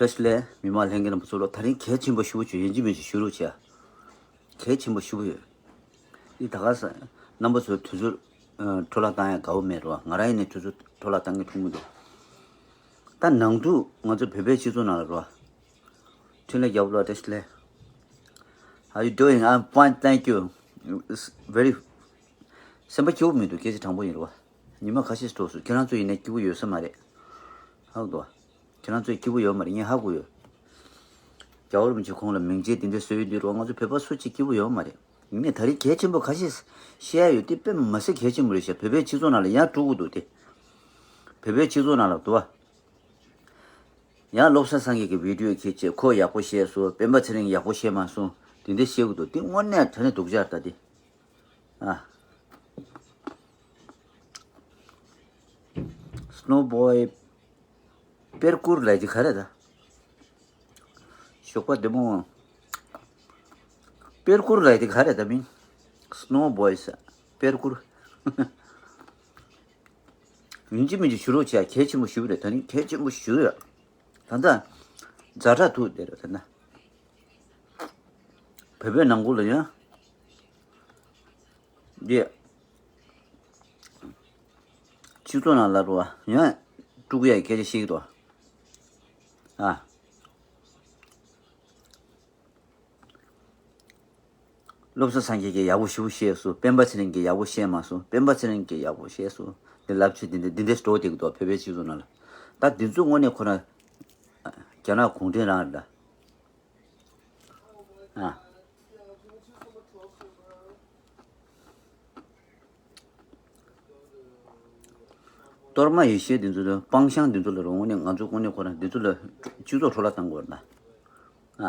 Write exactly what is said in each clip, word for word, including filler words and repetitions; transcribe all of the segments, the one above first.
བཀྲ་ཤིས་བདེ་ལེགས། མི་མང་ལྷན་རྒྱས་རྣམ་པ་ཚོ་ལ། དེ་རིང་གལ་ཆེན་པོ་ཞེ་པོ་ཅིག་ཡིན་གཅིག་མིན་གཅིག་ཞུ་རོགས་བྱས། གལ་ཆེན་པོ་ཞེ་པོ་ཡོད། འདི་ད་ག་ས་རྣམ་པ་ཚོའི་དུས་ཚོད་ཨ་འཕྲོ་བརླག་བཏང་ཡ་དགའ་པོ་མེད་རོ། ང་རང་ཡིན་ནའི་དུས་ཚོད་འཕྲོ་བརླག་བཏང་གི་ཐུབ་མི་འདུག་ད་ནང་དུ་ང་ཚོ་བོད་པའི་སྤྱི་ཚོགས་ནང་ལ་རོ། འཕྲིན་ལས་རྒྱལ་པོ་ལགས་བཀྲ་ཤིས་བདེ་ལེགས། How you doing? I'm fine, thank you. It's very སེམས་པ་སྐྱིད་པོ་མི་འདུག་སྐད་ཆ་དྲང་པོ་ཡིན་རོ། ཉི་མ་ཁ་ཤས་འགྲོ་སོང་། ཁྱེད་རང་ཚོ་ཡིན་ནའི་སྐྱིད་པོ་ཡོད་ས་མ་རེད། ཧ་གོ་འདུག་ཁྱེད་རང་ཚོ་སྐྱིད་པོ་ཡོད་མ་རེད། ངས་ཧ་གོ་ཡོད། རྒྱལ་བ་རིན་པོ་ཆེ་ཁོང་ལ་མིང་ཆད་དེ་འདྲ་བཟོས་ཡོད་དུས་རོ། ང་ཚོ་བོད་པ་སུ་གཅིག་སྐྱིད་པོ་ཡོད་མ་རེད། ཡིན་ནའི་ད་རེས་གལ་ཆེན་པོ་ཁ་ཤས་བཤད་ཡ་ཡོད། དེ་དཔེ་མི་སྲིད་གལ་ཆེན་པོ་རེད་ཤག་བོད་པའི་སྤྱི་ཚོགས་ནང་ལ་ཡང་དཀྲུག་གི་འདུག་སྟེ། བོད་པའི་སྤྱི་ཚོགས་ནང་ལ་འདུག་བ། ཡང་བློ་བཟང་སངས་རྒྱས་ཀྱི་བི་ཌིའོ་ཁྱེད་ཀྱིས་ཁོ་ཡག་པོ་བཤད་སོང་། སྤེན་པ་ཚེ་རིང་ཡག་པོ་བཤད་མ་སོང་། དེ་འདྲ་བཤད་གི་འདུག་དེ་དངོས་གནས་དྲང་གནས་སྡུག་ཅག་ད་དེ། ཨ། Snow Boy པེར་ཀུར་ལབ་ཀྱི་ག་རེ་ད། ཞོགས་པ་བདེ་མོ། པེར་ཀུར་ལབ་ཀྱི་ག་རེ་ད་མིང་། Snow Boy ས། པེར་ཀུར། ཡིན་གཅིག་མིན་གཅིག་ཞུ་རོགས་བྱས། གལ་ཆེན་པོ་ཞུ་རེད། ད་ནི་གལ་ཆེན་པོ་ཞུ་ཡ། ད་ལྟ་ཛ་དྲག་ཐུག་བསྡད་རེད་ད་ལྟ། བོད་པའི་ནང་ཁུལ་ལ་ཡང་འདི་སྤྱི་ཚོགས་ནང་ལ་རུ་བ་ཡང་དཀྲུག་ཡ་སྐད་ཆ་བཤད་ཀྱི་འདུག་ཨ། བློ་བཟང་སངས་རྒྱས་ཀྱིས་ཡག་པོ་ཞེ་པོ་བཤད་སོང་། སྤེན་པ་ཚེ་རིང་གིས་ཡག་པོ་བཤད་མ་སོང་། སྤེན་པ་ཚེ་རིང་གིས་ཡག་པོ་བཤད་སོང་། འདི་ལབ་ཚུལ་འདི་འདྲ་འདི་འདྲ་འགྲོ་བསྡད་ཀྱི་འདུག་བོད་པའི་སྤྱི་ཚོགས་ནང་ལ། ད་འདི་ཚོ་དངོས་གནས་ཁོ་རང་རྒྱ་ནག་གུང་ཁྲན་རང་རེད་ད། ཨ། གཏོར་མ་ཡེ་ཤེས་འདི་ཚོ་དང་སྤང་བཤང་འདི་ཚོ་ལ་རུང་ནས་ང་ཚོ་དངོས་གནས་ཁོ་རང་འདི་ཚོ་ལ་སྤྱི་ཚོགས་འཕྲོ་བརླག་བཏང་དགོས་རེད་ན། ཨ།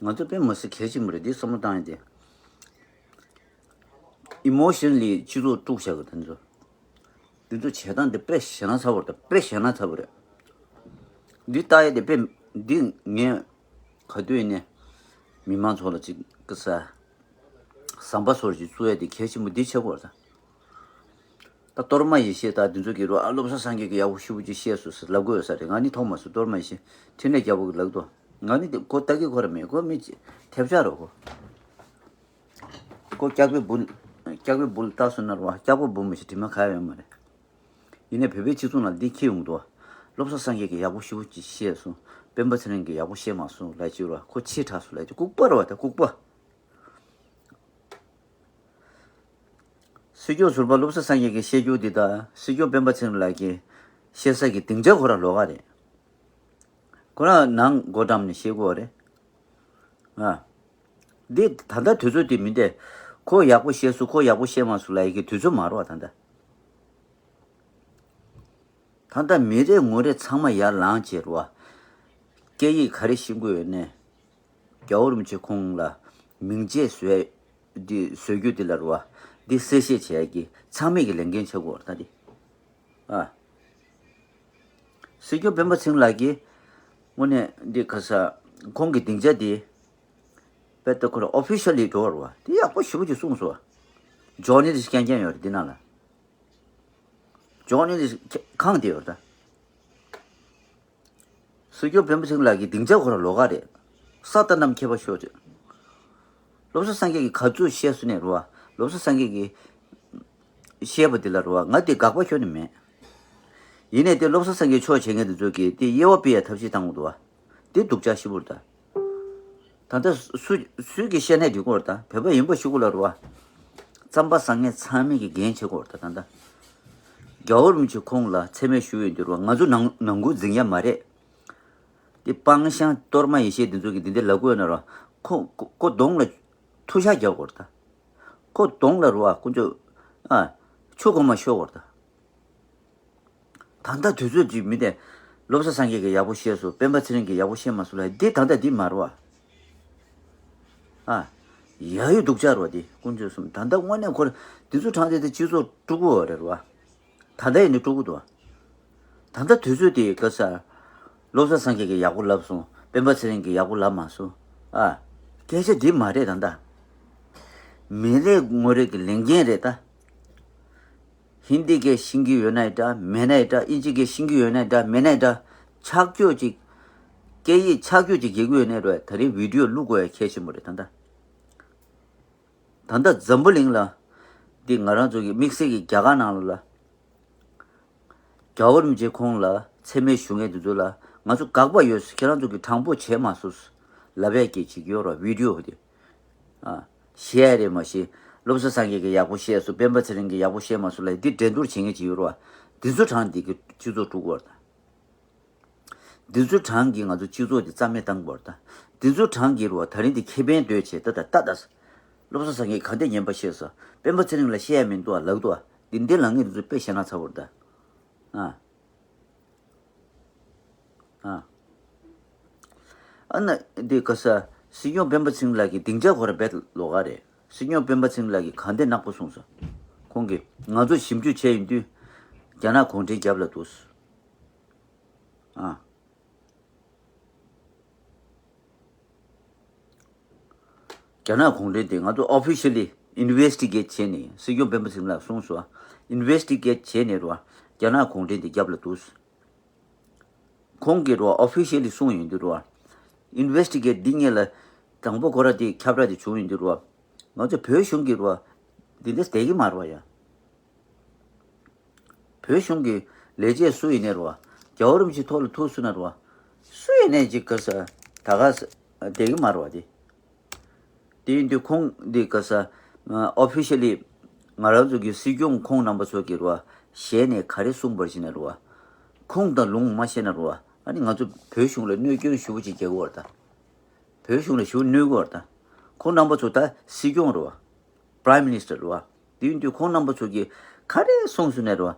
ང་ཚོ་དཔེ་མི་སྲིད་གལ་ཆེན་པོ་རེད། འདི་བསམ་བློ་བཏང་ཡ་དེ། ཨི་མོ་ཤན་ལི་སྤྱི་ཚོགས་དཀྲུག་བཞག་གི་དེ་ཚོ། འདི་ཚོ་བྱེད་སྟངས་འདི་དཔེ་ཞེ་ན་ཚ་བོ་རེད། དཔེ་ཞེ་ན་ཚ་བོ་རེད། འདི་ལྟ་ཡ་དེ་དཔེ་འདི་ངས་ག་དུས་ཡིན་ནས་མི་མང་ཚོ་ལ་ཅིག་གི་ས་ཟམ་པ་སོར་ཅིག་བཙུགས་ཡ་དེ་གལ་ཆེན་པོ་འདི་ཆགས་ཀྱི་ཡོད་རེད་ད། ད་གཏོར་མ་ཡེ་ཤེས་ད་འདི་ཚོ་གི་རུ་ཨ་བློ་བཟང་སངས་རྒྱས་ཀྱིས་ཡག་པོ་ཞེ་པོ་ཅིག་བཤད་སོང་ཟེར་ལབ་དགོས་ཡོད་ས་རེད། ང་ནི་མཐོང་མ་སོང་། གཏོར་མ་ཡེ་ཤེས་འཕྲིན་ལས་རྒྱལ་པོ་གིས་ལབ་འདུག་ང་ནི་འདི་ཁོ་ལྟ་གི་ཁོ་ར་མེད། ཁོ་མི་ཐེབས་ཆག་རོ་ཁོ། ཁོ་སྐྱག་པའི་འབུལ། སྐྱག་པའི་འབུལ་བཏགས་སོང་ན་ར་བ། སྐྱག་པ་འབུལ་མི་ཞིག་དྲི་མ་ག་ཡོད་མ་རེད། ཡིན་ནའི་བོད་པའི་སྤྱི་ཚོགས་ནང་འདི་འཁྱེར་ཡོང་འདུག་བ། བློ་བཟང་སངས་རྒྱས་ཀྱིས་ཡག་པོ་ཞེ་པོ་ཅིག་བཤད་སོང་། སྤེན་པ་ཚེ་རིང་གིས་ཡག་པོ་བཤད་མ་སོང་ལབ་ཀྱི་ར་བ། ཁོ་ཕྱི་དྲགས་སོང་ལབ་ཀྱི། ལྐུགས་པ་ར་བ་ད་ལྐུགས་པ། སྲིད་སྐྱོང་ཟུར་པ་བློ་བཟང་སངས་རྒྱས་ཀྱིས་བཤད་རྒྱུ་འདི་དང་སྲིད་སྐྱོང་སྤེན་པ་ཚེ་རིང་ལགས་ཀྱིས་བཤད་ས་ཀྱི་སྡིངས་ཆ་ཁོ་རང་ལོགས་ཀ་རེད། ཁོ་རང་ནང་སྒོ་འགྲམ་ནས་བཤད་དགོས་རེད། ཨ། འདི་ད་ལྟ་དུས་ཚོད་འདི་མིན་ཏེ། ཁོ་ཡག་པོ་བཤད་སོང་། ཁོ་ཡག་པོ་བཤད་མ་སོང་ལབ་ཡ་གི་དུས་ཚོད་མ་རེད་བ་ད་ལྟ། ད་ལྟ་མི་རེ་ངོ་རེ་ཚང་མ་ཡར་ལངས་བྱས་རེད་བ། སྐད་ཡིག་ག་རེ་ཤེས་དགོས་ཡོད་ནའི། རྒྱལ་བ་རིན་པོ་ཆེ་ཁོང་ལ་མིང་ཆད་བཟོས། འདི་བཟོ་རྒྱུ་འདི་ལ་རེད་བ། འདི་གསལ་བཤད་བྱེད་ཡ་གི་ཚང་མས་ཀྱི་ལས་འགན་ཆགས་ཀྱི་ཡོད་རེད་ད་འདི། ཨ། སྲིད་སྐྱོང་སྤེན་པ་ཚེ་རིང་ལགས་ཀྱིས་དངོས་གནས་འདི་ག་ས་ཁོང་གི་སྡིངས་ཆ་འདི་དཔེ་ལྟ་ཁོ་ལ་ཨོ་ཕི་ཤལ་ལི་འགྲོ་བ་རེད་བ། འདི་ཡག་པོ་ཞེ་པོ་ཅིག་གསུངས་སོང་བ། ཇོར་ནལ་ལིསི་རྐྱང་རྐྱང་ཡོད་རེད་འདི་ནང་ལ། ཇོར་ནལ་ལིསི་ཁང་དེ་ཡོད་རེད་ད། སྲིད་སྐྱོང་སྤེན་པ་ཚེ་རིང་ལགས་ཀྱི་སྡིངས་ཆ་ཁོ་རང་ལོགས་ཀ་རེད། ས་དང་གནམ་ཁྱད་པར་ཤོར་ཅིག་བློ་བཟང་སངས་རྒྱས་ཀྱིས་ག་ཚོད་བཤད་སོང་ནའི་རེད་བ། བློ་བཟང་སངས་རྒྱས་ཀྱིས་བཤད་པ་འདི་ལ་རེད་བ། ང་དེ་དགག་པ་ཁྱོན་ནས་མེད། ཡིན་ནའི་དེ་བློ་བཟང་སངས་རྒྱས་ཕྱོགས་བྱེད་མཁན་དེ་ཚོ་གིས་དེ་དབྱེ་བ་ཕྱེ་ཡ་ཐབས་ཤེས་བཏང་གི་འདུག་བ། དེ་སྡུག་ཅག་ཞེ་པོ་རེད་ད། ད་ལྟ་སུ་སུས་ཀྱིས་བཤད་ནའི་འགྲིག་གི་རེད་ད། བོད་པ་ཡིན་པ་ཞུ་དགོས་ལ་རེད་བ། རྩམ་པ་ཟ་མཁན་ཚང་མས་ཀྱི་འགན་འཁྱེར་དགོས་རེད་ད། ད་ལྟ་རྒྱལ་བ་རིན་པོ་ཆེ་ཁོང་ལ་མཚན་སྨད་ཞུ་ཡོང་དུས་རེད་བ། ང་ཚོ་ནང་ནང་ཁུལ་འཛིང་ཡ་མ་རེད། དེ་སྤང་བཤང་གཏོར་མ་ཡེ་ཤེས་འདི་ཚོ་གིས་འདི་འདྲ་ལབ་དགོས་ན་ར། ཁོ་ཁོ་ཁོ་གདོང་ལ་ཐུག་ཤ་རྒྱག་དགོས་རེད་ད། ཁོ་གདོང་ལ་རུ་བ་དཀོན་མཆོག་ཨ་ཆུ་གོ་མ་ཤོར་དགོས་རེད་ད། ད་ལྟ་དུས་ཚོད་ཅིག་མི་དེ། བློ་བཟང་སངས་རྒྱས་ཀྱིས་ཡག་པོ་བཤད་སོང་། སྤེན་པ་ཚེ་རིང་གིས་ཡག་པོ་བཤད་མ་སོང་ལ། འདི་ད་ལྟ་འདི་མ་རུ་བ། ཨ། ཡ་ཡོད་སྡུག་ཅག་རུ་བ་འདི་དཀོན་མཆོག་གསུམ། ད་ལྟ་དངོས་གནས་ཁོ་འདི་ཚོ་དྲངས་ཏེ་དེ་སྤྱི་ཚོགས་དཀྲུག་གི་ཡོད་རེད་རུ་བ། ད་ལྟ་ཡིན་ནི་དཀྲུག་གི་འདུག་ད་ལྟ་དུས་ཚོད་དེ་ག་ས། བློ་བཟང་སངས་རྒྱས་ཀྱིས་ཡག་པོ་ལབ་སོང་། སྤེན་པ་ཚེ་རིང་གིས་ཡག་པོ་ལབ་མ་སོང་། ཨ། སྐད་ཆ་འདི་མ་རེད་ད་ལྟ། མི་རེ་ངོ་རེ་གི་ལས་འགན་རེད་ད། ཧིན་དི་སྐད་ཤེས་ཀྱི་ཡོད་ནའི་འདྲ་མེད་ནའི་འདྲ། ཨིན་ཇི་སྐད་ཤེས་ཀྱི་ཡོད་ནའི་འདྲ་མེད་ནའི་འདྲ། ཆག་ཆོག་ཅིག་སྐད་ཡིག་ཆག་ཆོག་ཅིག་རྒྱག་གི་ཡོད་ནའི་འདྲ། ད་རིང་བི་ཌི་ཡོ་བླུག་དགོས་ཡ་གལ་ཆེན་པོ་རེད་ད་ལྟ། ད་ལྟ་འཛམ་བུ་གླིང་ལ་འདི་ང་རང་ཚོ་གི་དམིགས་བསལ་གྱི་རྒྱ་གར་ནང་ལ་ལ། རྒྱལ་བ་རིན་པོ་ཆེ་ཁོང་ལ་མཚན་སྨད་ཞུ་མཁན་དེ་ཚོ་ལ་ང་ཚོ་དགག་པ་ཡོད། ཁྱེད་རང་ཚོ་གི་དྲང་པོ་བྱས་མ་སོང་ལབ་ཡ་སྐད་ཅིག་ཡོད་ར། བི་ཌི་ཡོ་དེ། ཨ། བཤད་ཡ་རེད་མ་གཞི། བློ་བཟང་སངས་རྒྱས་ཀྱིས་ཡག་པོ་བཤད་སོང་། སྤེན་པ་ཚེ་རིང་གིས་ཡག་པོ་བཤད་མ་སོང་ལབ་ཡ་འདི་འགྲན་བསྡུར་བྱེད་མཁན་ཅིག་ཡོད་ར། འདི་ཚོ་དྲང་འདི་གི་སྤྱི་ཚོགས་དཀྲུག་གོ་ར་ད། འདི་ཚོ་གྲངས་ཀྱིས་ང་ཚོ་སྤྱི་ཚོགས་འདི་རྩ་མེད་བཏང་དགོས་རེད་ད། འདི་ཚོ་གྲངས་ཀྱིས་རེད་བ། ད་རིང་འདི་ཁེ་ཕན་འདོད་བྱས་ད་ད་ལྟ་ད། བློ་བཟང་སངས་རྒྱས་ག་འདྲས་ངན་པ་བཤད་སོང་། སྤེན་པ་ཚེ་རིང་ལ་བཤད་ཡ་མི་འདུག་ཨ་ལབ་འདུག་ཨ། འདི་འདི་ལབ་མཁན་འདི་ཚོ་དཔེ་ཞེད་སྣང་ཚ་པོ་རེད་ད། ཨ། ཨ། ཨ་ན་འདི་ག་ས། སྲིད་སྐྱོང་སྤེན་པ་ཚེ་རིང་ལགས་ཀྱི་སྡིངས་ཆ་ཁོ་ར་རྦད་ལོགས་ཀ་རེད། སྲིད་སྐྱོང་སྤེན་པ་ཚེ་རིང་ལགས་ཀྱིས་ག་འདྲས་ནག་པོ་གསུངས་སོང་། ཁོང་གིས་ང་ཚོ་ཞིབ་འཇུག་བྱས་ཡོང་དུས་རྒྱ་ནག་གུང་ཁྲན་རྒྱབ་ལ་འདུག་ཨ། རྒྱ་ནག་གུང་ཁྲན་དེ་ང་ཚོ་officially investigate་བྱས་ནས། སྲིད་སྐྱོང་སྤེན་པ་ཚེ་རིང་ལགས་གསུངས་སོང་། Investigate་བྱས་ནས་རོ། རྒྱ་ནག་གུང་ཁྲན་དེ་རྒྱབ་ལ་འདུག་ཁོང་གིས་རོ་officially་གསུངས་ཡོང་དུས་རོ། Investigate་འདི་ངེད་ལ་དང་པོ་ཁོ་ར་དེ་ཁྱབ་བསྒྲགས་དེ་བྱུང་ཡོང་དུས་རོ། ང་ཚོ་བོད་གཞུང་གིས་རོ། འདི་འདྲ་བསྡད་ཀྱི་མ་རེད་བ་ཡ། བོད་གཞུང་གི་ལས་བྱེད་སུ་ཡིན་ནའི་རེད་བ། རྒྱལ་བ་རིན་པོ་ཆེ་ཐོག་ལ་ཐུག་སོང་ན་རེད་བ། སུ་ཡིན་ནའི་ཅིག་ག་ས་ད་ག་ས་བསྡད་ཀྱི་མ་རེད་བ་དེ། དེ་ཡིན་དུས་ཁོང་འདི་ག་ས་officially་ང་རང་ཚོ་གི་སྲིད་སྐྱོང་ཁོང་རྣམ་པ་ཚོ་གི་རེད་བ། ཞལ་ནས་ག་རེ་གསུངས་པར་ཞིག་ན་རེད་བ། ཁུངས་དང་ལུང་མ་ཤེས་ན་རེད་བ། ཨ་ནི་ང་ཚོ་བོད་གཞུང་ལ་གནོད་སྐྱོན་ཞེ་པོ་ཅིག་རྒྱག་གི་ཡོད་རེད་ད། བོད་གཞུང་ལ་ཞེ་པོ་གནོད་གི་ཡོད་རེད་ད། ཁོང་རྣམ་པ་ཚོ་ད་སྲིད་སྐྱོང་རེད་བ། Prime Minister་རེད་བ། དེ་ཡིན་དུས་ཁོང་རྣམ་པ་ཚོ་གིས་ག་རེ་གསུངས་སོང་ན་རེད་བ།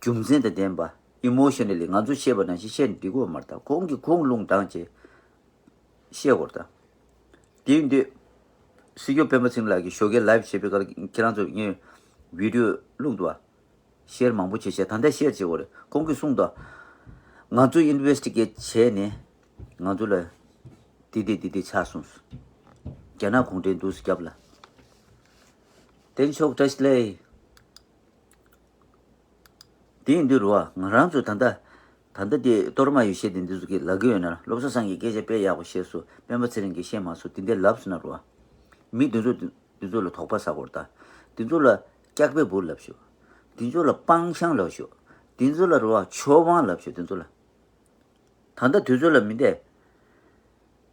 རྒྱུ་མཚན་དང་ལྡན་པ་emotionally་ང་ཚོ་བཤད་པ་ནང་བཞིན་བཤད་ནས་འགྲིག་གི་ཡོད་མ་རེད་ད། ཁོང་གིས་ཁུངས་ལུང་དྲངས་བྱས་བཤད་དགོས་རེད་ད། དེ་ཡིན་དུས་སྲིད་སྐྱོང་སྤེན་པ་ཚེ་རིང་ལགས་ཀྱིས་ཞོགས་ཀས་live་བྱེད་པའི་སྐབས་ལ་ཁྱེད་རང་ཚོ་ངས་video་བླུགས་འདུག་བ། Share་མང་པོ་བྱེད་བྱས་ད་ལྟ་share་བྱེད་དགོས་རེད། ཁོང་གིས་གསུངས་འདུག་ང་ཚོ་investigate་བྱས་ནས་ང་ཚོ་ལ་འདི་འདི་འདི་འདི་ཆགས་སོང་། རྒྱ་ནག་གུང་ཁྲན་འདུག་སེ་རྒྱབ་ལ། བརྟན་མཆོག་བཀྲ་ཤིས་བདེ་ལེགས། དེ་ཡིན་དུས་རེད་བ། ང་རང་ཚོ་ད་ལྟ་ད་ལྟ་དེ་གཏོར་མ་ཡོ་བྱད་དེ་འདི་ཚོ་གིས་ལབ་ཀྱི་ཡོད་ན། བློ་བཟང་སངས་རྒྱས་སྐད་ཆ་དཔེ་ཡག་པོ་བཤད་སོང་། སྤེན་པ་ཚེ་རིང་གིས་བཤད་མ་སོང་། དེ་འདྲ་ལབ་སོང་ན་རེད་བ། མི་འདི་ཚོ་འདི་ཚོ་ལ་དོགས་པ་ཟ་དགོས་རེད་ད། འདི་ཚོ་ལ་སྐྱག་པའི་འབུར་ལབ་ཤོག་འདི་ཚོ་ལ་སྤང་བཤང་ལབ་ཤོག་འདི་ཚོ་ལ་རེད་བ་ཆོས་དབང་ལབ་ཤོག་འདི་ཚོ་ལ། ད་ལྟ་དུས་ཚོད་ལ་མི་འདས།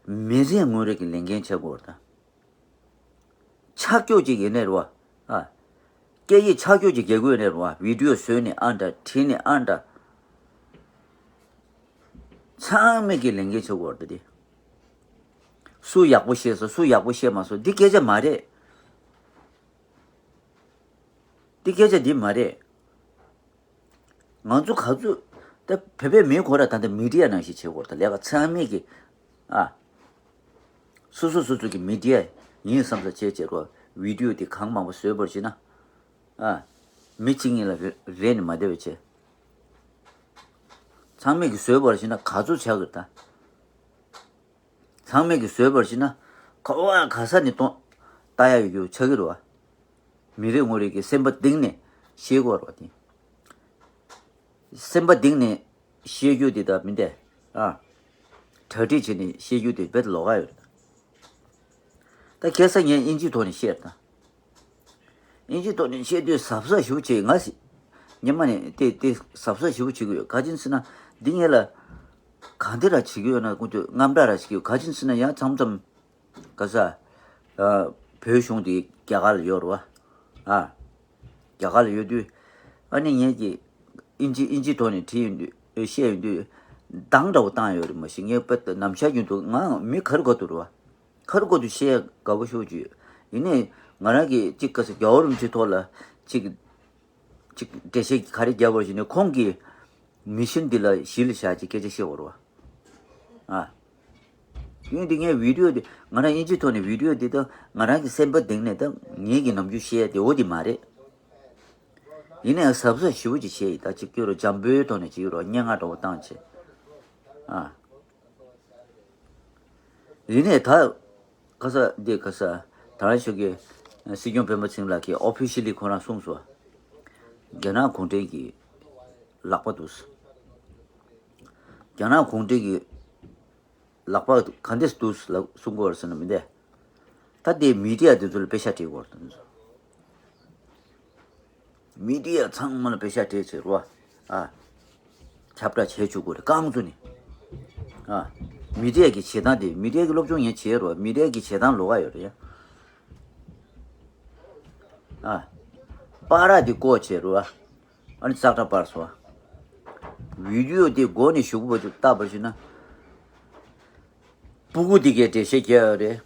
མི་རེ་ངོ་རེ་གི་ལས་འགན་བྱེད་དགོས་རེད་ད། ཆག་སྐྱོག་ཅིག་ཡིན་ནའི་རེད་བ། ཨ། སྐད་ཡིག་ཆག་སྐྱོག་ཅིག་རྒྱག་གི་ཡོད་ནའི་རེད་བ། video་བཟོས་ནས་ཨ་འདྲ་བྲིས་ནས་ཨ་འདྲ། ཚང་མས་ཀྱི་ལས་འགན་བྱེད་དགོས་རེད་དེ། སུ་ཡག་པོ་བཤད་སོང་། སུ་ཡག་པོ་བཤད་མ་སོང་། འདི་སྐད་ཆ་མ་རེད། འདི་སྐད་ཆ་འདི་མ་རེད། ང་ཚོ་ག་ཚོད་ད་བོད་པའི་མི་ཁོ་ར་ད་ལྟ་མི་ཌི་ཡ་ནང་བཞིན་བྱེད་དགོས་རེད་ད། ལས་ཀ་ཚང་མས་ཀྱི། ཨ། སོ་སོ་སོ་སོ་གི་མི་ཌི་ཡ་ཡིན་བསམ་ས་བྱས་བྱས་རོ། video་དེ་གང་མང་པོ་བཟོས་པར་བྱས་ན། ཨ། མི་གཅིག་གཉིས་ལ་རེ་རེ་ནས་མ་བསྡད་པ་བྱས། ཚང་མས་ཀྱི་བཟོས་པར་བྱས་ན་ག་ཚོད་ཆགས་ཀྱི་རེད་ད། ཚང་མས་ཀྱི་བཟོས་པར་བྱས་ན་ག་བ་ག་ས་ནས་གཏོང་ལྟ་ཡ་ཡོད་རྒྱུ་ཆགས་ཀྱི་རེད་བ། མི་རེ་ངོ་རེ་གི་སེམས་པ་གཏིང་ནས་ཤེས་དགོས་རེད་བ་དེ། སེམས་པ་གཏིང་ནས་ཤེས་རྒྱུ་དེ་ད་མི་འདས། ཨ། གྲ་སྒྲིག་བྱས་ནས་ཤེས་རྒྱུ་དེ་དཔེ་ལོགས་ཀ་ཡོད་རེད། ད་ཁ་སང་ངས་དབྱིན་ཇིའི་ཐོག་ནས་བཤད་ད། དབྱིན་ཇིའི་ཐོག་ནས་བཤད་དུས་གཟབ་གཟབ་ཞེ་པོ་བྱེད། ང་སི་ཉི་མ་ནས་དེ་དེ་གཟབ་གཟབ་ཞེ་པོ་བྱེད་ཀྱི་ཡོད། ག་ཅིན་ཟེར་ན་འདི་ངས་ལ་གང་དེ་ར་བྱེད་ཀྱི་ཡོད་ན་ཀུན་ཏུ་དངངས་སྐྲག་ར་བྱེད་ཀྱི་ཡོད། ག་ཅིན་ཟེར་ན་ཡང་མཚམས་མཚམས་ག་ས། ཨ། བོད་གཞུང་དེ་རྒྱ་གར་ལ་ཡོད་རེད་བ། ཨ། རྒྱ་གར་ལ་ཡོད་དུས། ཨ་ནི་ངས་ཀྱི་དབྱིན་ཇི་དབྱིན་ཇིའི་ཐོག་ནས་བྲིས་ཡོང་དུས་བཤད་ཡོང་དུས་འདང་འདྲ་བོ་བཏང་ཡོད་རེད། མ་གཞི་ངས་དཔེ་ནམ་ཞག་རྒྱུན་དུ་ང་མི་ག་རེ་ག་ཏུ་རེད་བ། ག་རེ་ག་ཏུ་བཤད་དགའ་པོ་ཞེ་པོ་ཅིག་ཡོད། ཡིན་ནའི་ང་རང་གིས་གཅིག་ག་ས་རྒྱལ་བ་རིན་པོ་ཆེའི་ཐོག་ལ་གཅིག་གཅིག་འགྲེལ་བཤད་ག་རེ་རྒྱབ་པར་བྱས་ནས་ཁོང་གིས་མི་ཤིན་འདི་ལ་གཞི་ལ་བཞག་ཅིག་སྐད་ཆ་བཤད་དགོས་རེད་བ། ཨ། ཡིན་འདི་ངས་བི་ཌི་ཡོ་འདི་ང་རང་དབྱིན་ཇིའི་ཐོག་ནས་བི་ཌི་ཡོ་འདི་ད་ང་རང་གི་སེམས་པ་གཏིང་ནས་ད་ངེད་ཀྱི་ནམ་རྒྱུན་བཤད་ཡ་དེ་འོ་དེ་མ་རེད། ཡིན་ནའི་གཟབ་གཟབ་ཞེ་པོ་ཅིག་བྱས་ཡིན། ད་ཅིག་སྐྱོ་རུ་འཇམ་པོའི་ཐོག་ནས་ཅིག་རོ་སྙན་ངག་འདྲ་བོ་བཏང་བྱས། ཨ། ཡིན་ནའི་ད་ག་ས་འདི་ག་ས་ད་རང་ཤོད་ཀྱི་སྲིད་སྐྱོང་སྤེན་པ་ཚེ་རིང་ལགས་ཀྱིས་ཨོ་ཕི་ཤི་ལི་ཁོ་རང་གསུངས་སོང་། རྒྱ་ནག་གུང་ཁྲན་གྱི་ལག་པ་འདུག་རྒྱ་ནག་གུང་ཁྲན་གྱི་ལག་པ་ག་འདྲས་འདུག་ལབ་གསུང་གི་ཡོད་རེད་ཟེར་ན་མི་འདུག་ད་དེ་མི་ཌི་ཡ་དེ་ཚོ་ལ་པེ་ཤག་སྤྲད་དགོས་རེད་ད། མི་ཌི་ཡ་ཚང་མ་ལ་པེ་ཤག་སྤྲད་བྱས་རོ། ཨ། ཁྱབ་བསྒྲགས་བྱས་བཅུག་དགོས་རེད་རྐང་བཙུགས་ནས། ཨ། མི་ཌི་ཡ་གི་བྱེད་སྟངས་དེ་མི་ཌི་ཡ་གི་སློབ་སྦྱོང་ཡང་བྱས་རོ། མི་ཌི་ཡ་གི་བྱེད་སྟངས་ལོགས་ཀ་ཡོད་རེད་ཡ། ཨ། པར་ར་དེ་བཀོག་བྱས་རོ། ཨ་ནི་ཙག་སྒྲ་པར་སོ། བི་ཌི་ཡོ་དེ་མགོ་ནས་གཞུག་གུ་བར་དུ་བལྟ་བར་ཞུ་ན། སྤུ་གུ་དེ་གའི་འགྲེལ་བཤད་རྒྱག་ཡོད་རེད།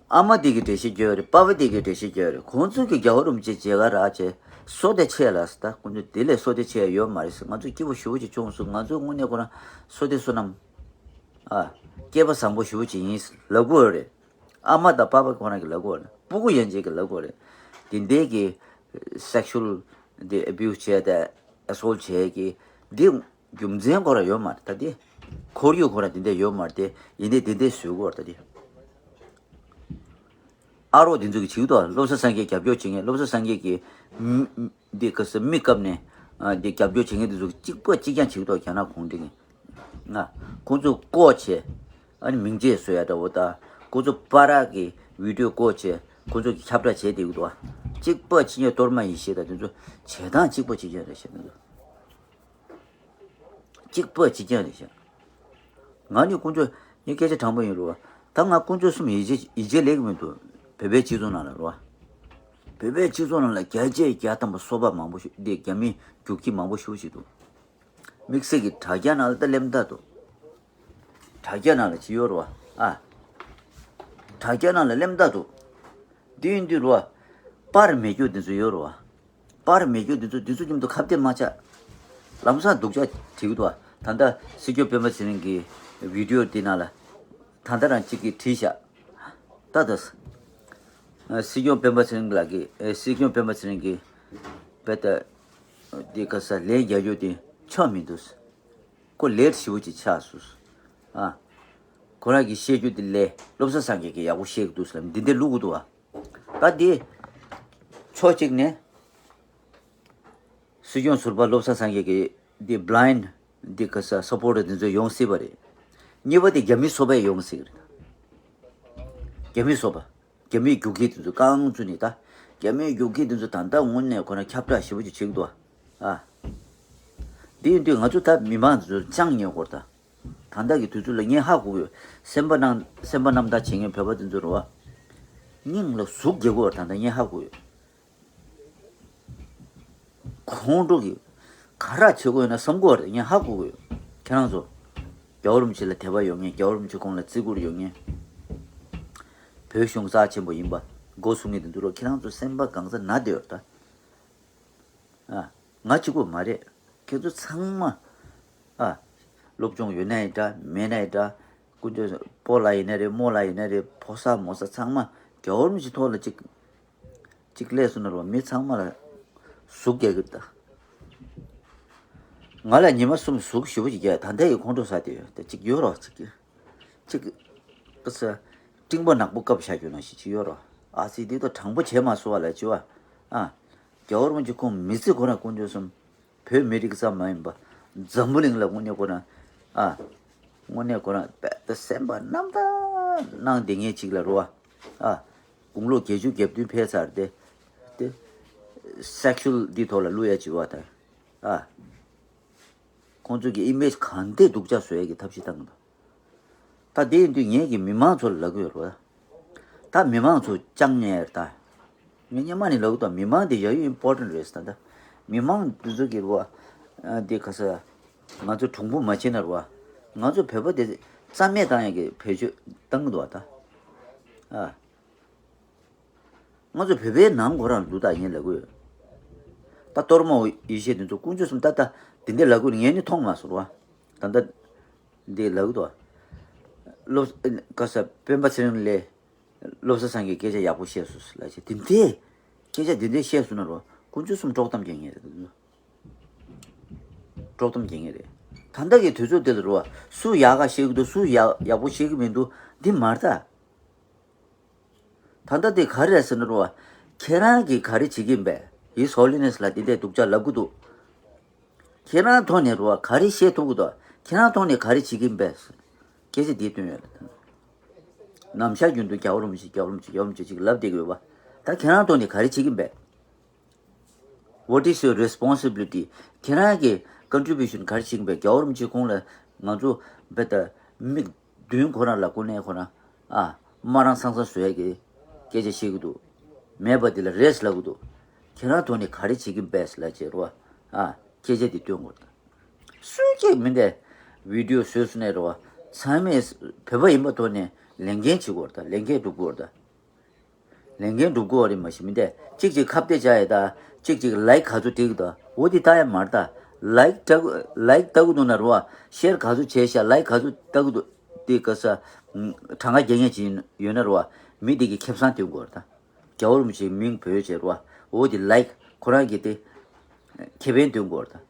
ཨ་མ་དེ་གའི་འགྲེལ་བཤད་རྒྱག་ཡོད་རེད། པ་ཕ་དེ་གའི་འགྲེལ་བཤད་རྒྱག་ཡོད་རེད། ཁོང་ཚོས་ཀྱི་རྒྱལ་བ་རིན་པོ་ཆེ་མཇལ་ཁ་རག་བྱས་བསོད་བདེ་ཆེ་ལ་ཟེར། ད་ཁོང་ཚོས་དེ་ལས་བསོད་བདེ་ཆེ་ཡོད་མ་རེད་ཟེར། ང་ཚོ་སྐྱིད་པོ་ཞེ་པོ་ཅིག་བྱུང་སོང་། ང་ཚོ་དངོས་གནས་ཁོ་རང་བསོད་བདེ་བསོད་ནམས། ཨ། སྐལ་པ་བཟང་པོ་ཞེ་པོ་ཅིག་ཡིན་ལབ་ཀྱི་ཡོད་རེད། ཨ་མ་དང་པ་ཕ་ཁོ་རང་གིས་ལབ་ཀྱི་ཡོད་རེད། སྤུ་གུ་ཡན་ཆད་ཀྱིས་ལབ་ཀྱི་ཡོད་རེད། དེ་འདྲའི་གི་སེག་ཤུལ་དེ་ཨ་བིའུ་སི་བྱས་ཏེ་ཨེ་སོལ་ཊི་བྱས་ཀྱི་འདི་རྒྱུ་མཚན་ཁོ་རང་ཡོད་མ་རེད་ད། དེ་ཁོར་ཡུག་ཁོ་རང་དེ་འདྲ་ཡོད་མ་རེད་དེ། ཡིན་ནའི་དེ་འདྲ་བཟོས་ཀྱི་ཡོད་རེད་ད། དེ་ཨ་རོགས་དེ་ཚོ་གིས་བྱེད་ཀྱི་འདུག་བློ་བཟང་སངས་རྒྱས་རྒྱབ་སྐྱོར་བྱེད་མཁན། བློ་བཟང་སངས་རྒྱས་ཀྱིས་མི་འདི་ག་ས་མི་བཀབ་ནས་ཨ་འདི་རྒྱབ་སྐྱོར་བྱེད་མཁན་དེ་ཚོ་གཅིག་པ་གཅིག་རྐྱང་བྱེད་ཀྱི་འདུག་རྒྱ་ནག་གུང་ཁྲན་གྱིས། ང་ཁོང་ཚོ་བཀོག་བྱས་ཨ་ནི་མིང་ཆད་བཟོ་ཡ་འདྲ་བོ་དང་། ཁོང་ཚོ་པར་ར་གི་བི་ཌི་ཡོ་བཀོག་བྱས་ཁོང་ཚོ་གིས་ཁྱབ་བསྒྲགས་བྱས་བསྡད་ཀྱི་འདུག་གཅིག་པ་གཅིག་རྐྱང་གཏོར་མ་ཡེ་ཤེས་དང་དེ་ཚོ་བྱེད་སྟངས་གཅིག་པ་གཅིག་རྐྱང་རེད་བཤད་ན་འདུག་གཅིག་པ་གཅིག་རྐྱང་རེད་ཤག་ང་ནི་དཀོན་མཆོག་ངའི་སྐད་ཆ་དྲང་པོ་ཡིན་རུང་། ད་ང་དཀོན་མཆོག་གསུམ་ཡིད་ཆེས་ཡིད་ཆེས་ལེགས་མི་འདུག་བོད་པའི་སྤྱི་ཚོགས་ནང་ལ་རུང་། བོད་པའི་སྤྱི་ཚོགས་ནང་ལ་བརྒྱ་ཆ་བརྒྱ་ཐམ་པ་སོ་པ་མང་པོ་ཞིག་འདི་རྒྱ་མི་རྒྱུག་ཁྱི་མང་པོ་ཞིག་ཞིག་འདུག་དམིགས་བསལ་གྱི་དྲ་རྒྱ་ནང་ལ་ད་གླེམ་ད་འདུག་དྲ་རྒྱ་ནང་ལ་ཅི་ཡོད་རུང་ཨ། དྲ་རྒྱ་ནང་ལ་གླེམ་ད་འདུག་འདི་ཡིན་དུས་རུང་། པར་མེད་རྒྱུ་འདི་ཚོ་ཡོད་རུང་། པར་མེད་རྒྱུ་འདི་ཚོ་འདི་ཚོ་མཉམ་དུ་ཁ་གཏད་མ་བཅག་ལམ་སང་སྡུག་ཅག་བྲིས་འདུག་ད་ལྟ་སྲིད་སྐྱོང་སྤེན་པ་ཚེ་རིང་གི་བི་ཌི་ཡོ་འདི་ནང་ལ་ད་ལྟ་རང་གཅིག་གིས་བྲིས་ཤག་ད་ལྟ་སྲིད་སྐྱོང་སྤེན་པ་ཚེ་རིང་ལགས་ཀྱིས་སྲིད་སྐྱོང་སྤེན་པ་ཚེ་རིང་གིས་བེ་ད་འདི་ག་ས་ལན་རྒྱག་རྒྱུ་དེ་ཆོག་མི་འདུག་ཁོ་ལེ་ཊི་ཞེ་པོ་ཅིག་ཆགས་སོང་། ཨ། ཁོ་རང་གིས་བཤད་རྒྱུ་དེ་ལས་བློ་བཟང་སངས་རྒྱས་ཀྱིས་ཡག་པོ་བཤད་ཀྱི་འདུག་ཟེར་ལབ་འདི་འདྲ་བླུག་གི་འདུག་ཨ། ད་འདི་ཕྱོགས་གཅིག་ནས་སྲིད་སྐྱོང་ཟུར་པ་བློ་བཟང་སངས་རྒྱས་ཀྱི་འདི་བྷ་ལའིན་ཌི་འདི་ག་ས་སཔོར་ཊར་འདི་ཚོ་ཡོང་སྲིད་པ་རེད། གཉིས་པ་དེ་རྒྱ་མི་སོ་པས་ཡོང་སྲིད་རེད། རྒྱ་མི་སོ་པ། རྒྱ་མིའི་རྒྱུག་ཁྱི་དེ་ཚོ་རྐང་བཙུགས་ནས་ད། རྒྱ་མིའི་རྒྱུག་ཁྱི་དེ་ཚོ་ད་ལྟ་དངོས་གནས་ཁོ་ན་ཁྱབ་བསྒྲགས་ཞེ་པོ་ཅིག་བྱེད་ཀྱི་འདུག་ཨ། འདི་ཡིན་དུས་ང་ཚོ་ད་མི་མང་དེ་ཚོ་ཅང་ཉན་དགོས་ད། ད་ལྟ་གི་དུས་ཚོད་ལ་ངས་ཧ་གོ་གི་ཡོད། སེམས་པ་རྣམ་སེམས་པ་རྣམ་དག་བྱེད་མཁན་བོད་པ་དེ་ཚོ་རེད་བ། སྙིང་ལ་ཟུག་རྒྱག་གི་ཡོད་ད་ལྟ་ངས་ཧ་གོ་གི་ཡོད། ཁོང་ཁྲོ་གི་ག་རེ་བྱེད་དགོས་ཡོད་ན་བསམ་གི་ཡོད་རེད། ངས་ཧ་གོ་གི་ཡོད། ཁྱེད་རང་ཚོ། རྒྱལ་བ་རིན་པོ་ཆེ་ལ་དད་པ་ཡོད་མཁན། རྒྱལ་བ་རིན་པོ་ཆེ་ཁོང་ལ་བརྩི་བཀུར་ཡོད་མཁན། བོད་གཞུང་རྩ་ཆེན་པོ་ཡིན་པ་མགོ་ཚོས་མཁན་དེ་འདུག་རོགས། ཁྱེད་རང་ཚོ་སེམས་པ་གང་ས་ན་བསྡད་ཡོད་ད། ཨ། ང་གཅིག་པོ་མ་རེད། ཁྱེད་ཚོ་ཚང་མ། ཨ། སློབ་སྦྱོང་ཡོད་ན་ཡིན་འདྲ་མེད་ན་ཡིན་འདྲ། དཀོན་མཆོག་སྤོ་ལགས་ཡིན་ན་རེད། རྨོ་ལགས་ཡིན་ན་རེད། ཕོ་གསར་མོ་གསར་ཚང་མ་རྒྱལ་བ་རིན་པོ་ཆེ་ཐོག་ལ་གཅིག་གཅིག་སླེབས་སོང་ན་རོ། མི་ཚང་མ་ལ་ཟུག་རྒྱག་གི་ད། ང་ལ་ཉི་མ་གསུམ་ཟུག་ཞེ་པོ་ཅིག་རྒྱག་ད་ལྟ་ཡི་ཁོང་ཁྲོ་ཟ་དེ་ཡོད་ད། གཅིག་ཡོད་རོ་གཅིག་གཅིག་ཨ་ས། སྤྲིན་པ་ནག་པོ་བཀབ་བཞག་རྒྱུ་ནང་བཞིན་ཅིག་ཡོད་རོ། ཨ་ཙི་འདི་ད་དྲང་པོ་བྱས་མ་སོང་བ་ལ་ཅི་བ། ཨ། རྒྱལ་བ་རིན་པོ་ཆེ་ཁོང་མི་ཚེ་ཁོ་ན་དཀོན་མཆོག་གསུམ། བོད་མི་རིགས་ཙམ་མ་ཡིན་པ། འཛམ་བུ་གླིང་ལ་དངོས་གནས་ཁོ་ན། ཨ། དངོས་གནས་ཁོ་ན་དཔེ་ད་སེམས་པ་རྣམ་དག་གནང་བསྡད་མཁན་ཅིག་ལ་རོ། ཨ། དགུང་ལོ་བརྒྱད་ཅུ་གྱ་བདུན་ཕེབས་ཚར་ཏེ། དེ། སེག་ཤུལ་འདི་ཐོག་ལ་བླུག་ཡ་ཅིག་བ་ད། ཨ། ཁོང་ཚོ་གི་ཨི་མེཇ་གང་འདྲས་སྡུག་ཅག་བཟོ་ཡ་གི་ཐབས་ཤེས་བཏང་གི་འདུག་ད་དེ་ཡིན་དུས་ངས་ཀྱི་མི་མང་ཚོ་ལ་ལབ་ཀྱི་ཡོད་རེད་བ། ད་མི་མང་ཚོ་ཅང་ཉན་ཡ་རེད་ད། ངས་སྔོན་མ་ནས་ལབ་ཀྱི་འདུག་མི་མང་དེ་ཡ་ཡོད་ཨིམ་པོར་ཊེན་ཊི་རེད་ཟེར། ད་ལྟ་མི་མང་འདི་ཚོ་གི་རེད་བ། ཨ། དེ་ག་ས། ང་ཚོ་གྲུང་པོ་མ་བྱེད་ན་རེད་བ། ང་ཚོ་བོད་པ་དེ་རྩ་མེད་བཏང་ཡ་གི་བེད་སྤྱོད་བཏང་གི་འདུག་བ་ད། ཨ། ང་ཚོ་བོད་པའི་ནང་ཁོ་རང་འདུག་ད་ངས་ལབ་ཀྱི་ཡོད། ད་གཏོར་མ་ཡེ་ཤེས་དེ་ཚོ་དཀོན་མཆོག་གསུམ་ད་ལྟ་དེ་འདྲས་ལབ་ཀྱི་ཡོད། ངས་ནི་མཐོང་མ་སོང་བ། ད་ལྟ་འདི་ལབ་ཀྱི་འདུག་བློ་ག་ས་སྤེན་པ་ཚེ་རིང་ལས་བློ་བཟང་སངས་རྒྱས་སྐད་ཆ་ཡག་པོ་བཤད་སོང་ལབ་བྱས་དེ་འདྲས། སྐད་ཆ་དེ་འདྲས་བཤད་སོང་ན་རོ། དཀོན་མཆོག་གསུམ་དཀྲོག་གཏམ་རྒྱག་མཁན་རེད། དཀྲོག་གཏམ་རྒྱག་མཁན་རེད། ད་ལྟ་གི་དུས་ཚོད་དེ་ལ་རོ། སུ་ཡག་ག་བཤད་ཀྱི་འདུག་སུ་ཡག་ཡག་པོ་བཤད་ཀྱི་མི་འདུག་འདི་མ་རེད་ད། ད་ལྟ་དེ་ག་རེ་རེད་ཟེར་ན་རོ། ཁྱེད་རང་གིས་ག་རེ་བྱེད་ཀྱི་ཡིན་པས། His Holiness ལ་དེ་འདྲའི་སྡུག་ཅག་ལབ་གི་འདུག་ཁྱེད་རང་ཐོག་ནས་རོ་ག་རེ་བཤད་ཐུབ་གི་འདུག་ཁྱེད་རང་ཐོག་ནས་ག་རེ་བྱེད་ཀྱིན་པས། སྐད་ཆ་འདི་བཏོན་ཡོད་རེད། ནམ་ཞག་རྒྱུན་དུ་རྒྱལ་བ་རིན་པོ་ཆེ་རྒྱལ་བ་རིན་པོ་ཆེ་རྒྱལ་བ་རིན་པོ་ཆེ་ཅིག་ལབ་བསྡད་ཀྱི་ཡོད་པ། ད་ཁྱེད་རང་ཐོག་ནས་ག་རེ་བྱེད་ཀྱིན་པས། What is your responsibility? ཁྱེད་རང་གི་contribution ག་རེ་བྱེད་ཀྱིན་པས། རྒྱལ་བ་རིན་པོ་ཆེ་ཁོང་ལ་ང་ཚོ་བེ་ད་མིག་མདུན་ཁོ་རང་ལ་ཀུན་ནས་ཁོ་རང་ཨ་དམར་རང་སང་སང་བཟོ་ཡ་གི་སྐད་ཆ་བཤད་ཀྱི་འདུག་མེད་པ་དེ་ལ་རེས་ལབ་ཀྱི་འདུག་ཁྱེད་རང་ཐོག་ནས་ག་རེ་བྱེད་ཀྱིན་པས་ལབ་བྱས་རོ། ཨ་སྐད་ཆ་དེ་སྟོན་དགོས་རེད། སུས་ཀྱང་མི་འདའ། བི་ཌི་ཡོ་བཟོས་སོང་ནས་རོ། ཚང་མས་བོད་པ་ཡིན་པ་ཐོག་ནས་ལས་འགན་བྱེད་དགོས་རེད་ད། ལས་འགན་སྒྲུབ་དགོས་རེད་ད། ལས་འགན་སྒྲུབ་དགོས་རེད་མ་གཞི་མི་འདའ། གཅིག་གཅིག་ཁ་གཏད་བཅག་ཡ་ད། གཅིག་གཅིག་ལའིག་ག་ཚོད་སྤྲད་ཀྱི་འདུག་འོ་དེ་ལྟ་ཡ་མ་རེད་ད། ལའིག་སྤྲད་ལའིག་ལྟ་གི་འདུག་ན་རོ། ཤེར་ག་ཚོད་བྱས་ཤག་ལའིག་ག་ཚོད་ལྟ་གི་འདུག་དེ་ག་ས། གྲངས་ཀ་རྒྱག་མཁན་ཅིག་ཡོད་ན་རོ། མི་དེ་གི་ཁེ་བཟང་སྟོན་དགོས་རེད་ད། རྒྱལ་བ་རིན་པོ་ཆེའི་མིང་འབོད་བྱས་རོ། འོ་དེ་ལའིག་ཁོ་རང་གི་དེ་ཁེ་ཕན་འདོན་དགོས་རེད་ད།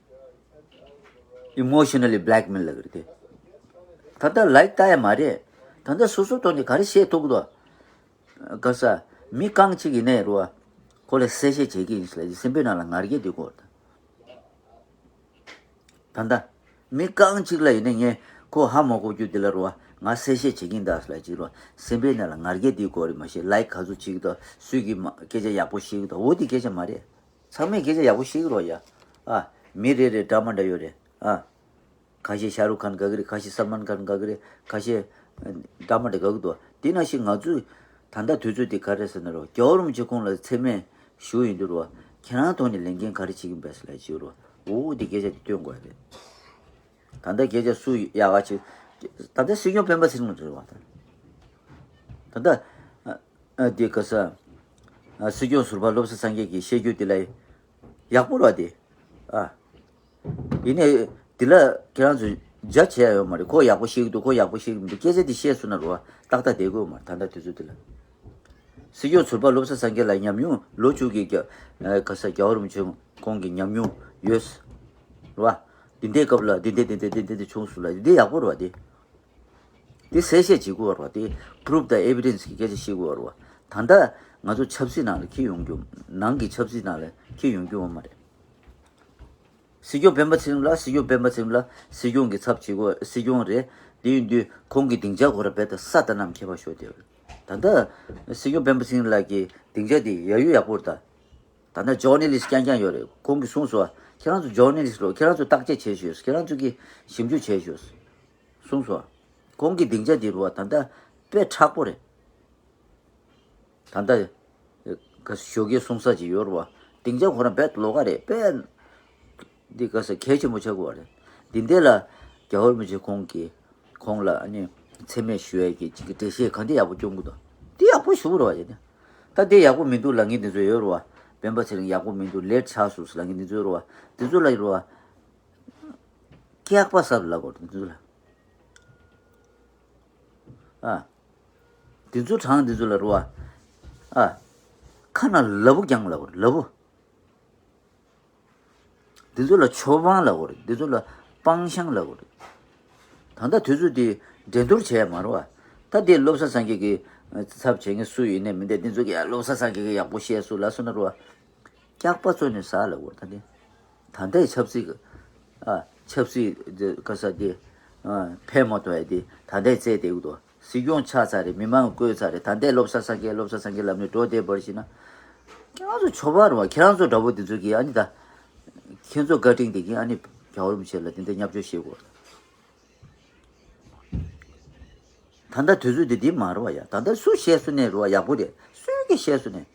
Emotionally blackmail ལབ་ཀྱི་རེད་དེ། ད་ལྟ་ལའིག་ལྟ་ཡ་མ་རེད། ད་ལྟ་སོ་སོ་ཐོག་ནས་ག་རེ་བཤད་ཐུབ་ཀྱི་འདུག་ག་ས། མི་རྐང་གཅིག་ཡིན་ནའི་རོ། ཁོ་ལ་གསལ་བཤད་བྱེད་ཀྱི་ཡིན་ཟེར་ལབ་ཀྱི་སེམས་པའི་ནང་ལ་ང་རྒྱལ་འདུག་གོ་ད་ལྟ། མི་རྐང་གཅིག་ལ་ཡིན་ན་ངས་ཁོ་ཧ་མ་གོ་རྒྱུ་དེ་ལ་རོ། ང་གསལ་བཤད་བྱེད་ཀྱི་ཡིན་ད་ཟེར་ལབ་ཀྱི་རོ། སེམས་པའི་ནང་ལ་ང་རྒྱལ་འདུག་གོ་རེད་མ་གཞི་ལའིག་ག་ཚོད་བྱེད་ཀྱི་འདུག་སུས་ཀྱི་མ་སྐད་ཆ་ཡག་པོ་བཤད་ཀྱི་འདུག་འོ་དེ་སྐད་ཆ་མ་རེད། ཚང་མས་སྐད་ཆ་ཡག་པོ་བཤད་ཀྱི་རོ་ཡ། ཨ། མི་རེ་རེ་འདྲ་མ་འདྲ་ཡོད་རེད། ཨ། ཁ་ཤས་ཤ་རུག་ཁཱན་དགའ་གི་རེད། ཁ་ཤས་སལ་མཱན་ཁཱན་དགའ་གི་རེད། ཁ་ཤས་འདྲ་མ་འདྲ་དགའ་གི་འདུག་དེ་ནང་བཞིན་ང་ཚོས་ད་ལྟ་དུས་ཚོད་འདི་ག་རེ་ཟེར་ན་རོ། རྒྱལ་བ་རིན་པོ་ཆེ་ཁོང་ལ་མཚན་སྨད་ཞུ་ཡིན་དུས་རོ། ཁྱེད་རང་ཐོག་ནས་ལས་འགན་ག་རེ་བྱེད་ཀྱིན་པས་ལབ་ཅིག་རོ། འོ་འདི་སྐད་ཆ་འདི་སྟོན་དགོས་རེད། ད་ལྟ་སྐད་ཆ་སུ་ཡག་ག་ཅིག་ད་ལྟ་སྲིད་སྐྱོང་སྤེན་པ་ཚེ་རིང་རེད་བ། ད་ལྟ་ཨ་ཨ་འདི་ག་ས་ཨ་སྲིད་སྐྱོང་ཟུར་པ་བློ་བཟང་སངས་རྒྱས་ཀྱིས་བཤད་རྒྱུ་འདི་ལ་ཡག་པོ་རེད་བ་དེ། ཨ། ཡིན་ནའི་འདི་ལ་ཁྱེད་རང་ཚོས་རྒྱ་བྱས་ཡོད་མ་རེད། ཁོ་ཡག་པོ་ཤེས་ཀྱི་འདུག་ཁོ་ཡག་པོ་ཤེས་ཀྱི་མི་འདུག་སྐད་ཆ་འདི་བཤད་སོང་ན་རོ། ཏག་ཏག་བསྡད་དགོས་མ་རེད། ད་ལྟ་དུས་ཚོད་འདི་ལ། སྲིད་སྐྱོང་ཟུར་པ་བློ་བཟང་སངས་རྒྱས་ལ་ཉམས་མྱོང་ལོ་བཅུ་གི་རྒྱ་ཨ་ག་ས་རྒྱལ་བ་རིན་པོ་ཆེ་ཁོང་གི་ཉམས་མྱོང་ཡོད་རེད་བ། འདི་འདྲའི་སྐབས་ལ་འདི་འདྲའི་འདི་འདྲའི་འདི་འདྲའི་བྱུང་སོང་ལ་འདི་ཡག་པོ་རེད་བ་དེ། དེ་གསལ་བཤད་བྱེད་དགོས་པ་རེད་བ། དེ་proof དང་evidence གི་སྐད་ཆ་བཤད་དགོས་པ་རེད་བ། ད་ལྟ་ང་ཚོ་ཆབ་སྲིད་ནང་ལ་འཁྱེར་ཡོང་རྒྱུ། ནང་གི་ཆབ་སྲིད་ནང་ལ་འཁྱེར་ཡོང་རྒྱུ་ཡོད་མ་རེད། སྲིད་སྐྱོང་སྤེན་པ་ཚེ་རིང་ལ། སྲིད་སྐྱོང་སྤེན་པ་ཚེ་རིང་ལ། སྲིད་སྐྱོང་གི་ཚབ་བྱེད་དགོས། སྲིད་སྐྱོང་རེད། དེ་ཡིན་དུས་ཁོང་གི་སྡིངས་ཆ་ཁོ་ར་རྦད་དེ་ས་དང་གནམ་ཁྱད་པར་ཤོར་བསྡད་ཡོད་རེད། ད་ལྟ་སྲིད་སྐྱོང་སྤེན་པ་ཚེ་རིང་ལགས་ཀྱི་སྡིངས་ཆ་དེ་ཡ་ཡུ་ཡག་པོ་རེད་ད། ད་ལྟ་journalist རྐྱང་རྐྱང་ཡོད་རེད། ཁོང་གིས་གསུངས་སོང་བ། ཁྱེད་རང་ཚོ་journalist རེད། ཁྱེད་རང་ཚོ་བརྟག་དཔྱད་བྱེད་ཤོག་ཁྱེད་རང་ཚོ་གིས་ཞིབ་འཇུག་བྱེད་ཤོག་གསུངས་སོང་བ། ཁོང་གི་སྡིངས་ཆ་འདི་རུ་བ་ད་ལྟ་དཔེ་མཁྲེགས་པོ་རེད། ད་ལྟ་ག་ཞོགས་ཀས་སོང་ས་ཅིག་ཡོད་རུ་བ། སྡིངས་ཆ་ཁོ་རང་དཔེ་ལོགས་ཀ་རེད། དཔེ་འདི་ག་ས་གལ་ཆེན་པོ་ཆགས་ཀྱི་ཡོད་རེད། འདི་འདྲ་ལ་རྒྱལ་བ་རིན་པོ་ཆེ་ཁོང་གིས་ཁོང་ལ་ཨ་ནི་མཚན་སྨད་ཞུ་ཡས་ཀྱི་ཅིག་གི་འགྲེལ་བཤད་ག་འདྲ་ཡག་པོ་སྐྱོན་གྱི་འདུག་འདི་ཡག་པོ་ཞུ་རུ་བ་ཡིན། ད་འདི་ཡག་པོ་མི་འདུག་ལབ་མཁན་འདི་ཚོ་ཡོད་རུ་བ། སྤེན་པ་ཚེ་རིང་ཡག་པོ་མི་འདུག late ཆགས་སོང་ལབ་མཁན་འདི་ཚོ་ཡོད་རུ་བ། འདི་ཚོ་ལ་ཡོད་རུ་བ། སྐྱག་པ་ཟ་ལབ་དགོས་འདི་ཚོ་ལ། ཨ། འདི་ཚོ་གྲངས་འདི་ཚོ་ལ་རུ་བ། ཨ། ཁ་ནང་ལ་ལབ་བུ་རྒྱང་ལབ་དགོས་ལབ་བུ། འདི་ཚོ་ལ་ཆོ་འཕང་ལབ་དགོས་རེད། འདི་ཚོ་ལ་སྤང་ཤང་ལབ་དགོས་རེད། ད་ལྟ་དུས་ཚོད་འདི་འགྲན་བསྡུར་བྱས་མ་རེད་བ། ད་འདི་བློ་བཟང་སངས་རྒྱས་ཀྱི་ཚབ་བྱེད་མཁན་སུ་ཡིན་ནའི་མིན་ནའི་འདི་ཚོ་གིས་ཡ་བློ་བཟང་སངས་རྒྱས་ཀྱིས་ཡག་པོ་བཤད་སོང་ལབ་སོང་ན་རེད་བ། སྐྱག་པ་བཙོས་ནས་ཟ་ལབ་དགོས་རེད། ད་འདི་ད་ལྟའི་ཆབ་སྲིད་ཀྱི་ཨ་ཆབ་སྲིད་འདི་ག་ས་འདི་ཨ་ཕན་མ་ཐོགས་ཡ་འདི་ད་ལྟའི་རྩད་དེ་འུ་དོ། སྲིད་སྐྱོང་ཆགས་ཚར་རེད། མི་མང་བསྐོས་ཚར་རེད། ད་ལྟའི་བློ་བཟང་སངས་རྒྱས་བློ་བཟང་སངས་རྒྱས་ལབ་ནས་འགྲོ་བསྡད་པར་བྱས་ན། ཁྱེད་རང་ཚོ་ཆོ་པ་རེད་བ། ཁྱེད་རང་ཚོ་འདྲ་པོ་འདི་ཚོ་གིས་ཨ་ནི་ད། ཁྱེད་ཚོ་བཀའ་དྲིན་དེ་གིས་ཨ་ནི་རྒྱལ་བ་རིན་པོ་ཆེ་ལ་དེ་འདྲ་བརྙས་བཅོས་བྱེད་དགོས། ད་ལྟ་དུས་ཚོད་འདི་འདི་མ་རེད་བ་ཡ། ད་ལྟ་སུ་བཤད་སོང་ནའི་རེད་བ། ཡག་པོ་རེད། སུས་ཀྱིས་བཤད་སོང་ནའི།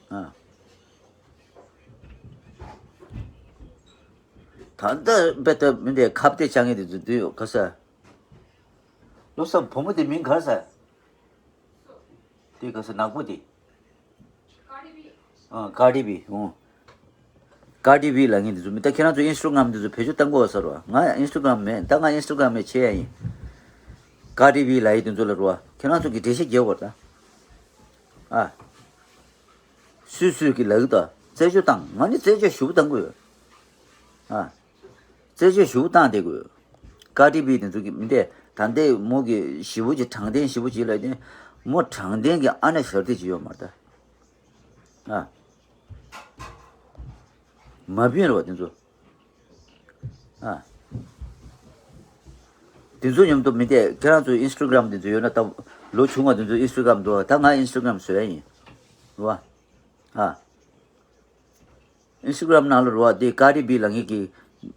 ཨ། ད་ལྟ་དཔེ་ལྟ་མི་འདྲའི་ཁ་གཏད་བཅག་མཁན་དེ་ཚོ་འདུག་ཡོད་ག་ས། བློ་བཟང་བུ་མོ་དེ་མིང་ག་རེ་ཟེར། དེ་ག་ས་ནག་པོ་དེ། ཨ་ཀ་ཌི་བི། ཨོ། ཀ་ཌི་བི་ལབ་མཁན་དེ་ཚོ་མི། ད་ཁྱེད་རང་ཚོ་ཨིན་སི་ཊ་གྷ་རམ་དེ་ཚོ་བེད་སྤྱོད་གཏང་དགོས་ས་རེད་བ། ང་ཨིན་སི་ཊ་གྷ་རམ་མེད། ད་ང་ཨིན་སི་ཊ་གྷ་རམ་མེད་བྱེད་ཡ་ཡིན། ཀ་ཌི་བི་ལབ་ཡ་དེ་ཚོ་ལ་རེད་བ། ཁྱེད་རང་ཚོ་གིས་འགྲེལ་བཤད་རྒྱག་དགོས་རེད་ད། ཨ། སུས་སུས་ཀྱིས་ལབ་ཀྱི་འདུག་རྩད་གཅོད་བཏང་། ང་ནི་རྩད་གཅོད་ཞུ་བཏང་གི་ཡོད། ཨ། རྩད་གཅོད་ཞུ་བཏང་བསྡད་ཀྱི་ཡོད། ཀ་ཌི་བི་དེ་ཚོ་གིས་མི་འདྲ། ད་ལྟའི་མོ་གི་ཞི་བོ་ཅིག་དྲང་བདེན་ཞི་བོ་ཅིག་ལབ་དེ། མོ་དྲང་བདེན་གྱི་ཨ་ནེ་ཞར་དེ་ཅིག་ཡོད་མ་རེད་ད། ཨ། མ་བུན་རེད་བ་དེ་ཚོ། ཨ། དེ་ཚོ་མཉམ་དུ་མི་དེ་ཁྱེད་རང་ཚོ་ཨིན་སི་ཊ་གྷ་རམ་དེ་ཚོ་ཡོད་ན་ད་ལོ་ཆུང་བ་དེ་ཚོ་ཨིན་སི་ཊ་གྷ་རམ་འདུག་ད་ང་ཨིན་སི་ཊ་གྷ་རམ་བཟོ་ཡ་ཡིན། རེད་བ། ཨ། ཨིན་སི་ཊ་གྷ་རམ་ནང་ལ་རེད་བ་དེ་ཀ་ཌི་བི་ལབ་མཁན་གྱི་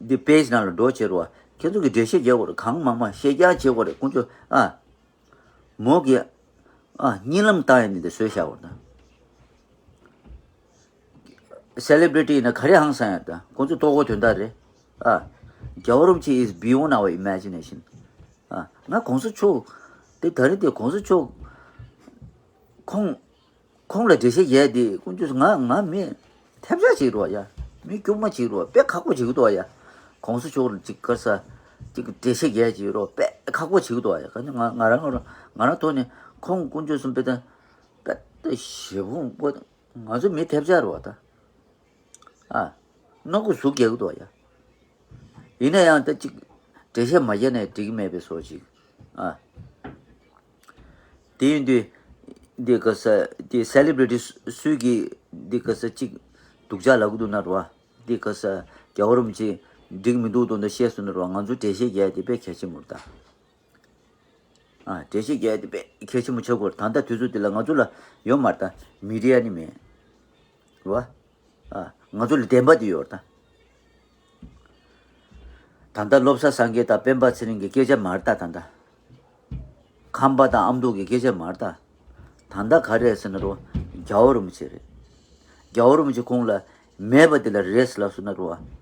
དེ་པེ་ཇི་ནང་ལ་འགྲོ་བྱེད་རེད་བ། ཁྱེད་ཚོ་གི་འགྲེལ་བཤད་རྒྱག་དགོས་རེད། གང་མང་མང་བཤད་རྒྱག་བྱེད་དགོས་རེད། ཁོང་ཚོ་ཨ། མོ་གི་ཨ་གཉིད་ལམ་བཏང་ཡ་ནི་དེ་བཟོས་བཞག་པ་དང་། སེ་ལེ་བྷི་རི་ཊི་ཡིན་ན་ག་རེ་ཧང་སང་ཡ་དང་ཁོང་ཚོ་ལྟོ་གོས་དོན་དག་རེད། ཨ། རྒྱལ་བ་རིན་པོ་ཆེ་is beyond our imagination། ཨ། ང་གོང་ས་མཆོག་དེ་ད་རེས་དེ་གོང་ས་མཆོག་ཁོང་ཁོང་ལ་འགྲེལ་བཤད་རྒྱག་དེ་ཀུན་སྤྱོད་ང་ང་མི་ཐེབས་ཆག་ཅིག་རེད་བ་ཡ། མི་སྐྱུག་མ་ཅིག་རེད་བ། དཔེ་ཁག་པོ་ཅིག་འདུག་བ་ཡ། གོང་ས་མཆོག་ལ་ཅིག་དཀར་ས་ཅིག་འགྲེལ་བཤད་རྒྱག་ཅིག་རེད་བ། དཔེ་ཁག་པོ་ཅིག་འདུག་བ་ཡ། ག་ནི་ང་ང་རང་ང་རང་ང་རང་ཐོག་ནས་ཁོང་ཀུན་སྤྱོད་གསུམ་དཔེ་ད་དཔེ་ད་ཞེ་བོ་པོ་ང་ཚོ་མི་ཐེབས་ཆག་རེད་བ་ད། ཨ། རྣོ་གུ་ཟུག་རྒྱག་གི་འདུག་བ་ཡ། ཡིན་ན་ཡང་ད་ཅིག་འགྲེལ་བཤད་མ་རྒྱག་ནས་འགྲིག་གི་མེད་པའི་བཟོ་ཅིག་ཨ། དེ་ཡིན་དུས་འདི་ག་ས་དེ་སེ་ལེ་བྷི་རི་ཊི་སུ་གི་འདི་ག་ས་ཅིག་སྡུག་ཅག་ལབ་གི་འདུག་ན་རེད་བ། འདི་ག་ས་རྒྱལ་བ་རིན་པོ་ཆེ་འགྲིག་མི་འདུག་དོན་དག་བཤད་སོང་ན་རེད་བ། ང་ཚོ་འགྲེལ་བཤད་རྒྱག་ཡ་དེ་དཔེ་གལ་ཆེན་པོ་རེད་ད། ཨ། འགྲེལ་བཤད་རྒྱག་ཡ་དེ་དཔེ་གལ་ཆེན་པོ་ཆགས་ཀྱི་ཡོད་རེད། ད་ལྟ་དུས་ཚོད་འདི་ལ་ང་ཚོ་ལ་ཡོད་མ་རེད་ད། མི་ཌི་ཡ་ནི་མེད། རེད་བ། ཨ། ང་ཚོ་ལ་བདེན་པ་དེ་ཡོད་རེད་ད། ད་ལྟ་བློ་བཟང་སངས་རྒྱས་དང་སྤེན་པ་ཚེ་རིང་གི་སྐད་ཆ་མ་རེད་ད། ད་ལྟ་ཁམས་པ་དང་ཨ་མདོ་གི་སྐད་ཆ་མ་རེད་ད། ད་ལྟ་ག་རེ་རེད་ཟེར་ན་རེད་བ། རྒྱལ་བ་རིན་པོ་ཆེ་རེད། རྒྱལ་བ་རིན་པོ་ཆེ་ཁོང་ལ་མེད་པ་དེ་ལ་རེད་ཟེར་ལབ་སོང་ན་རེད་བ།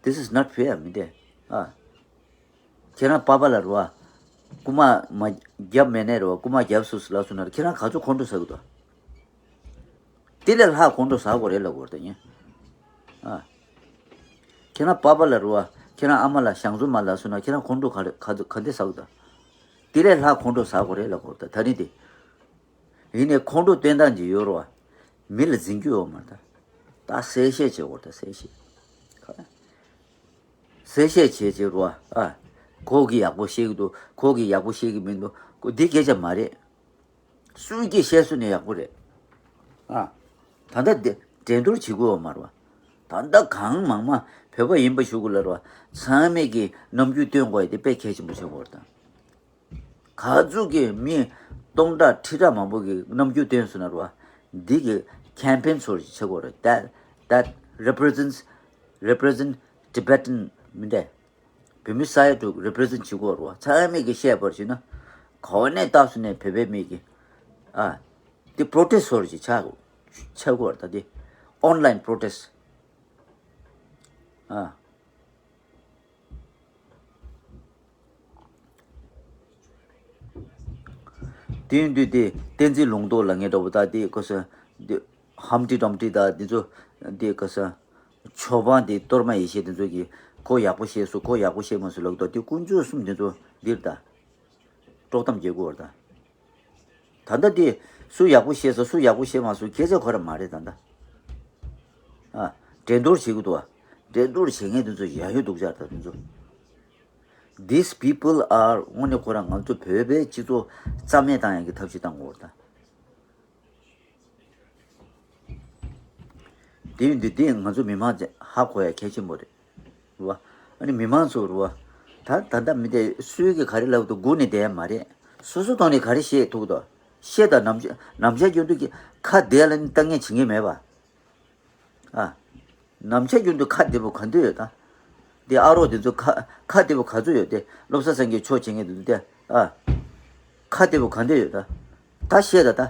This is not fair མི་འདྲ། ཨ། ཁྱེད་རང་པ་ཕ་ལ་རེད་བ། རྐུ་མ་མ་རྒྱབ་མེད་ནས་རེད་བ། རྐུ་མ་རྒྱབ་སོང་ཟེར་ལབ་སོང་ན་ཁྱེད་རང་ག་ཚོད་ཁོང་ཁྲོ་ཟ་གི་འདུག་དེ་ལས་ལྷག་ཁོང་ཁྲོ་ཟ་དགོས་རེད་ལབ་དགོས་རེད་ད་ཡིན། ཨ། ཁྱེད་རང་པ་ཕ་ལ་རེད་བ། ཁྱེད་རང་ཨ་མ་ལ་ཞང་བཙུན་མ་ལབ་སོང་ན་ཁྱེད་རང་ཁོང་ཁྲོ་ག་རེ་ག་ཚོད་ག་འདྲ་ཟ་གི་འདུག་དེ་ལས་ལྷག་ཁོང་ཁྲོ་ཟ་དགོས་རེད་ལབ་དགོས་རེད་ད་ད་རིང་དེ། ཡིན་ནའི་ཁོང་ཁྲོ་བསྟན་སྟངས་ཅིག་ཡོད་རེད་བ། མི་ལ་འཛིན་རྒྱུ་ཡོད་མ་རེད་ད། ད་གསལ་བཤད་བྱེད་དགོས་རེད་ད་གསལ་བཤད། གསལ་བཤད་བྱེད་བྱེད་རོ། ཨ། ཁོ་གིས་ཡག་པོ་ཤེས་ཀྱི་འདུག་ཁོ་གིས་ཡག་པོ་ཤེས་ཀྱི་མི་འདུག་ཁོ་འདི་སྐད་ཆ་མ་རེད། སུས་ཀྱིས་བཤད་སོང་ནས་ཡག་པོ་རེད། ཨ། ད་ལྟ་འདི་འགྲན་བསྡུར་བྱེད་དགོས་པ་མ་རེད་བ། ད་ལྟ་གང་མང་མང་བོད་པ་ཡིན་པ་ཞུ་དགོས་ལ་རེད་བ། ཚང་མས་ཀྱི་རྣམ་འགྱུར་སྟོན་དགོས་ཡ་དེ་དཔེ་གལ་ཆེན་པོ་ཆགས་ཀྱི་ཡོད་རེད་ད། ག་ཚོད་ཀྱི་མི་སྟོང་ཕྲག་ཁྲི་ཕྲག་མང་པོ་གི་རྣམ་འགྱུར་སྟོན་སོང་ན་རེད་བ། འདི་གི་ཁེམ་པེན་ཚོར་ཅིག་བྱེད་དགོས་རེད། That that represents represent Tibetan མི་འདྲ། བོད་མི་ས་ཡ་དྲུག་རེ་པི་རི་ཛེན་ཊི་བྱེད་དགོས་རེད་བ། ཚང་མས་ཀྱི་བཤད་པར་བྱས་ན། ག་བ་ནས་བཏགས་སོང་ནས་བོད་པའི་མི་གི་ཨ། འདི་པྲོ་ཊེ་སི་ཊི་ཚོར་ཅིག་ཆགས་ཆགས་དགོས་རེད་ད་འདི། ཨོན་ལའིན་པྲོ་ཊེ་སི་ཊི། ཨ། དེ་ཡིན་དུས་དེ་བསྟན་འཛིན་ལུང་རྟོགས་ལབ་མཁན་འདྲ་བོ་ད་དེ་གོ་སོང་། དེ་ཧམ་ཊི་ཌམ་ཊི་ད་དེ་ཚོ་དེ་གོ་སོང་། ཆོས་འབངས་དེ་གཏོར་མ་ཡེ་ཤེས་དེ་ཚོ་གིས་ཁོ་ཡག་པོ་བཤད་སོང་ཁོ་ཡག་པོ་བཤད་མ་སོང་ལབ་འདུག་དེ་དཀོན་མཆོག་གསུམ་དེ་ཚོ་འདིར་ད་དཀྲོག་གཏམ་རྒྱག་གི་ཡོད་རེད་ད། ད་ལྟ་དེ་སུ་ཡག་པོ་བཤད་སོང་སུ་ཡག་པོ་བཤད་མ་སོང་སྐད་ཆ་ཁོ་རང་མ་རེད་ད་ད། ཨ། འགྲན་བསྡུར་བྱེད་ཀྱི་འདུག་ཨ། འགྲན་བསྡུར་བྱེད་མཁན་དེ་ཚོ་ཡ་ཡོ་སྡུག་ཅག་ད་དེ་ཚོ། These people are དངོས་གནས་ཁོ་རང་ང་ཚོ་བོད་པའི་སྤྱི་ཚོགས་རྩ་མེད་བཏང་ཡག་གི་ཐབས་ཤེས་བཏང་དགོས་རེད་ད། དེ་ཡིན་དུས་དེ་ང་ཚོ་མི་མང་ཧ་གོ་ཡ་གལ་ཆེན་པོ་རེད། རེད་བ། ཨ་ནི་མི་མང་ཚོ་རེད་བ། ད་ད་ལྟ་མི་དེ་སུས་གི་ག་རེ་ལབ་འདུག་སྒུག་ནས་བསྡད་ཡ་མ་རེད། སོ་སོ་ཐོག་ནས་ག་རེ་བཤད་ཐུབ་འདུག་བཤད་དང་ནམ་ནམ་ཞག་རྒྱུན་དུ་གི་ཁ་བདེ་ལ་ནི་ལྟ་ངན་བྱེད་ངན་མེད་པ། ཨ། ནམ་ཞག་རྒྱུན་དུ་ཁ་བདེ་པོ་ག་འདོད་ཡོད་ད། དེ་ཨ་རོགས་དེ་ཚོ་ཁ་ཁ་བདེ་པོ་ག་ཚོད་ཡོད་དེ་བློ་བཟང་སེང་གེ་ཕྱོགས་བྱེད་མཁན་དེ་ཚོ་དེ་ཨ། ཁ་བདེ་པོ་ག་འདོད་ཡོད་ད། ད་བཤད་ད་ད།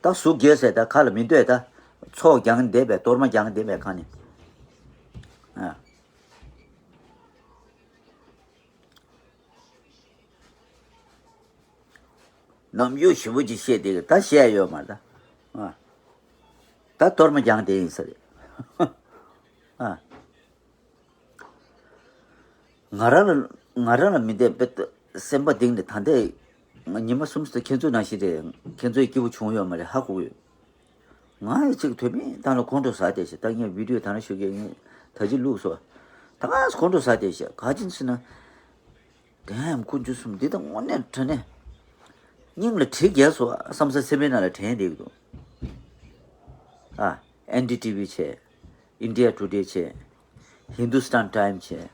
ད་ཟུག་རྒྱས་ཟེར་ད་ཁ་ལ་མི་འདོད་ད། ཚོགས་རྒྱང་བསྡད་པས་གཏོར་མ་རྒྱང་བསྡད་པས་ཁ་ནས། ཨ། ནམ་རྒྱུན་ཞེ་པོ་ཅིག་བཤད་དེ་ད་བཤད་ཡོད་མ་རེད་ད། ཨ། ད་གཏོར་མ་རྒྱང་བསྡད་ཡིན་ས་རེད། ཨ། ང་རང་ལ་ང་རང་ལ་མི་བདེ་བས་སེམས་པ་གཏིང་ནས་ད་ལྟའི་ང་ཉི་མ་གསུམ་ཙམ་ཁྱེད་ཚོ་ནང་བཞིན་རེད། ཁྱེད་ཚོའི་སྐྱིད་པོ་བྱུང་ཡོད་མ་རེད་ཧ་གོ་གི་ཡོད། ང་ཡི་ཅིག་དོན་མེད་སྟངས་ལ་ཁོང་ཁྲོ་ཟ་བསྡད་ཤག་ད་ངས་བི་ཌིའོ་ད་ནང་ཞུ་གི་ངས་ད་ཅི་བླུགས་སོ། ད་ང་ཁོང་ཁྲོ་ཟ་བསྡད་ཤག་ག་ཅི་ཟེར་ན། དེ་ཧམ་ཁུ་འཇུ་གསུམ་འདི་དང་དངོས་གནས་དྲན་ནས། སྙིང་ལ་གྲི་རྒྱས་སོ་བསམ་ས་སེམས་པའི་ནང་ལ་དྲན་བསྡད་ཀྱི་འདུག་ཨ། ཨེན་ཌི་ཊི་ཝི་བྱས། ཨིན་ཌི་ཡ་ཊུ་ཌེ་བྱས། ཧིན་དུ་སི་ཏན་ཊའིམ་བྱས།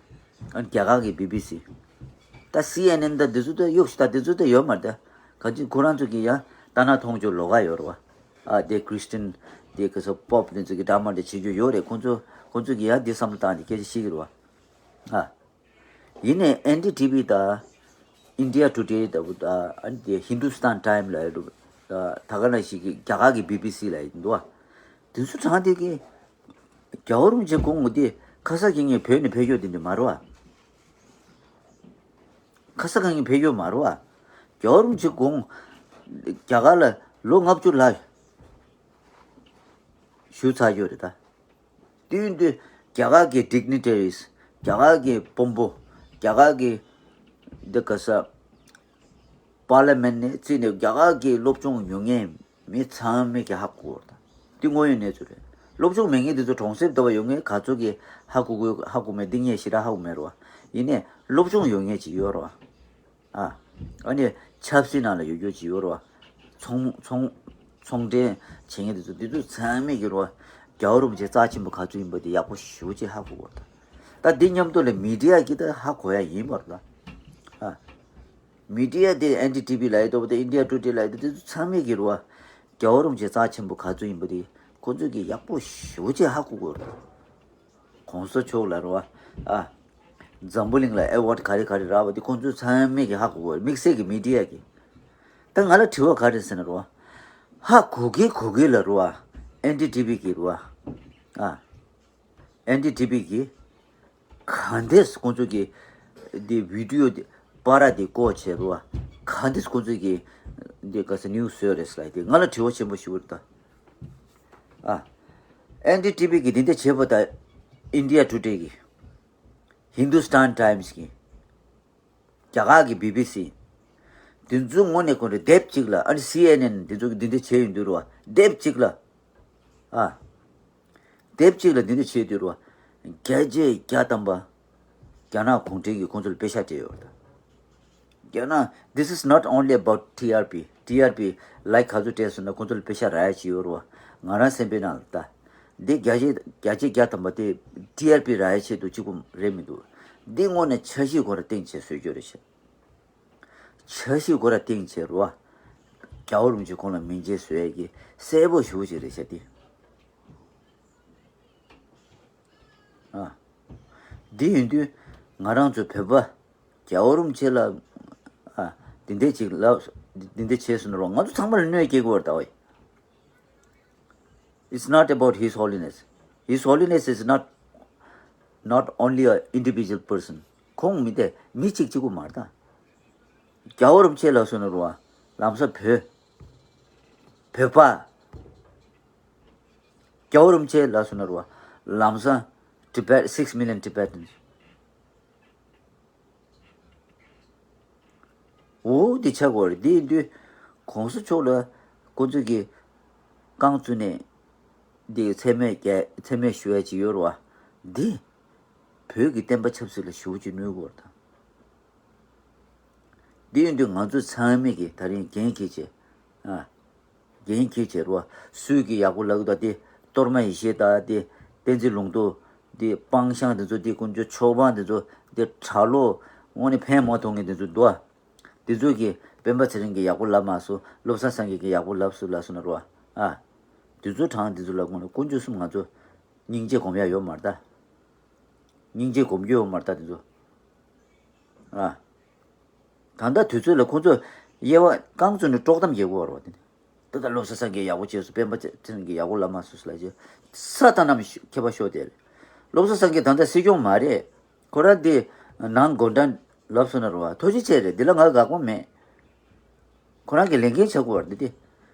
ཨ་ནི་རྒྱ་གར་གྱི་བི་བི་སི། ད་སི་ཨེན་ཨེན་ད་འདི་ཚོ་ད་གཡུག་ཤིག་ད་འདི་ཚོ་ད་ཡོད་མ་རེད་ད། ག་ཅི་ཁོ་རང་ཚོ་གི་ཡང་ལྟ་ན་མཐོང་ཆོས་ལོགས་ཀ་ཡོད་རེད་བ། ཨ་དེ་ཁྲི་སི་ཊན་དེ་ག་ཚོད་པོབ་དེ་ཚོ་གི་འདྲ་མ་འདྲ་བྱེད་རྒྱུ་ཡོད་རེད། ཁོང་ཚོ་ཁོང་ཚོ་གི་ཡང་འདི་བསམ་བློ་བཏང་སྟེ་སྐད་ཆ་བཤད་ཀྱི་རེད་བ། ཨ། ཡིན་ནའི་ཨེན་ཌི་ཊི་ཝི་དང་ཨིན་ཌི་ཡ་ཊུ་ཌེ་ལྟ་བུ་དང་ཨ་ནི་དེ་ཧིན་དུ་སི་ཏན་ཊའིམ་ལབ་ཡ་འདུག་ད་ག་ནང་བཞིན་གྱི་རྒྱ་གར་གྱི་བི་བི་སི་ལབ་ཡ་འདུག་བ། དེ་ཚོ་དྲངས་དེ་གི་རྒྱལ་བ་རིན་པོ་ཆེ་དགོངས་དེ་ཁ་ས་གི་ངས་བོད་ནས་ཕེབས་ཡོད་དེ་འདྲ་མ་རེད་བ། ཁ་ས་གི་ངས་ཕེབས་ཡོད་མ་རེད་བ། རྒྱལ་བ་རིན་པོ་ཆེ་དགོངས་རྒྱ་གར་ལ་ལོ་ལྔ་བཅུ་ལྷག་བཞུགས་ཚར་ཡོད་རེད་ད། དུས་འདི་རྒྱ་གར་གྱི་ཌིག་ནི་ཊ་རིས། རྒྱ་གར་གྱི་དཔོན་པོ། རྒྱ་གར་གྱི་འདི་ག་ས་པར་ལི་མེན་ནས་བརྩིས་ནས་རྒྱ་གར་གྱི་སློབ་སྦྱོང་ཡོད་མཁན་མི་ཚང་མས་ཀྱི་ཧ་གོ་གི་ཡོད་རེད་ད། འདི་དངོས་ཡོད་གནས་ཚུལ་རེད། སློབ་སྦྱོང་མེད་མཁན་འདི་ཚོ་གྲོང་གསེབ་ལྟ་བུ་ཡོད་མཁན་ག་ཚོད་ཀྱི་ཧ་གོ་གི་ཧ་གོ་མེད་འདི་ངས་ཞེ་དྲག་ཧ་གོ་མེད་རེད་བ། ཡིན་ནའི་སློབ་སྦྱོང་ཡོད་མཁན་ཅིག་ཡོད་རེད་བ། ཨ། ཨ་ནི་ཆབ་སྲིད་ནང་ལ་ཡོད་རྒྱུ་ཅིག་ཡོད་རེད་བ། ཚོང་ཚོང་ཚོང་འབྲེལ་བྱེད་མཁན་དེ་ཚོ་འདི་ཚོ་ཚང་མས་ཀྱི་རེད་བ། རྒྱལ་བ་རིན་པོ་ཆེ་རྩ་ཆེན་པོ་ག་ཚོད་ཡིན་པ་དེ་ཡག་པོ་ཞེ་པོ་ཅིག་ཧ་གོ་དགོས་རེད། ད་འདི་མཉམ་དུ་ལ་མི་ཌི་ཡ་གིས་ད་ཧ་གོ་ཡ་ཡིན་པ་རེད་ད། ཨ། མི་ཌི་ཡ་དེ་ཨེན་ཌི་ཊི་ཝི་ལབ་ཡ་འདུག་བ། དེ་ཨིན་ཌི་ཡ་ཊུ་ཌེ་ལབ་ཡ་འདུག་དེ་ཚོ་ཚང་མས་ཀྱི་རེད་བ། རྒྱལ་བ་རིན་པོ་ཆེ་རྩ་ཆེན་པོ་ག་ཚོད་ཡིན་པ་དེ་ཁོང་ཚོས་ཀྱི་ཡག་པོ་ཞེ་པོ་ཅིག་ཧ་གོ་དགོས་རེད། གོང་ས་མཆོག་ལ་རེད་བ། ཨ། འཛམ་བུ་གླིང་ལ་ཨེ་ཝར་ཌི་ག་རེ་ག་རེ་རག་པ་དེ་ཁོང་ཚོས་ཚང་མས་ཀྱི་ཧ་གོ་དགོས། དམིགས་བསལ་གྱི་མི་ཌི་ཡ་གི། ད་ང་ལ་དྲི་བ་ག་རེ་ཟེར་ན་རེད་བ། ཧ་གོ་གི་གོ་གི་ལ་རེད་བ། ཨེན་ཌི་ཊི་ཝི་གི་རེད་བ། ཨ། ཨེན་ཌི་ཊི་ཝི་གི། ག་འདྲས་ཁོང་ཚོས་ཀྱི་འདི་བི་ཌི་ཡོ་འདི་པར་འདི་བཀོད་བྱས་རེད་བ། ག་འདྲས་ཁོང་ཚོས་ཀྱི་འདི་ག་ས་ནིའུ་སི་བཟོས་རེད་ཟེར་ལབ་དེ་ང་ལ་དྲི་བ་ཆེན་པོ་ཞིག་རེད་ད། ཨ། ཨེན་ཌི་ཊི་ཝི་གིས་འདི་འདྲ་བྱས་པ་དང་། ཨིན་ཌི་ཡ་ཊུ་ཌེ་གིས། ཧིན་དུ་སི་ཏན་ཊའིམ་སི་གིས། རྒྱ་གར་གྱི་བི་བི་སི། འདི་ཚོའི་ངོས་ནས་ཁོང་ཚོས་དེབ་གཅིག་ལ། ཨ་ནི་སི་ཨེན་ཨེན་འདི་ཚོ་གིས་འདི་འདྲ་བྱས་ཡོང་དུས་རེད་བ། དེབ་གཅིག་ལ། ཨ། དེབ་གཅིག་ལ་འདི་འདྲ་བྱས་དུས་རེད་བ། བརྒྱ་ཆ་བརྒྱ་ཐམ་པ། རྒྱ་ནག་གུང་ཁྲན་གྱིས་ཁོང་ཚོ་ལ་པེ་ཤག་སྤྲད་ཡོད་རེད། རྒྱ་ནག this is not only about T R P. T R P like ག་ཚོད་སྤྲད་སོང་ན་ཁོང་ཚོ་ལ་པེ་ཤག་རག་ཡ་ཅིག་ཡོད་རེད་བ། ང་རང་སེམས་པའི་ནང་ལ་ད། འདི་བརྒྱ་ཆ་བརྒྱ་ཆ་བརྒྱ་ཐམ་པ་དེ་ཊི་ཨར་པི་རག་ཡ་ཆེད་དུ་གཅིག་པུ་རེད་མི་འདུག་འདི་དངོས་གནས་འཆར་གཞི་སྒོ་ར་སྟེང་བྱས་བཟོས་རྒྱུ་རེད་ཤག་འཆར་གཞི་སྒོ་ར་སྟེང་བྱས་རེད་བ། རྒྱལ་བ་རིན་པོ་ཆེ་ཁོང་ལ་མིང་ཆད་བཟོ་ཡ་གི་གསལ་པོ་ཞེ་པོ་ཅིག་རེད་ཤག་འདི། ཨ། འདི་ཡིན་དུས་ང་རང་ཚོ་བོད་པ་རྒྱལ་བ་རིན་པོ་ཆེ་ལ། ཨ། འདི་འདྲས་ཅིག་ལབ། འདི་འདྲས་བྱས་སོང་ན་རོགས་ང་ཚོ་ཚང་མ་ལ་གནོད་སྐྱེལ་གྱི་ཡོད་རེད་ད་བ། It's not about His Holiness. His Holiness is not, not only a individual person. ཁོང་མི་དེ་མི་གཅིག་གཅིག་པུ་མ་རེད་ད། རྒྱལ་བ་རིན་པོ་ཆེ་ལབ་སོང་ན་རོགས། ལམ་སང་བོད། བོད་པ། རྒྱལ་བ་རིན་པོ་ཆེ་ལབ་སོང་ན་རོགས། ལམ་སང་Tibet, six million Tibetans. འོ་འདི་ཆགས་ཀྱི་ཡོད་རེད། འདི་ཡིན་དུས་གོང་ས་མཆོག་ལ་ཁོང་ཚོས་ཀྱི་རྐང་བཙུགས་ནས་འདི་མཚན་སྨད་རྒྱ་མཚན་སྨད་ཞུ་ཡ་ཅིག་ཡོད་རེད་བ། འདི་བོད་ཀྱི་བསྟན་པ་ཆབ་སྲིད་ལ་ཞེ་པོ་ཅིག་གནོད་ཀྱི་ཡོད་རེད་ད། འདི་ཡིན་དུས་ང་ཚོ་ཚང་མས་ཀྱི་ད་རིང་འགན་འཁྱེར་བྱས། ཨ། འགན་འཁྱེར་བྱས་རོ། སུས་ཀྱི་ཡག་པོ་ལབ་ཀྱི་འདུག་དེ་གཏོར་མ་ཡེ་ཤེས་དང་དེ་བསྟན་འཛིན་ལུང་རྟོགས། དེ་སྤང་ཤང་དེ་ཚོ། དེ་དཀོན་མཆོག་ཆོས་འབངས་དེ་ཚོ། དེ་གྲྭ་ལོག་དངོས་གནས་ཕན་མ་ཐོགས་མཁན་དེ་ཚོ་འདུག་ཨ། དེ་ཚོ་གིས་སྤེན་པ་ཚེ་རིང་གིས་ཡག་པོ་ལབ་མ་སོང་། བློ་བཟང་སངས་རྒྱས་ཀྱིས་ཡག་པོ་ལབ་སོང་ལབ་སོང་ན་རོ། ཨ། དེ་ཚོ་དྲངས། དེ་ཚོ་ལབ་དགོས་ན་དཀོན་མཆོག་གསུམ་ང་ཚོ་སྙིང་རྗེ་སྒོམ་ཡ་ཡོད་མ་རེད་ད། སྙིང་རྗེ་སྒོམ་རྒྱུ་ཡོད་མ་རེད་ད་དེ་ཚོ། ཨ། ད་ལྟ་དུས་ཚོད་ལ་ཁོང་ཚོ་དབྱེ་བ་རྐང་བཙུགས་ནས་དཀྲོག་གཏམ་རྒྱག་གི་ཡོད་རེད་བ། དེ་ནི་ད་ལྟ་བློ་བཟང་སངས་རྒྱས་ཡག་པོ་བྱས་སོང་། སྤེན་པ་ཚེ་རིང་གིས་ཡག་པོ་ལབ་མ་སོང་ཟེར་ལབ་བྱས་ས་ད་ནམ་ཤོ་མཁས་པ་ཤོར་བསྡད་རེད། བློ་བཟང་སངས་རྒྱས་ད་ལྟ་སྲིད་སྐྱོང་མ་རེད། ཁོ་རང་དེ་ནང་དགོང་དྲང་ལབ་སོང་ན་རེད་བ། ཐུགས་རྗེ་ཆེ་རེད། འདི་ལ་ང་དགག་པ་མེད། ཁོ་རང་གི་ལས་འགན་ཆགས་ཀྱི་ཡོད་རེད་དེ།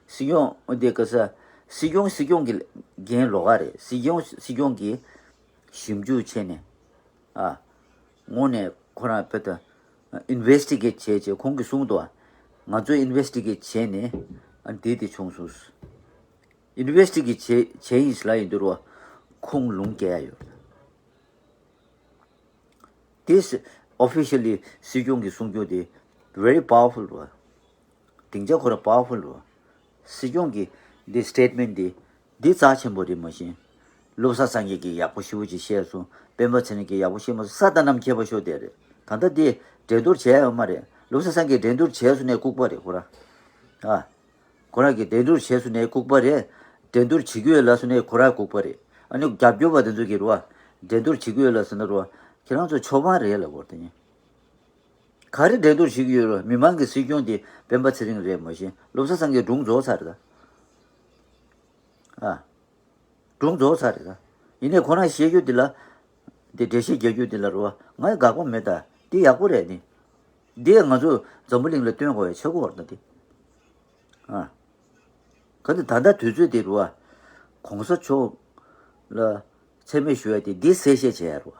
སྲིད་སྐྱོང་དེ་ག་ས། སྲིད་སྐྱོང་སྲིད་སྐྱོང་གི་འགན་ལོགས་ཀ་རེད། སྲིད་སྐྱོང་སྲིད་སྐྱོང་གིས་ཞིབ་འཇུག་བྱས་ནས། ཨ། དངོས་གནས་ཁོ་རང་བོད་དུ་ཨིན་ཝེ་སི་ཊི་གེ་ཊི་བྱས་བྱས། ཁོང་གིས་གསུངས་འདུག་བ། ང་ཚོས་ཨིན་ཝེ་སི་ཊི་གེ་ཊི་བྱས་ནས། ཨ། འདི་དེ་བྱུང་སོང་། ཨིན་ཝེ་སི་ཊི་གེ་ཊི་བྱས་བྱས་ཡིན་ཟེར་ལབ་ཡིན་དུས་རོ། ཁོང་ལུང་བསྟན་ཡ་ཡོད། དེ་ཨོ་ཕི་ཤལ་ལི་སྲིད་སྐྱོང་གིས་གསུང་རྒྱུ་དེ་very powerful རེད་བ། སྡིངས་ཆ་ཁོ་རང་powerful རེད་བ། སྲིད་སྐྱོང་གི་འདི་སི་ཊེ་ཊི་མེན་ཊི་འདི་ འདི་རྩ་ཆེན་པོ་རེད་མ་གཞི། བློ་བཟང་སངས་རྒྱས་ཀྱིས་ཡག་པོ་ཞེ་པོ་ཅིག་བཤད་སོང་། སྤེན་པ་ཚེ་རིང་གིས་ཡག་པོ་བཤད་མ་སོང་། ས་དང་གནམ་ཁྱད་པར་ཤོར་བསྡད་རེད། ད་ལྟ་འདི་འགྲན་བསྡུར་བྱས་ཡོད་མ་རེད། བློ་བཟང་སངས་རྒྱས་འགྲན་བསྡུར་བྱས་སོང་ནས་ལྐུགས་པ་རེད་ཁོ་རང་། ཨ། ཁོ་རང་གིས་འགྲན་བསྡུར་བྱས་སོང་ནས་ལྐུགས་པ་རེད། འགྲན་བསྡུར་བྱེད་ཀྱི་ཡོད་ལབ་སོང་ནས་ཁོ་རང་ལྐུགས་པ་རེད། ཨ་ནི་རྒྱབ་སྐྱོར་བ་དེ་ཚོ་གིས་རེད་བ། འགྲན་བསྡུར་བྱེད་ཀྱི་ཡོད་ལབ་སོང་ན་རེད་བ། ཁྱེད་རང་ཚོ་ཆོས་དབང་རེད་ལབ་དགོས་རེད་དེ། ག་རེ་འགྲན་བསྡུར་བྱེད་ཀྱི་ཡོད་རེད། མི་མང་གི་སྲིད་སྐྱོང་དེ་སྤེན་པ་ཚེ་རིང་རེད་མ་གཞི། བློ་བཟང་སངས་རྒྱས་སྒྲུང་རྫོགས་ཚར་རེད་ད། ཨ། སྒྲུང་རྫོགས་ཚར་རེད་ད། ཡིན་ནའི་ཁོ་རང་བཤད་རྒྱུ་འདི་ལ། འདི་འགྲེལ་བཤད་རྒྱག་རྒྱུ་འདི་ལ་རེད་བ། ང་ཡི་དགག་པ་མེད་ད། འདི་ཡག་པོ་རེད་ནི། འདི་ང་ཚོ་འཛམ་བུ་གླིང་ལ་སྟོན་དགོས་ཡ་ཆགས་ཀྱི་ཡོད་རེད་ད་འདི། ཨ། ག་འདི་ད་ལྟ་དུས་ཚོད་འདི་རེད་བ། གོང་ས་མཆོག་ལ་མཚན་སྨད་ཞུ་ཡ་དེ་འདི་གསལ་བཤད་བྱས་ཡ་རེད་བ།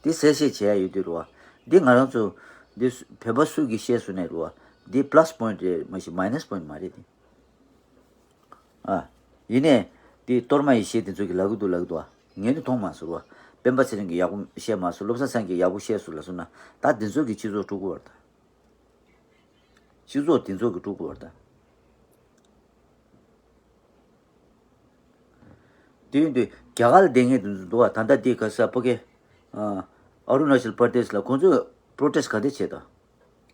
འདི་གསལ་བཤད་བྱས་ཡ་ཡོད་དུས་རེད་བ། འདི་ང་རང་ཚོ་འདི་བོད་པ་སུ་གིས་བཤད་སོང་ནས་རེད་བ། འདི་plus point རེད་མ་གཞི་minus point མ་རེད་དེ། ཨ། ཡིན་ནའི་འདི་གཏོར་མ་ཡེ་ཤེས་དེ་ཚོ་གིས་ལབ་ཀྱི་འདུག་ལབ་ཀྱི་འདུག་ཨ། ངས་ནི་མཐོང་མ་སོང་རེད་བ། སྤེན་པ་ཚེ་རིང་གིས་ཡག་པོ་བཤད་མ་སོང་། བློ་བཟང་སངས་རྒྱས་ཡག་པོ་བཤད་སོང་ལབ་སོང་ན་ད་འདི་ཚོ་གིས་སྤྱི་ཚོགས་དཀྲུག་གི་ཡོད་རེད་ད། སྤྱི་ཚོགས་འདི་ཚོ་གིས་དཀྲུག་གི་ཡོད་རེད་ད། དེ་ཡིན་དུས་རྒྱ་གར་ལ་བསྡད་མཁན་དེ་ཚོ་འདུག་བ། ད་ལྟ་དེ་ག་ས་ཕ་གི། ཨ། ཨ་རུ་ན་ཅལ་པར་དེཤ་ལ་ཁོང་ཚོས་པྲོ་ཊེསི་ག་འདྲ་བྱས་དང་།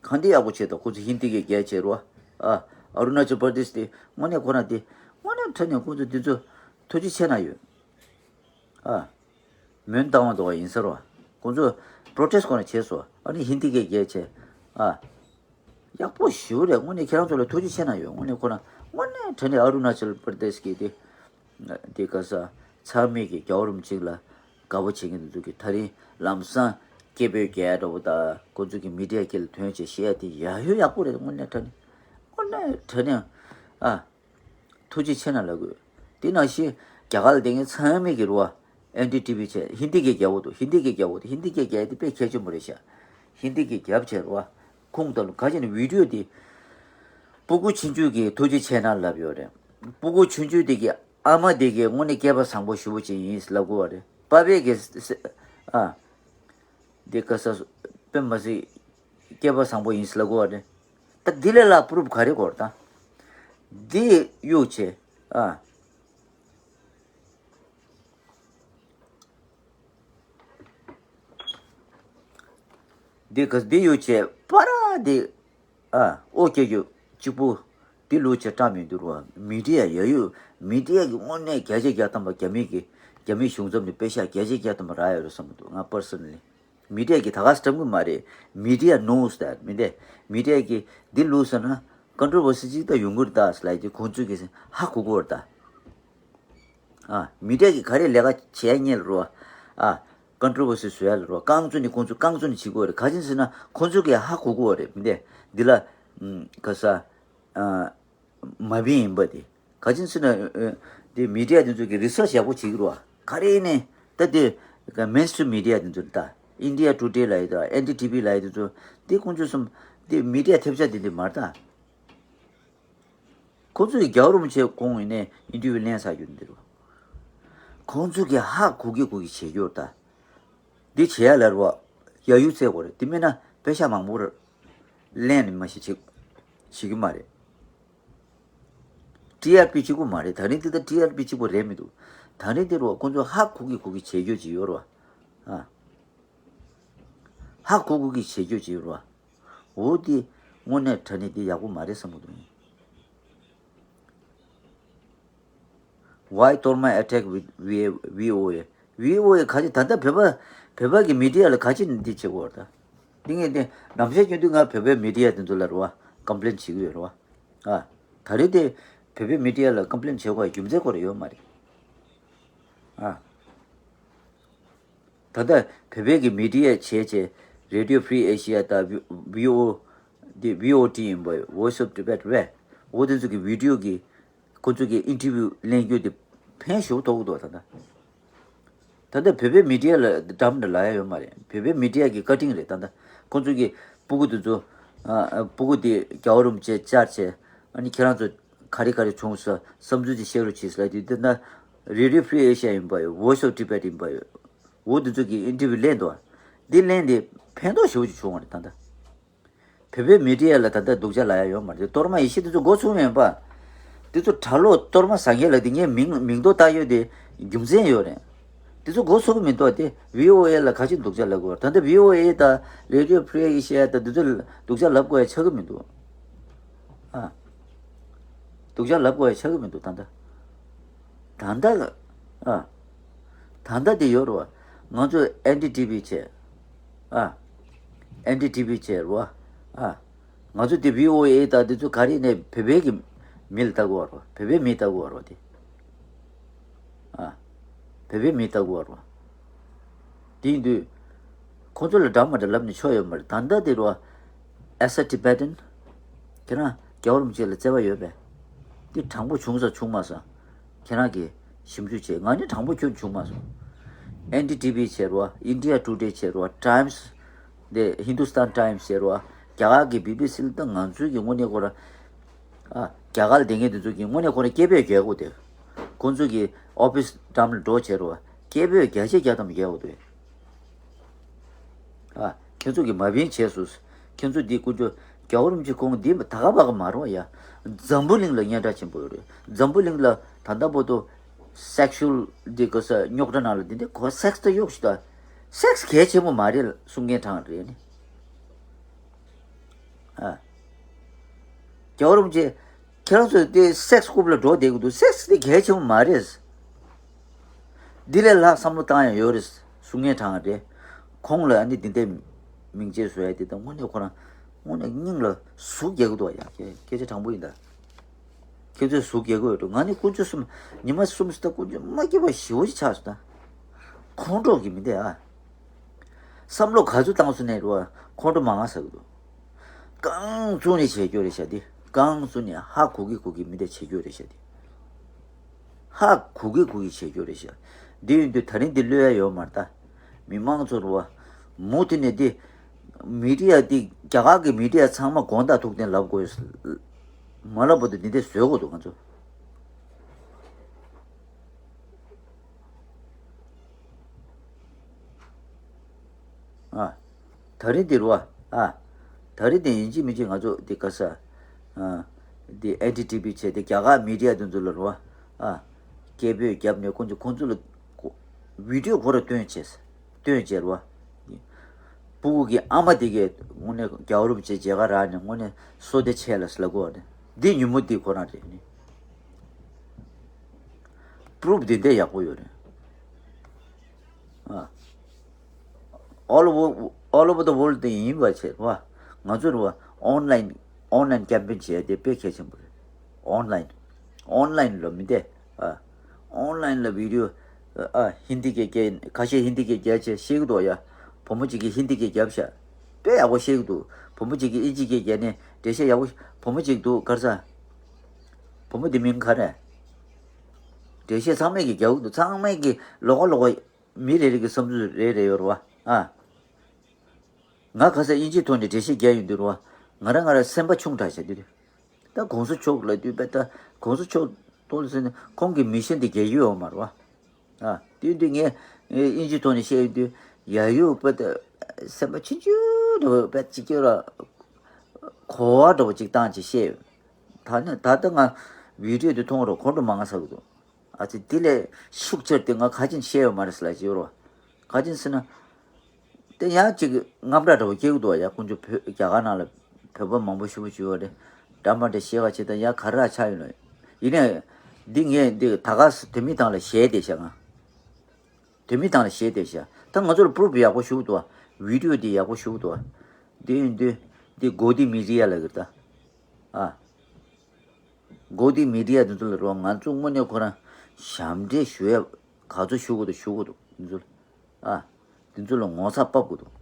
ག་འདྲ་ཡག་པོ་བྱས་དང་། ཁོང་ཚོས་ཧིན་དི་གི་རྒྱལ་བྱས་རོ། ཨ། ཨ་རུ་ན་ཅལ་པར་དེཤ་དེ་དངོས་གནས་ཁོ་རང་དེ་དངོས་གནས་དྲང་གནས་ཁོང་ཚོ་དེ་ཚོ་ཐུགས་རྗེ་ཆེ་གནང་ཡོད། ཨ། མོན་རྟ་དབང་འདུག་བ་ཡིན་ས་རོ། ཁོང་ཚོས་པྲོ་ཊེསི་ཁོ་རང་བྱས་སོང་། ཨ་ནི་ཧིན་དི་གི་རྒྱལ་བྱས། ཨ། ཡག་པོ་ཞེ་པོ་རེད། དངོས་གནས་ཁྱེད་རང་ཚོ་ལ་ཐུགས་རྗེ་ཆེ་གནང་ཡོད། དངོས་གནས་ཁོ་རང་དངོས་གནས་དྲང་གནས་ཨ་རུ་ན་ཅལ་པར་དེཤ་གི་དེ། དེ་ག་ས་ཚང་མས་ཀྱི་རྒྱལ་བ་རིན་པོ་ཆེ་ལ་དགའ་པོ་བྱེད་མཁན་དེ་ཚོ་གི་ད་རིང་ལམ་སང་སྐད་འབོད་རྒྱག་འདྲ་པོ་དང་ཁོ་ཚོ་གི་མི་ཌི་ཡ་དཀྱིལ་ལ་ཐོན་བྱས་བཤད་ཡ་དེ་ཡག་ཡོད་ཡག་པོ་རེད། དངོས་གནས་དྲང་གནས་དངོས་གནས་དྲང་གནས་ཨ། ཐུགས་རྗེ་ཆེ་གནང་ལབ་དགོས། དེ་ནང་བཞིན་རྒྱ་གར་ལ་བསྡད་མཁན་ཚང་མས་ཀྱི་རེད་བ། ཨེན་ཌི་ཊི་ཝི་བྱས། ཧིན་དི་གི་རྒྱལ་པོ་འདུག་ཧིན་དི་གི་རྒྱལ་པོ་འདུག་ཧིན་དི་གི་རྒྱལ་པོ་དེ་དཔེ་གལ་ཆེན་པོ་རེད་ཤག་ཧིན་དི་གི་རྒྱབ་བྱས་རེད་བ། ཁུངས་ལྟ་ལུགས་ག་བྱས་ན་བི་ཌི་ཡོ་དེ། སྤུ་གུ་ཆུང་ཆུང་གིས་ཐུགས་རྗེ་ཆེ་གནང་ལབ་ཡོད་རེད། སྤུ་གུ་ཆུང་ཆུང་དེ་གི་ཨ་མ་དེ་གི་དངོས་གནས་སྐལ་པ་བཟང་པོ་ཞེ་པོ་ཅིག་ཡིན་ལབ་དགོས་བ་རེད། པ་ཕས་གི་ཨ། འདི་ག་ས་དཔེ་མ་སྲིད་སྐལ་པ་བཟང་པོ་ཡིན་ཟེར་ལབ་དགོས་བ་རེད། ད་འདི་ལས་ལྷག་པུ་རུབ་ག་རེ་དགོས་རེད་ད། འདི་གཡུག་བྱས་ཨ། འདི་ག་འདི་གཡུག་བྱས་པ་ར་འདི། ཨ། ཨོ་ཀེ་ཀྱོ་གཅིག་པུ། འདི་ལུགས་བྱས་བཀྲམ་ཡོང་དུས་རུ་བ། མི་ཌི་ཡ་ཡ་ཡུ། མི་ཌི་ཡ་གི་དངོས་གནས་བརྒྱ་ཆ་བརྒྱ་ཐམ་པ་རྒྱ་མི་གི། རྒྱ་མི་གཞུང་ཚབ་ནས་པེ་ཤག་བརྒྱ་ཆ་བརྒྱ་ཐམ་པ་རག་ཡོད་རེད་བསམ་གྱི་འདུག་ང་personally། མི་ཌི་ཡ་གི་ད་ག་སེ་བཀྲམ་གི་མ་རེད། མི་ཌི་ཡ་knows that མི་འདི། མི་ཌི་ཡ་གི་འདི་ལུགས་བྱས་ན་ཀོན་ཊོ་བར་སི་ཅིག་ད་ཡོང་གི་རེད་ད་ཟེར་ལབ་ཀྱི་ཁོང་ཚོས་གི་ཧ་གོ་གི་ཡོད་རེད་ད། ཨ། མི་འདྲ་གི་ག་རེ་ལས་ཀ་བྱས་ཉེ་ལ་རོ། ཨ། ཀོན་ཊོ་བར་སི་བཟོ་ཡ་ལ་རོ། རྐང་བཙུགས་ནས་ཁོང་ཚོ་རྐང་བཙུགས་ནས་བྱེད་དགོས་རེད། ག་ཅི་ཟེར་ན་ཁོང་ཚོ་གིས་ཧ་གོ་གི་ཡོད་རེད། མི་འདི་འདི་ལ་ཨམ། ག་ས། ཨ། མ་བིན་ཡིན་པ་དེ། ག་ཅི་ཟེར་ན་ཨ། དེ་མི་ཌི་ཡ་དེ་ཚོ་གིས་རི་སར་ཆི་ཡག་པོ་བྱེད་ཀྱི་རོ། ག་རེ་ཡིན་ནའི་ད་དེ་མེན་སི་ཊི་རིམ་མི་ཌི་ཡ་དེ་ཚོ་ད་ཨིན་ཌི་ཡ་ཊུ་ཌེ་ལབ་ཡ་ད་ཨེན་ཌི་ཊི་ཝི་ལབ་ཡ་དེ་ཚོ་དེ་ཁོང་ཚོ་གསུམ་དེ་མི་ཌི་ཡ་ཐེབས་ཆག་དེ་འདི་མ་རེད་ད། ཁོ་ཚོས་རྒྱལ་བ་རིན་པོ་ཆེ་དགོངས་ཡིན་ནའི་ཨིན་ཊར་བིའུ་ལེན་ས་རྒྱུ་འདི་རེད་བ། ཁོང་ཚོ་གིས་ཧ་གོ་གི་གོ་གི་བྱེད་རྒྱུ་ད། འདི་བྱེད་ཡ་ལ་རེད་བ། ཡ་ཡུ་བཙལ་དགོས་རེད། དེ་མིན་ན་པེ་ཤག་མང་པོ་རེད། ལེན་ནི་མ་ཤེས་བྱེད་བྱེད་གི་མ་རེད། ཊི་ཨར་པི་གཅིག་པུ་མ་རེད། ད་རིང་འདི་ད་ཊི་ཨར་པི་གཅིག་པུ་རེད་མི་འདུག་ད་རིང་འདི་རེད་བ། ཁོང་ཚོ་ཧ་གོ་གི་གོ་གི་བྱེད་རྒྱུ་ཅིག་ཡོད་རེད་བ། ཨ། ཧ་གོ་གོ་གི་བྱེད་རྒྱུ་ཅིག་ཡོད་རེད་བ། འོ་དེ་དངོས་གནས་དྲང་གནས་དེ་ཡག་པོ་མ་རེད་བསམ་གྱི་འདུག Why Torma attack with V- VOA? VOA ག་ཅི་ད་ལྟ་བོད་པ་བོད་པ་གི་མི་ཌི་ཡ་ལ་ག་ཅི་འདི་བྱེད་དགོས་རེད་ད། འདི་ངས་འདི་ནམ་ཞག་རྒྱུན་དུ་ང་བོད་པའི་མི་ཌི་ཡ་དེ་ཚོ་ལ་རེད་བ་ཀམ་པི་ལེན་བྱེད་ཀྱི་ཡོད་རེད་བ། ཨ། ད་རེས་དེ་བོད་པའི་མི་ཌི་ཡ་ལ་ཀམ་པི་ལེན་བྱེད་དགོས་རྒྱུ་མཚན་ཁོ་རང་ཡོད་མ་རེད། ཨ། ད་ལྟ་བོད་པའི་གི་མི་ཌི་ཡ་བྱས་བྱས་Radio Free Asia དང་བྷི་ཨོ་དེ་བྷི་ཨོ་ཊི་ཡིན་པ་Voice of Tibet རེད། འོ་དེ་ཚོ་གི་བི་ཌི་ཡོ་གི་ཁོ་ཚོ་གི་ཨིན་ཊར་བིའུ་ལེན་རྒྱུ་དེ་ཕན་ཞེ་པོ་ཐོགས་ཀྱི་འདུག་ད་ལྟ། ད་ལྟ་བོད་པའི་མི་ཌི་ཡ་ལ་འགྲམ་འདྲ་ལབ་ཡ་ཡོད་མ་རེད། བོད་པའི་མི་ཌི་ཡ་གི་ཀ་ཊིང་རེད་ད་ལྟ། ཁོ་ཚོ་གི་སྤུ་གུ་དེ་ཚོ་ཨ། སྤུ་གུ་དེ་རྒྱལ་བ་རིན་པོ་ཆེ་བཅར་བྱས་ཨ་ནི་ཁྱེད་རང་ཚོ་ག་རེ་ག་རེ་བྱུང་སོང་བསམ་ཚུལ་ཅིག་བཤད་རོགས་བྱེད་ཟེར་ལབ་དུས་དེ་ན་Radio Free Asia ཡིན་པ་ཡོད། Voice of Tibet ཡིན་པ་ཡོད། འོ་དེ་ཚོ་གི་ཨིན་ཊར་བིའུ་ལེན་འདུག་འདི་ལེན་དེ་ཕན་ཐོགས་ཞེ་པོ་ཅིག་བྱུང་བ་རེད་ད་ལྟ། བོད་པའི་མི་ཌི་ཡ་ལ་ད་ལྟ་སྡུག་ཅག་ལབ་ཡ་ཡོད་མ་རེད། གཏོར་མ་ཡེ་ཤེས་དེ་ཚོ་འགོ་ཚུགས་མེད་པ། དེ་ཚོ་གྲྭ་ལོག་གཏོར་མ་ཟ་མཁན་ལ་དེ་ངས་མིང་མིང་ཐོ་བཏགས་ཡོད་དེ་རྒྱུ་མཚན་ཡོད་རེད། དེ་ཚོ་མགོ་ཚོས་ཀྱི་མི་འདུག་དེ་བྷི་ཨོ་ཨེ་ལ་ག་ཅིག་སྡུག་ཅག་ལབ་དགོས་རེད། ད་ལྟ་བྷི་ཨོ་ཨེ་དང་Radio Free Asia་དང་དེ་ཚོ་ལ་སྡུག་ཅག་ལབ་དགོས་ཡ་ཆགས་ཀྱི་མི་འདུག་ཨ། སྡུག་ཅག་ལབ་དགོས་ཡ་ཆགས་ཀྱི་མི་འདུག་ད་ལྟ། ད་ལྟ་ལ། ཨ། ད་ལྟ་དེ་ཡོད་རེད་བ། ང་ཚོ་ཨེན་ཌི་ཊི་ཝི་བྱས། ཨ། ཨེན་ཌི་ཊི་ཝི་བྱས་རེད་བ། ཨ། ང་ཚོ་དེ་བྷི་ཨོ་ཨེ་དང་དེ་ཚོ་ག་རེ་ནས་བོད་པའི་གི་མི་ལ་ལྟ་དགོས་རེད་བ། བོད་པའི་མི་ལྟ་དགོས་རེད་བ་དེ། ཨ། བོད་པའི་མི་ལྟ་དགོས་རེད་བ། དེ་ཡིན་དུས། ཁོང་ཚོ་ལ་འདྲ་མ་འདྲ་ལབ་ནས་ཆོ་ཡོད་མ་རེད། ད་ལྟ་དེ་རུ། As a Tibetan། ཁྱེད་རང་རྒྱལ་བ་རིན་པོ་ཆེ་ལ་བརྩེ་བ་ཡོད་པས། འདི་དྲང་པོ་བྱུང་ས་བྱུང་མ་སོང་། ཁྱེད་རང་གིས་ཞིབ་འཇུག་བྱེད། ང་ནི་དྲང་པོ་ཁྱོན་བྱུང་མ་སོང་། ཨེན་ཌི་ཊི་ཝི་བྱས་རོ། India Today་བྱས་རོ། Times། དེ་Hindustan Times་བྱས་རོ། རྒྱ་གར་གྱི་བི་བི་སི་ལ་ད་ང་ཚོའི་གི་དངོས་གནས་ཁོ་ར། ཨ། རྒྱ་གར་ལ་བསྡད་མཁན་དེ་ཚོ་གི་དངོས་གནས་ཁོ་ར་སྐད་འབོད་རྒྱག་དགོས་དེ། ཁོང་ཚོ་གི་ཨོ་ཕི་སི་འགྲམ་ལ་འགྲོ་བྱས་རོ། སྐད་འབོད་བརྒྱ་ཆ་བརྒྱ་ཐམ་རྒྱག་དགོས་དེ། ཨ། ཁྱེད་ཚོ་གིས་མ་བིན་བྱས་སོང་། ཁྱེད་ཚོ་འདི་དཀོན་མཆོག་རྒྱལ་བ་རིན་པོ་ཆེ་ཁོང་འདི་ད་ག་པ་ག་མ་རུང་ཡ། འཛམ་བུ་གླིང་ལ་སྙན་གྲགས་ཆེན་པོ་ཡོད་རེད། འཛམ་བུ་གླིང་ལ་ད་ལྟ་བར་དུ་སེག་ཤུལ་འདི་ག་ས་རྙོག་དྲ་ནང་ལ་འདི་འདི་ཁོ་སེག་སི་ད་གཡོག་ཞིག་ད། སེག་སི་གལ་ཆེན་པོ་མ་རེད་གསུང་མཁན་གྲངས་རེད་ནི། ཨ། རྒྱལ་བ་རིན་པོ་ཆེ། ཁྱེད་རང་ཚོས་དེ་སེག་སི་རྐུབ་ལ་འགྲོ་བསྡད་ཀྱི་འདུག་སེག་སི་དེ་གལ་ཆེན་པོ་མ་རེད། འདི་ལས་ལྷག་བསམ་བློ་བཏང་ཡ་ཡོད་རེད་གསུང་མཁན་གྲངས་རེད། ཁོང་ལ་ཨ་ནི་འདི་འདྲའི་མིང་ཆད་བཟོ་ཡ་དེ་དང་དངོས་གནས་ཁོ་རང་དངོས་གནས་སྙིང་ལ་ཟུག་རྒྱག་གི་འདུག་ཡ། སྐད་སྐད་ཆ་དྲང་པོ་ཡིན་ད། ཁྱེད་ཚོས་ཟུག་རྒྱག་གི་ཡོད་འགྲོ། ང་ནི་དཀོན་མཆོག་གསུམ་ཉི་མ་གསུམ་སུ་ད་དཀོན་མཆོག་མ་སྐྱེས་པ་ཞེ་པོ་ཅིག་ཆགས་སོང་ད། ཁོང་ཁྲོ་གི་མི་འདུག་ཨ། བསམ་བློ་ག་ཚོད་བཏང་སོང་ནས་རུ་ཁོང་ཁྲོ་མང་ང་ཟ་གི་འདུག་རྐང་བཙུགས་ནས་བྱེད་རྒྱུ་རེད་ཤག་འདི་རྐང་བཙུགས་ནས་ཧ་གོ་གི་གོ་གི་མི་འདི་བྱེད་རྒྱུ་རེད་ཤག་འདི་ཧ་གོ་གི་གོ་གི་བྱེད་རྒྱུ་རེད་ཤག་འདི་ཡིན་དུས་ད་རིང་འདི་གློད་ཡ་ཡོད་མ་རེད་ད། མི་མང་ཚོ་རུ་བ་མུ་མཐུད་ནས་འདི་མི་ཌི་ཡ་འདི་རྒྱ་གར་གི་མི་ཌི་ཡ་ཚང་མ་དགོངས་དག་ཐུགས་བདེན་ལབ་དགོས། མ་ལབ་བར་དུ་འདི་འདྲས་བཟོས་དགོས་འདུག་ང་ཚོ། ཨ། ད་རེས་འདི་རུ་བ། ཨ། ད་རེས་འདི་ཡིན་གཅིག་མིན་གཅིག་ང་ཚོ་འདི་ག་ས། ཨ། འདི་ཨེན་ཌི་ཊི་ཝི་བྱས་ཏེ་རྒྱ་གར་མི་ཌི་ཡ་དེ་ཚོ་ལ་རུ་བ། ཨ། སྐད་འབོད་བརྒྱབ་ནས་ཁོང་ཚོ་ཁོང་ཚོ་ལ་ཁོ་བི་ཌི་ཡོ་ཁོ་ར་སྟོན་བྱས། སྟོན་བྱས་རུ་བ། སྤུ་གུ་གི་ཨ་མ་དེ་གས་དངོས་གནས་རྒྱལ་བ་རིན་པོ་ཆེ་མཇལ་ཁ་རག་ནས་དངོས་གནས་བསོད་བདེ་ཆེ་ལ་ཟེར་ལབ་དགོས་བ་རེད། འདི་ཉིན་མོ་འདི་ཁོ་རང་རེད་ནི། པུ་རུབ་འདི་འདྲ་ཡག་པོ་ཡོད་རེད། ཨ། All over, all over the world དེ་ཡིན་པ་བྱས་རེད་བ། ང་ཚོ་རེད་བ། ཨོན་ལན་ཨོན་ལན་ཀེམ་པེན་བྱས་ཏེ་དཔེ་གལ་ཆེན་པོ་རེད། ཨོན་ལན། ཨོན་ལན་ལ་མི་འདས། ཨ། ཨོན་ལན་ལ་བི་ཌི་ཡོ། ཨ། ཧིན་དི་སྐད་རྒྱག་ཁ་ཤས་ཧིན་དི་སྐད་རྒྱག་བྱས་ཤེས་ཀྱི་འདུག་ཡ། བུ་མོ་གཅིག་གིས་ཧིན་དི་སྐད་རྒྱབ་ཤག་དཔེ་ཡག་པོ་ཤེས་ཀྱི་འདུག་བུ་མོ་གཅིག་གིས་ཨིན་ཇི་སྐད་རྒྱག་ནས་འགྲེལ་བཤད་ཡག་པོ། བུ་མོ་གཅིག་འདུག་ག་རེ་ཟ། བུ་མོ་དེ་མིང་ག་རེ། འགྲེལ་བཤད་ཚང་མས་ཀྱིས་རྒྱག་གི་འདུག་ཚང་མས་ཀྱིས་ལོགས་ཀ་ལོགས་ཀ་མི་རེ་རེ་གི་བསམ་ཚུལ་རེ་རེ་ཡོད་རེད་བ། ཨ། ང་ག་ས་དབྱིན་ཇིའི་ཐོག་ནས་འགྲེལ་བཤད་རྒྱག་ཡོང་དུས་རེད་བ། ང་རང་ང་རང་སེམས་པ་ཆུང་དྲགས་བྱས་དུས། ད་གོང་ས་མཆོག་ལ་དུས་པ་ད་གོང་ས་མཆོག་ཐོག་ལ་ཟེར་ནས་ཁོང་གི་མི་ཤན་དེ་རྒྱག་ཡོད་ཡོད་མ་རེད་བ། ཨ། དུས་དུས་ངས་དབྱིན་ཇིའི་ཐོག་ནས་བཤད་ཡོང་དུས་ཡ་ཡོད་པ་ད་སེམས་པ་ཆུང་ཆུང་འདྲ་བོ་པ་ཅིག་སྐྱོ་ར་གོ་བ་འདྲ་བོ་ཅིག་བཏང་ཅིག་བཤད་ཡོད། ད་ནི་ད་ལྟ་ང་བི་ཌི་ཡོ་དེ་མཐོང་རོགས་ཁོང་ཁྲོ་མ་ང་ཟ་གི་འདུག་ཨ་ཙི་དེ་ལས་ཤུགས་ཆེར་དེ་ང་ཁ་ཅན་བཤད་ཡོད་མ་རེད་ཟེར་ལ་ཅི་ཡོད་རོ། ཁ་ཅན་ཟེར་ན། དེ་ཡང་ཅིག་དངངས་སྐྲག་འདྲ་བོ་སྐྱེ་གི་འདུག་ཡ། དཀོན་མཆོག་བོད་རྒྱ་གར་ནང་ལ་བོད་པ་མང་པོ་ཞེ་པོ་ཅིག་ཡོད་རེད། འདྲ་མ་འདྲ་བཤད་ཁ་བྱེད་དང་ཡ་ག་རེ་ཆགས་ཡོད་ན། ཡིན་ནའི། འདི་ངས་འདི་ད་ག་ས་དེ་མི་དང་ལ་བཤད་བསྡད་ཤག་ང་། དེ་མི་དང་ལ་བཤད་བསྡད་ཤག་ད་ང་ཚོར་པུ་རུབ་ཡག་པོ་ཞུ་གི་འདུག་བ། བི་ཌི་ཡོ་འདི་ཡག་པོ་ཞུ་གི་འདུག་བ། འདི་ཡིན་དུས་འདི་གོ་དི་མི་རི་ཡ་ལ་གི་ད། ཨ། གོ་དི་མི་ཌི་ཡ་འདི་ཚོ་ལ་རོགས་ང་ཚོ་དངོས་གནས་ཁོ་རང་ཞབས་འདྲེན་ཞུ་ཡ་ག་ཚོད་ཞུ་དགོས་འདུག་ཞུ་དགོས་འདུག་འདི་ཚོ་ལ། ཨ། འདི་ཚོ་ལ་ངོ་ཚ་ཕབ་དགོས་འདུག་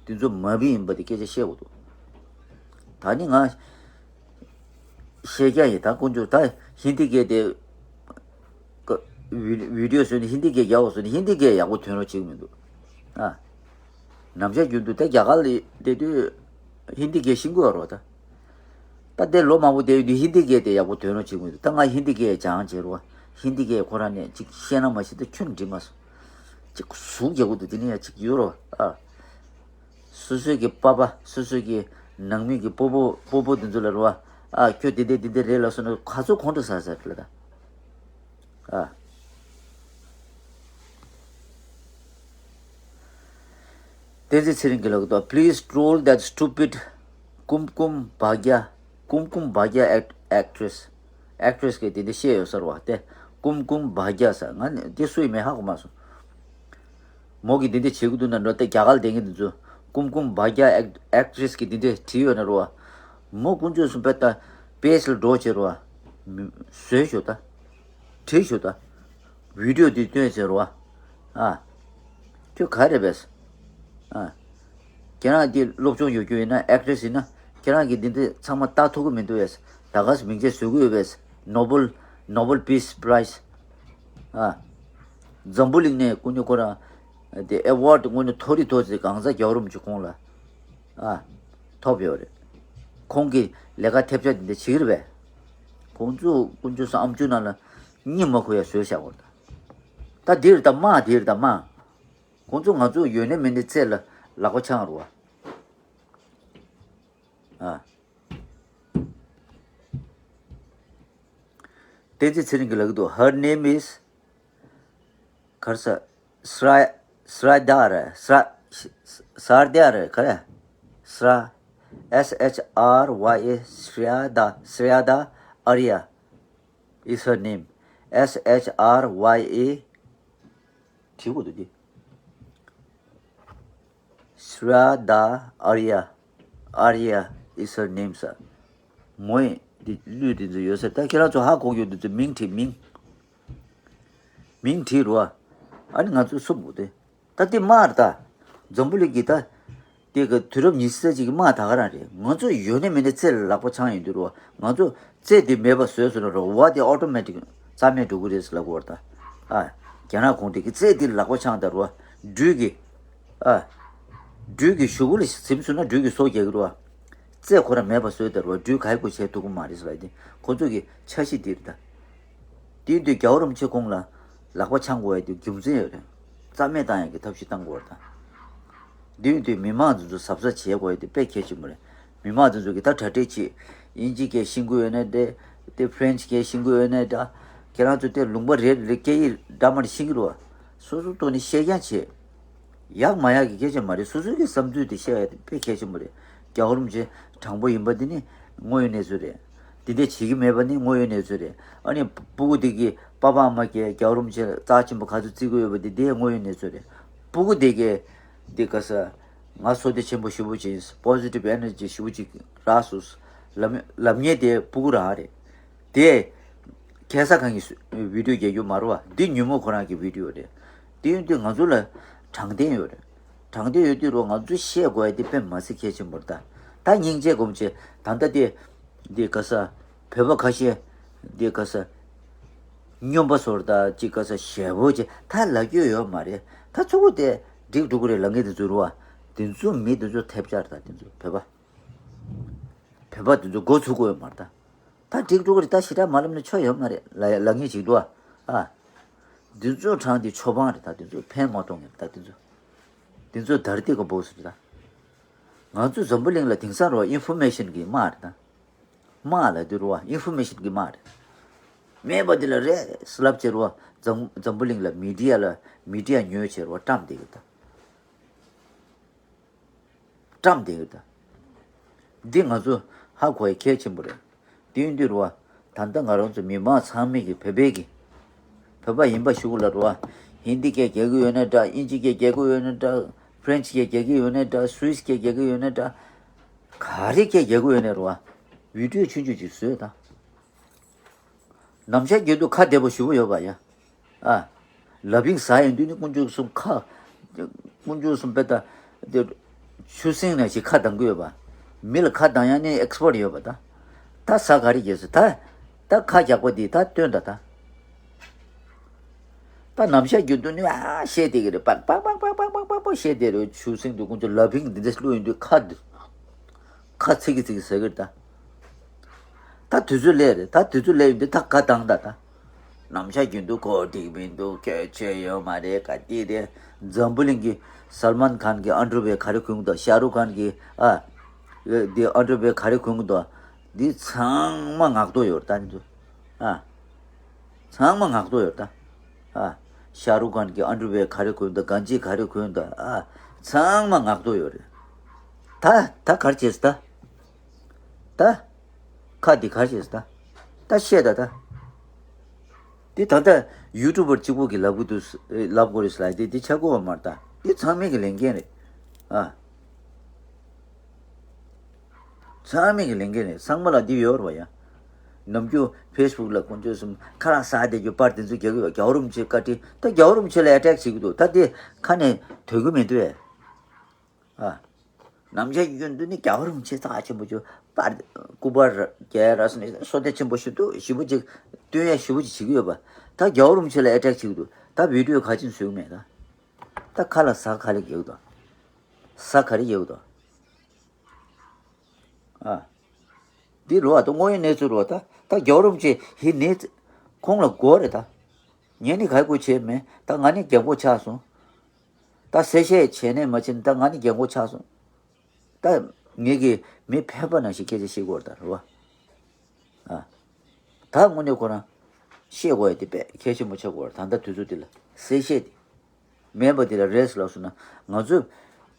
འདི་ཚོ་མ་བི་ཡིན་པ་དེ་སྐད་ཆ་བཤད་དགོས་འདུག་ད་ནི་ང་བཤད་རྒྱ་ཡིན་ད་དཀོན་མཆོག་ད་ཧིན་དི་སྐད་དེ། ཀ། བི་བི་ཌི་ཡོ་བཟོས་ནས་ཧིན་དི་སྐད་རྒྱག་དགོས་བཟོས་ནས་ཧིན་དི་སྐད་ཡག་པོ་ཐོན་རོགས་བྱེད་ཀྱི་མི་འདུག་ཨ། ནམ་ཞག་རྒྱུན་དུ་ད་རྒྱ་གར་ལ་བསྡད་དུས་ཧིན་དི་སྐད་ཤེས་དགོས་རོགས་ད། ད་དེ་ལོ་མང་པོ་བསྡད་ཡོད་དུས་ཧིན་དི་སྐད་དེ་ཡག་པོ་ཐོན་རོགས་བྱེད་དགོས་འདུག་ད་ང་ཧིན་དི་སྐད་སྦྱངས་བྱས་རོགས། ཧིན་དི་སྐད་ཁོ་རང་ནས་ཅིག་བཤད་ན་མ་ཤེས་ད་ཁྱོན་འགྲིག་མ་སོང་། ཅིག་ཟུག་རྒྱག་དགོས་འདུག་དེ་ནས་ཡ་ཅིག་ཡོད་རོགས་ཨ། སོ་སོའི་གི་པ་པ་སོ་སོའི་གི་ནང་མི་གི་སྤོ་བོ་སྤོ་བོ་དེ་ཚོ་ལ་རོགས། ཨ་ཁྱོད་དེ་འདྲ་དེ་འདྲ་རེད་ལབ་སོང་ན་ཁ་ཚུར་ཁོང་ཁྲོ་ཟ་ཟེར་ལ་ད། ཨ། བསྟན་འཛིན་ཚེ་རིང་གིས་ལབ་ཀྱི་འདུག Please troll that stupid Kumkum Bhatia, Kumkum Bhatia act- actress. Actress གི་དེ་འདྲ་བཤད་ཡོད་ས་རེད་བ། དེ་Kumkum Bhatia ཟེར། ང་ནི་དེ་སུ་ཡིན་མིན་ཧ་གོ་མ་སོང་། མོ་གིས་འདི་འདྲ་བྱེད་ཀྱི་འདུག་ན་འགྲོ་སྟེ། རྒྱ་གར་ལ་བསྡད་མཁན་དེ་ཚོས་Kumkum Bhatia act- actress གིས་འདི་འདྲ་བྲིས་ཡོད་ན་རེད་བ། མོ་དཀོན་མཆོག་གསུམ་པའི་ད་པེ་ཇི་ལ་འགྲོ་བྱེད་རེད་བ། མི- བཟོས་ཤོག་ད། བྲིས་ཤོག་ད། བི་ཌིའོ་འདི་སྟོན་ཟེར་བ། ཨ། ཁྱོད་ག་རེ་བས། ཨ། ཁྱེད་རང་འདི་སློབ་སྦྱོང་ཡོད་རྒྱུ་ཡིན་ན། ཨེག་ཊི་རེ་སི་ཡིན་ན། ཁྱེད་རང་གིས་འདི་འདི་ཚང་མ་ལྟ་ཐུབ་ཀྱི་མི་འདུག་བས། ད་ག་སེ་མིང་ཆད་བཟོ་གི་ཡོད་བས། Nobel- Nobel Peace Prize། ཨ། འཛམ་བུ་གླིང་ནས་དཀོན་མཆོག་ཁོ་རང་འདི་ཨེ་ཝར་ཌི་དངོས་གནས་མཐོ་རིས་མཐོ་ཚད་གང་ཟག་རྒྱལ་བ་རིན་པོ་ཆེ་ཁོང་ལ། ཨ། ཐོབ་ཡོད་རེད། ཁོང་གིས་ལས་ཀ་ཐེབས་ཆག་འདི་འདྲ་བྱེད་ཀྱི་རེད་པས། ཁོང་ཚོ་དཀོན་མཆོག་གསུམ་ཨ་མཆོག་ནང་ལ་གཉིད་མ་ཁུག་ཡ་བཟོས་བཞག་པ་རེད། ད་འདིར་ད་དམག་འདིར་ད་དམག་ཁོང་ཚོ་ང་ཚོ་ཡོད་ནའི་མེད་ནའི་རྩེ་ལ་ལག་པ་འཆང་རུ་བ། ཨ། བསྟན་འཛིན་ཚེ་རིང་གིས་ལབ་ཀྱི་འདུག Her name is ག་རེ་ཟེར། Sra- Sridhar Sra- Sardar ག་རེ། Sra- S H R Y A Sridhar Sridhar Arya is her name. S H R Y A བྲིས་དགོས་འདུག་དེ། Sridhar Arya Arya is her name ཟེར། མོ་ཡི་འདི་གླུད་འདི་ཚོ་ཡོད་ཟེར། ད་ཁྱེད་རང་ཚོ་ཧ་གོ་ཡོད་འདི་ཚོ་མིང་བྲིས། མིང་། མིང་བྲིས་རུ་བ། ཨ་ནི་ང་ཚོ་སུབ་དགོས་ཏེ། ད་དེ་དམག་རེད་ད། འཛམ་བུ་གླིང་གི་ད། དེ་གི་དུས་རབས་ཉི་ཤུ་རྩ་གཅིག་གི་དམག་ད་ག་རང་རེད། ང་ཚོ་ཡོད་ནའི་མེད་ནའི་རྩེ་ལ་ལག་པ་འཆང་ཡོང་དུས་རུ་བ། ང་ཚོ་རྩེ་དེ་མེད་པ་བཟོས་སོང་ན་རུ་བ་དེ་ཨོ་ཊོ་མེ་ཊིག་རྩ་མེད་འགྲོ་གི་རེད་ཟེར་ལབ་ཀྱི་ཡོད་རེད་ད། ཨ། རྒྱ་ནག་གུང་ཁྲན་གྱིས་རྩེ་དེ་ལག་པ་འཆང་ད་རུ་བ། སྦྲུལ་གྱི། ཨ། སྦྲུལ་གྱི་གཞུག་གུ་ལ་ཟིན་སོང་ན་སྦྲུལ་གྱི་སོ་རྒྱག་གི་རུ་བ། རྩེ་ཁོ་རང་མེད་པ་བཟོས་ད་རུ་བ། སྦྲུལ་ག་ཡི་གུ་བྱས་ཐུབ་ཀྱི་མ་རེད་ཟེར་ལབ་དེ། ཁོ་ཚོ་གི་འཆར་གཞི་དེ་རེད་ད། དེ་ཡིན་དུས་རྒྱལ་བ་རིན་པོ་ཆེ་ཁོང་ལ་ལག་པ་འཆང་དགོས་ཡ་དེ་རྒྱུ་མཚན་ཡོད་རེད། རྩ་མེད་བཏང་ཡ་གི་ཐབས་ཤེས་བཏང་དགོས་རེད་ད། དེ་ཡིན་དུས་མི་མང་ཚོ་ཚོ་གཟབ་གཟབ་བྱེད་དགོས་ཡ་དེ་དཔེ་གལ་ཆེན་པོ་རེད། མི་མང་ཚོ་ཚོ་གི་ད་གྲ་སྒྲིག་བྱེད། དབྱིན་ཇི་སྐད་ཤེས་ཀྱི་ཡོད་ན་འདྲ། དེ་ཕ་རན་སི་སྐད་ཤེས་ཀྱི་ཡོད་ན་འདྲ། ཁྱེད་རང་ཚོ་དེ་ལུང་པ་རེ་རེ་སྐད་ཡིག་འདྲ་མི་འདྲ་ཤེས་ཀྱི་རེད་བ། སོ་སོ་ཐོག་ནས་བཤད་རྐྱང་བྱེད། ཡག་མ་ཡག་གི་སྐད་ཆ་མ་རེད། སོ་སོ་གི་བསམ་ཚུལ་དེ་བཤད་ཡ་དེ་དཔེ་གལ་ཆེན་པོ་རེད། རྒྱལ་བ་རིན་པོ་ཆེ་དྲང་པོ་ཡིན་པ་དེ་ནི་དངོས་ཡོད་གནས་ཚུལ་རེད། དེ་འདྲ་བྱེད་ཀྱི་མེད་པ་ནི་དངོས་ཡོད་གནས་ཚུལ་རེད། ཨ་ནི་སྤུ་གུ་དེ་གི་པ་ཕ་ཨ་མ་གིས་རྒྱལ་བ་རིན་པོ་ཆེ་རྩ་ཆེན་པོ་ག་ཚོད་བརྩི་གི་ཡོད་པ་དེ་དེ་དངོས་ཡོད་གནས་ཚུལ་རེད། སྤུ་གུ་དེ་གིས་དེ་ག་ས་ང་བསོད་བདེ་ཆེན་པོ་ཞེ་པོ་ཅིག་ཡིན། པོ་ཟི་ཊིབ་ཨེ་ནར་ཇི་ཞེ་པོ་ཅིག་རག་སོང་ལབ་ལབ་མཁན་དེ་སྤུ་གུ་རང་རེད། དེ། ཁ་སང་གང་གི་སུ- བི་ཌིའོ་རྒྱག་རྒྱུ་མ་རེད་བ། འདི་ཉོན་མོངས་ཁོ་རང་གི་བི་ཌིའོ་རེད། དེ་ཡིན་དུས་ང་ཚོ་ལ་དྲང་བདེན་ཡོད་རེད། དྲང་བདེན་ཡོད་དུས་རུ་ང་ཚོ་བཤད་དགོས་ཡ་དེ་དཔེ་མ་སྲིད་གལ་ཆེན་པོ་རེད་ད། ད་སྙིང་རྗེ་སྒོམ་བྱེད་ད་ལྟ་དེ། འདི་ག་ས། བོད་པ་ཁ་ཤས། འདི་ག་ས། སྨྱོན་པ་ཚོ་རེད་ད། ཅིག་ག་ས་ཞེ་པོ་ཅིག་ད་ལབ་རྒྱུ་ཡོད་མ་རེད། ད་ཚུར་པོ་དེ་འགྲིག་འགྲོ་གི་རེད་ལབ་མཁན་དེ་ཚོ་རེད་བ། དེ་ཚོ་མི་དེ་ཚོ་ཐེབས་ཆག་རེད་ད། དེ་ཚོ་བོད་པ། བོད་པ་དེ་ཚོ་མགོ་ཚོས་དགོས་ཡོད་མ་རེད་ད། ད་འགྲིག་འགྲོ་གི་རེད། ད་ཞེ་དྲག་མ་ལབ་ན་ཆོ་ཡོད་མ་རེད་ལ་ལབ་མཁན་ཅིག་འདུག་ཨ། ཨ། འདི་ཚོ་དྲང་དེ་ཆོ་འཕང་རེད་ད། འདི་ཚོ་ཕན་མ་གཏོང་ངེས་རེད་ད། འདི་ཚོ། འདི་ཚོ་དར་ཏི་ག་བོ་སི་རེད་ད། ང་ཚོ་འཛམ་བུ་གླིང་ལ་དེང་སང་རོ་ཨིན་ཕོར་མེ་ཤན་གི་དམག་རེད་ད། དམག་ལ་འདི་རོ་ཨིན་ཕོར་མེ་ཤན་གི་དམག་རེད། མེད་པ་འདི་ལ་རེད་ཟེར་ལབ་བྱེད་རོ། འཛམ་འཛམ་བུ་གླིང་ལ་མི་ཌི་ཡ་ལ་མི་ཌི་ཡ་ཉོས་བྱེད་རོ་བཀྲམ་བསྡད་གི་ད། བཀྲམ་བསྡད་ཡོད་ད། འདི་ང་ཚོ་ཧ་གོ་ཡ་གལ་ཆེན་པོ་རེད། དེ་ཡིན་དུས་རུ་བ། ད་ལྟ་ང་རང་ཚོ་མི་མང་ཚང་མས་ཀྱི་བོད་པའི་གི། བོད་པ་ཡིན་པ་ཞུ་གི་ལ་རུ་བ། ཧིན་དི་སྐད་རྒྱག་གི་ཡོད་ན་འདྲ། དབྱིན་ཇི་སྐད་རྒྱག་གི་ཡོད་ན་འདྲ། ཕ་རན་སི་སྐད་རྒྱག་གི་ཡོད་ན་འདྲ། སུའི་སི་སྐད་རྒྱག་གི་ཡོད་ན་འདྲ། ག་རེ་སྐད་རྒྱག་གི་ཡོད་ན་རུ་བ། བི་ཌིའོ་ཆུང་ཆུང་ཅིག་བཟོས་དང་། ནམ་ཞག་རྒྱུན་དུ་ཁ་བདེ་པོ་ཞུ་གི་ཡོད་པ་ཡ། ཨ། ལ་ཕིང་ཟ་ཡོང་དུས་ནི་དཀོན་མཆོག་གསུམ་ཁ། དཀོན་མཆོག་གསུམ་དཔེ་ད། དེ། ཆུ་སྲིན་ནང་བཞིན་ཁ་གདང་གི་ཡོད་པ། མི་ལ་ཁ་གདང་ཡ་ནི་ཨེག་སི་པར་ཊི་ཡོད་པ་ད། ད་ཟ་ག་རེ་རྒྱས་སོ་ད། ད་ཁ་རྒྱག་པ་འདི་ད་སྟོན་ད་ད། ད་ནམ་ཞག་རྒྱུན་དུ་ནི་ཨ་བཤད་བསྡད་ཀྱི་རེད། པག་པག་པག་བཤད་བསྡད་རེད། ཆུ་སྲིན་དུ་དཀོན་མཆོག་ལ་ཕིང་འདི་འདྲ་བླུགས་ཡོང་དུས་ཁ། ཁ་ཚིག་གི་ཚིག་གི་ཟེར་གི་རེད་ད། ད་དུས་ཚོད་སླེབས་རེད། ད་དུས་ཚོད་སླེབས་ཡོང་དུས་ད་ཁ་གདང་ད་ད། ནམ་ཞག་རྒྱུན་དུ་ཁོ་འགྲིག་མི་འདུག་སྐད་ཆ་ཡོད་མ་རེད་ག་དེ་རེད། འཛམ་བུ་གླིང་གི་སལ་མཱན་ཁཱན་གི་ཨན་ཌར་ཝེར་ག་རེ་གོན་གི་འདུག་ཤ་རུག་ཁཱན་གི་ཨ། དེ་ཨན་ཌར་ཝེར་ག་རེ་གོན་གི་འདུག་འདི་ཚང་མ་ངག་ཐོག་ཡོད་རེད་ད་འདི་ཚོ། ཨ། ཚང་མ་ངག་ཐོག་ཡོད་རེད་ད། ཨ། ཤ་རུག་ཁཱན་གྱི་ཨན་ཌར་ཝེར་ག་རེ་གོན་འདུག་གང་ཅི་ག་རེ་གོན་འདུག་ཨ། ཚང་མ་ངག་ཐོག་ཡོད་རེད། ད་ད་ག་རེ་བྱས་ད། ད། ཁ་འདི་ག་རེ་བྱས་ད། ད་བཤད་ད་ད། འདི་ད་ལྟ་ཡུ་ཊུབ་པར་གཅིག་པོ་གིས་ལབ་གི་འདུག་ལབ་དགོས་རེད་ཟེར་ལབ་དེ་འདི་ཆགས་ཀྱི་ཡོད་མ་རེད་ད། འདི་ཚང་མས་གི་ལས་འགན་རེད། ཨ། ཚང་མས་ཀྱི་ལས་འགན་རེད། ཚང་མ་ལ་འདི་ཡོད་རེད་བ་ཡ། ནམ་རྒྱུན་ཕེ་སི་བུག་ལ་དཀོན་མཆོག་གསུམ་ཁ་ལག་ཟ་བསྡད་རྒྱུ་པར་དེ་ཚོ་རྒྱག་གི་ཡོད། རྒྱལ་བ་རིན་པོ་ཆེ་བཀའ་དྲིན་ད་རྒྱལ་བ་རིན་པོ་ཆེ་ལ་ཨེ་ཊེག་བྱེད་ཀྱི་འདུག་ད་དེ་ཁ་ནས་དོན་གྱི་མི་འདུག་ཨེ། ཨ། ནམ་ཞག་རྒྱུན་དུ་ནི་རྒྱལ་བ་རིན་པོ་ཆེ་རྩ་ཆེན་པོ་ཆུ་པར་སྐུ་པར་རྒྱལ་ར་སོ་ནི་བསོད་བདེ་ཆེན་པོ་ཞུ་འདུག་ཞུ་བ་ཅིག་སྟོན་ཡ་ཞུ་བ་ཅིག་བྱེད་ཀྱི་ཡོད་པ། ད་རྒྱལ་བ་རིན་པོ་ཆེ་ལ་ཨེ་ཊེག་བྱེད་ཀྱི་འདུག་ད་བི་ཌི་ཡོ་ག་ཅིན་བཟོས་མེད་ད། ད་ཁ་ལ་ཟ་ག་ལེ་རྒྱག་གི་འདུག་ཟ་ག་རེ་རྒྱག་གི་འདུག་ཨ། འདི་རུ་བ་ད་དངོས་ཡོད་གནས་ཚུལ་རུ་བ་ད་ད་རྒྱལ་བ་རིན་པོ་ཆེ་ཧི་ནི་ཁོང་ལ་དགོས་རེད་ད། ངས་ནི་ག་གོ་བྱས་མེད་ད། ང་ནི་རྒན་གོག་ཆགས་སོང་། ད་གསལ་བཤད་བྱས་ནས་མ་བྱས་ན་ད་ང་ནི་རྒན་གོག་ཆགས་སོང་། ད་ངེད་ཀྱི་མི་ཕལ་པ་ནང་བཞིན་སྐད་ཆ་བཤད་དགོས་རེད་ད་རུ་བ། ཨ། ད་དངོས་གནས་ཁོ་རང་ཤེས་དགོས་ཡ་དེ་དཔེ་གལ་ཆེན་པོ་ཆགས་དགོས་རེད། ད་ལྟ་དུས་ཚོད་འདི་ལ་གསལ་བཤད་དེ་མེད་པ་འདི་ལ་རེས་ལབ་སོང་ན་ང་ཚོས་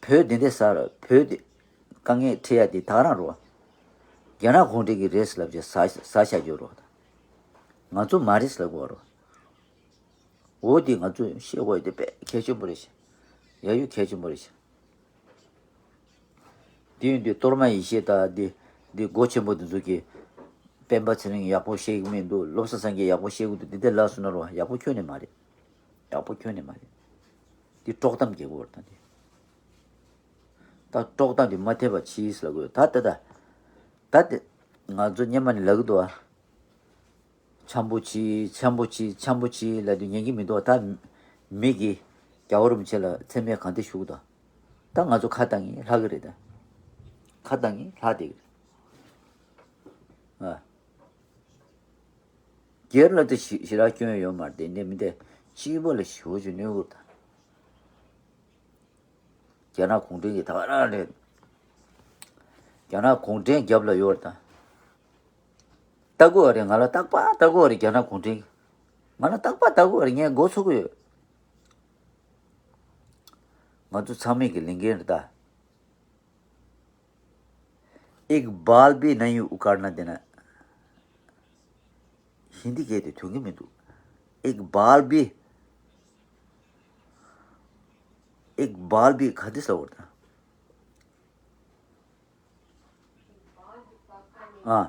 བོད་འདི་འདྲ་ཟ་ར་བོད་འདི་དཀའ་ངལ་འཕྲད་ཡ་དེ་ད་ག་རང་རེད་བ། རྒྱ་ནག་གུང་ཁྲན་གྱི་རེས་ལབ་བྱས་ཟ་ཟ་བཞག་རྒྱུ་རེད་བ། ད་ང་ཚོ་མ་རེས་ལབ་དགོས་རེད་བ། འོ་དེ་ང་ཚོས་ཤེས་དགོས་ཡ་དེ་དཔེ་གལ་ཆེན་པོ་རེད་ཤག་ཡ་ཡོད་གལ་ཆེན་པོ་རེད་ཤག་དེ་ཡིན་དུས་གཏོར་མ་ཡེ་ཤེས་དང་འདི་འདི་སྒོ་ཆེན་པོ་འདི་ཚོ་གིས་སྤེན་པ་ཚེ་རིང་ཡག་པོ་བཤད་ཀྱི་མི་འདུག་བློ་བཟང་སངས་རྒྱས་ཡག་པོ་བཤད་ཀྱི་འདུག་འདི་འདྲ་ལབ་སོང་ན་རོ་ཡག་པོ་ཁྱོན་ནས་མ་རེད། ཡག་པོ་ཁྱོན་ནས་མ་རེད། འདི་དཀྲོག་གཏམ་རྒྱག་གི་ཡོད་རེད་ད་འདི། ད་དཀྲོག་གཏམ་འདི་མ་འཐད་པ་ཕྱིས་ལབ་དགོས་ད་ད་ད། ད་དེ་ང་ཚོ་སྔོན་མ་ནས་ལབ་ཀྱི་འདུག་ཨ། འཆམ་པོ་བྱེད། འཆམ་པོ་བྱེད། འཆམ་པོ་བྱེད་ལབ་དུས་ཉན་གྱི་མི་འདུག་ད་མི་གིས་རྒྱལ་བ་རིན་པོ་ཆེ་ལ་མཚན་སྨད་གང་འདྲ་ཞུ་གི་འདུག་ད་ང་ཚོ་ཁ་བཏང་གིན་ལྷག་གི་རེད་ད། ཁ་བཏང་གིན་ལྷག་བསྡད་ཀྱི་རེད། ཨ། སྒེར་ལ་དེ་ཞི་ཞི་རག་སྐྱོན་ཡོད་མ་རེད་དེ་འདྲ་མི་འདྲ་སྤྱི་པ་ལ་ཞུ་རྒྱུ་གནོད་གི་རེད་ད། རྒྱ་ནག་གུང་ཁྲན་གྱི་ད་ག་རང་རེད། རྒྱ་ནག་གུང་ཁྲན་རྒྱབ་ལ་ཡོད་རེད་ད། ལྟ་དགོས་རེད། ང་ལ་རྟག་པར་ལྟ་དགོས་རེད། རྒྱ་ནག་གུང་ཁྲན་ང་ལ་རྟག་པར་ལྟ་དགོས་རེད། ངས་མགོ་ཚོས་ཀྱི་ཡོད། ང་ཚོ་ཚང་མས་ཀྱི་ལས་འགན་རེད་ད། एक बाल भी नहीं उखाड़ना देना। ཧིན་དི་སྐད་དེ་ཐོན་གྱི་མི་འདུག एक बाल भी एक बाल भी ག་འདྲ་ཟེར་བ་རེད་ད། ཨ།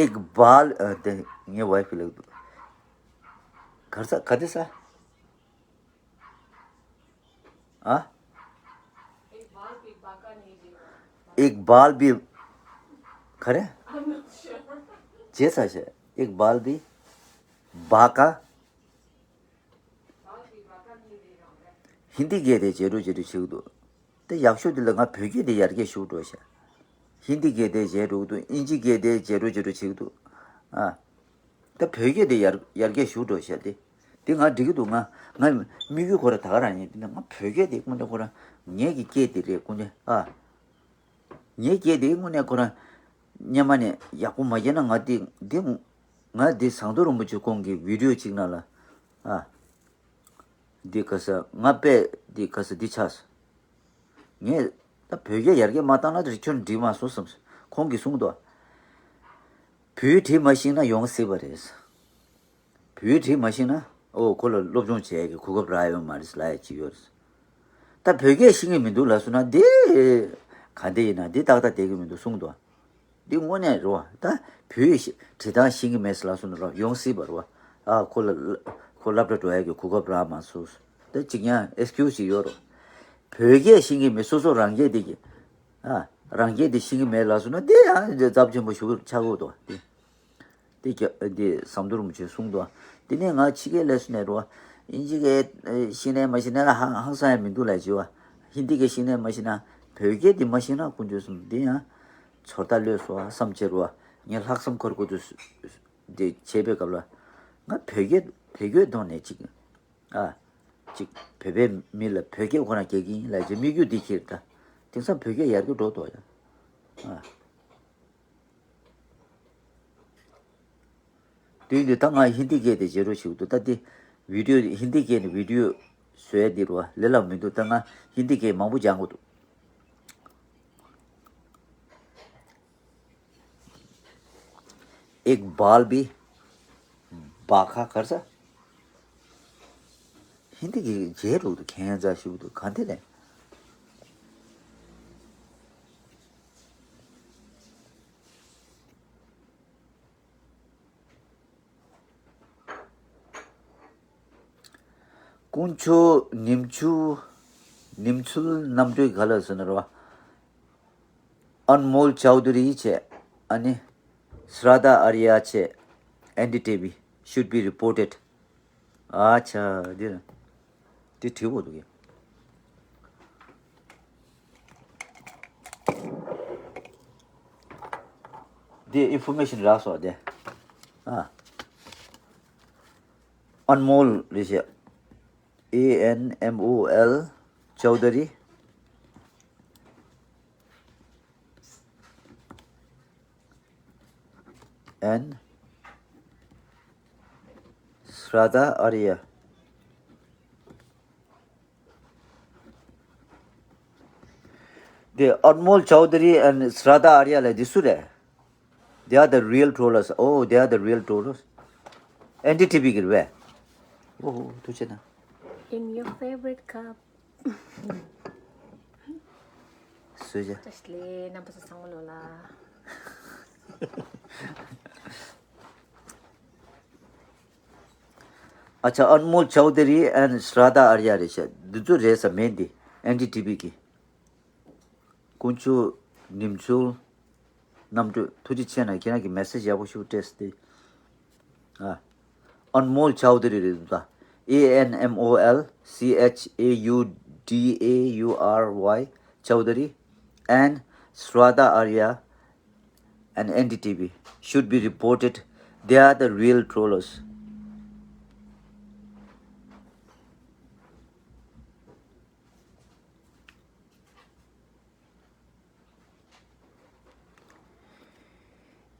एक बाल ཨ། དེ་ངའི་ཝའི་ཕི་ལབ་འདུག་ག་རེ་ཟེར། ག་འདྲ་ཟེར། ཨ། एक बाल भी ག་རེ། བྱས་ཚར་ཤག एक बाल भी बाका ཧིན་དི་སྐད་དེ་བརྗེད་འགྲོ་བརྗེད་འགྲོ་བྱེད་ཀྱི་འདུག་དེ་ཡག་ཤོས་དེ་ལ་ང་བོད་སྐད་དེ་ཡར་རྒྱས་ཞུ་འགྲོ་ཤག་ཧིན་དི་སྐད་དེ་བརྗེད་འགྲོ་གི་འདུག་དབྱིན་ཇི་སྐད་དེ་བརྗེད་འགྲོ་བརྗེད་འགྲོ་བྱེད་ཀྱི་འདུག་ཨ། ད་བོད་སྐད་དེ་ཡར་ཡར་རྒྱས་ཞུ་འགྲོ་ཤག་དེ། དེ་ང་འགྲིག་གི་འདུག་ང་ང་དམིགས་ཡུལ་ཁོ་ར་ད་ག་རང་ཡིན། དེ་ནི་ང་བོད་སྐད་དེ་དངོས་གནས་ཁོ་ར་ངེད་ཀྱི་སྐད་དེ་རེད་དངོས་གནས་ཨ། ངའི་སྐད་དེ་དངོས་གནས་ཁོ་རང་སྔོན་མ་ནས་ཡག་པོ་མ་བརྒྱབ་ན་ང་དེ་འདི་ང་འདི་ཟམ་གདོང་རིན་པོ་ཆེ་ཁོང་གི་བི་ཌི་ཡོ་གཅིག་ནང་ལ་ཨ། འདི་ག་ས་ང་དཔེ་འདི་ག་ས་འདི་ཆགས་སོང་། ངས་ད་བོད་སྐད་ཡར་རྒྱས་མ་བཏང་ན་དེ་ཁྱོད་འགྲིག་མ་སོང་བསམ་སོང་། ཁོང་གིས་གསུངས་འདུག་བོད་བྲིས་མ་ཤེས་ན་ཡོང་སྲིད་པ་རེད། བོད་བྲིས་མ་ཤེས་ན་ཨོ་ཁོ་ལ་སློབ་སྦྱོང་བྱེད་ཡག་གི་གོ་སྐབས་རག་ཡོད་མ་རེད་ལབ་ཡག་ཅིག་ཡོད་རེད། ད་བོད་སྐད་ཤེས་ཀྱི་མི་འདུག་ལབ་སོང་ན་འདི་ག་འདྲ་ཡིན་ན་འདི་ཏག་ཏག་བསྡད་ཀྱི་མི་འདུག་གསུངས་འདུག་འདི་དངོས་གནས་རེད་བ། ད་བོད་ཡིག་ཤེས་བྲིས་སྟངས་ཤེས་ཀྱི་མེད་ཟེར་ལབ་སོང་ན་རོ་ཡོང་སྲིད་པ་རེད་བ། ཨ་ཁོ་ལ་ཁོ་སློབ་གྲྭ་འགྲོ་ཡག་གི་གོ་སྐབས་རག་མ་སོང་། ད་ཅིག་ཡང་ཨེག་སི་ཀིའུ་སི་ཅིག་ཡོད་རོ། བོད་སྐད་ཤེས་ཀྱི་མེད་སོ་སོ་རང་སྐད་དེ་གི་ཨ་རང་སྐད་དེ་ཤེས་ཀྱི་མེད་ལབ་སོང་ན་འདི་ཡང་ཚབས་ཆེན་པོ་ཞིག་ཆགས་ཀྱི་འདུག་བ། དེ་རྒྱ་འདི་ཟམ་གདོང་རིན་པོ་ཆེས་གསུངས་འདུག་དེ་ནས་ང་ཕྱི་རྒྱལ་ལ་སོང་ནས་རོ། དབྱིན་ཇི་སྐད་ཤེས་ནའི་མ་ཤེས་ནའི་ཧང་ཧང་སང་ཡང་མི་འདུག་ལབ་བྱས་བ། ཧིན་དི་སྐད་ཤེས་ནའི་མ་ཤེས་ན་བོད་སྐད་འདི་མ་ཤེས་ན་དཀོན་མཆོག་གསུམ་འདི་ཡང་ཚོར་ལྟ་ལོས་སོ་བསམ་བྱས་རོ། ངས་ལྷག་བསམ་འཁོར་དགོས་འདུག་འདི་བྱས་པའི་སྐབས་ལ་ང་བོད་སྐད་བོད་སྐད་གདོང་ནས་ཅིག་ཨ་ཅིག་བོད་པའི་མི་ལ་བོད་སྐད་ཁོ་ན་རྒྱག་གི་ཡིན་ལབ་བྱས་དམིགས་ཡུལ་འདི་ཁྱེར་ད། དེང་སང་བོད་སྐད་ཡར་རྒྱས་འགྲོ་འདུག་ཡ། ཨ། དུས་འདི་ད་ང་ཧིན་དི་སྐད་དེ་བརྗེད་རོགས་བྱེད་དགོས་འདུག་ད་འདི་བི་ཌིའོ་ཧིན་དི་སྐད་ནས་བི་ཌིའོ་བཟོ་ཡ་འདི་རུ་བ་ལས་སླ་མི་འདུག་ད་ང་ཧིན་དི་སྐད་མང་པོ་སྦྱང་དགོས་འདུག एक बाल भी बांका कर सा हिंदी की जे रूप खें जा शुरू तो खाते रहे དཀོན་མཆོག་ཉིམ་ཆུ་ཉིམ་ཆུལ་རྣམ་གྲོལ་ག་ལ་ཟེར་ན་རོ། Anmol Chowdhury བྱས། ཨ་ནི་Shraddha Arya བྱས། N D T V should be reported. ཨ་ཆ་འདི་ར་འདི་བྲིས་པོ་འདུག་གི་འདི་ཨིན་ཕོར་མེ་ཤན་རག་སོང་དེ། ཨ། Anmol རེད་ཤག A N M O L Chowdhury and Shraddha Arya. The Anmol Chowdhury and Shraddha Arya ལ་འདི་སུ་རེད། They are the real trollers. Oh, they are the real trollers. N D T V གི་རེད་པས། ཨོ་ཐུགས་རྗེ་གནང་། In your favorite cup. སུ་ཅི། བཀྲ་ཤིས་བདེ་ལེགས་རྣམ་པ་ཚོ་ཚང་མ་ལོ་ལ། ཨ་ཅག Anmol Chowdhury and Shraddha Arya རེད་ཤག་འདི་ཚོ་རེད་ས་མེད་འདི། N D T V གི་དཀོན་མཆོག་ཉིམ་ཆུལ་རྣམ་གྲོལ་ཐུགས་རྗེ་ཆེ་གནང་། ཁྱེད་རང་གི་མེ་སེ་ཇི་ཡག་པོ་ཞིག་སྤྲད་སོང་སྟེ། ཨ། Anmol Chowdhury རེད་འདུག་ད། A N M O L C H A U D H U R Y Chowdhury and Shraddha Arya and N D T V should be reported. They are the real trollers.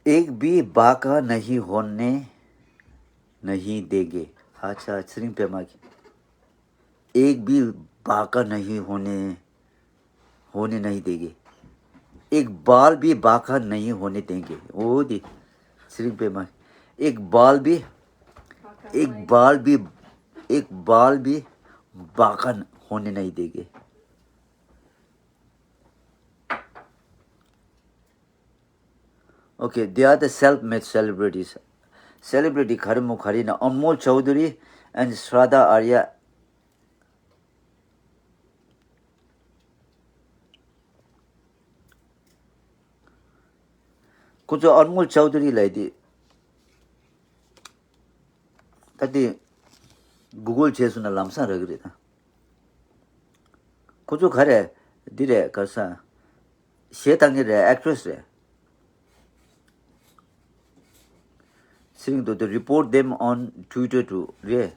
एक भी बांका नहीं होने नहीं देंगे. ཨ་ཅག་ཚེ་རིང་པད་མ་གིས། एक भी बांका नहीं होने होने नहीं देंगे. एक बाल भी बांका नहीं होने देंगे. ཨོ་དེ་ཚེ་རིང་པད་མ། एक बाल भी एक बाल भी एक बाल भी बांका होने नहीं देंगे. Okay, they are the self-made celebrities. Celebrity ག་རེ་མོ་ག་རེ་ན། Anmol Chowdhury and Shraddha Arya. ཁོ་ཚོ་Anmol Chowdhury ལབ་དེ། ད་དེ་Google བྱས་སོང་ན་ལམ་སང་རག་གི་རེད་ད། ཁོ་ཚོ་ག་རེ་འདི་རེད་ག་ས། གཞས་བཏང་གི་རེད། Actress རེད། ཚེ་རིང་དོ་དོ། Report them on Twitter too རེད།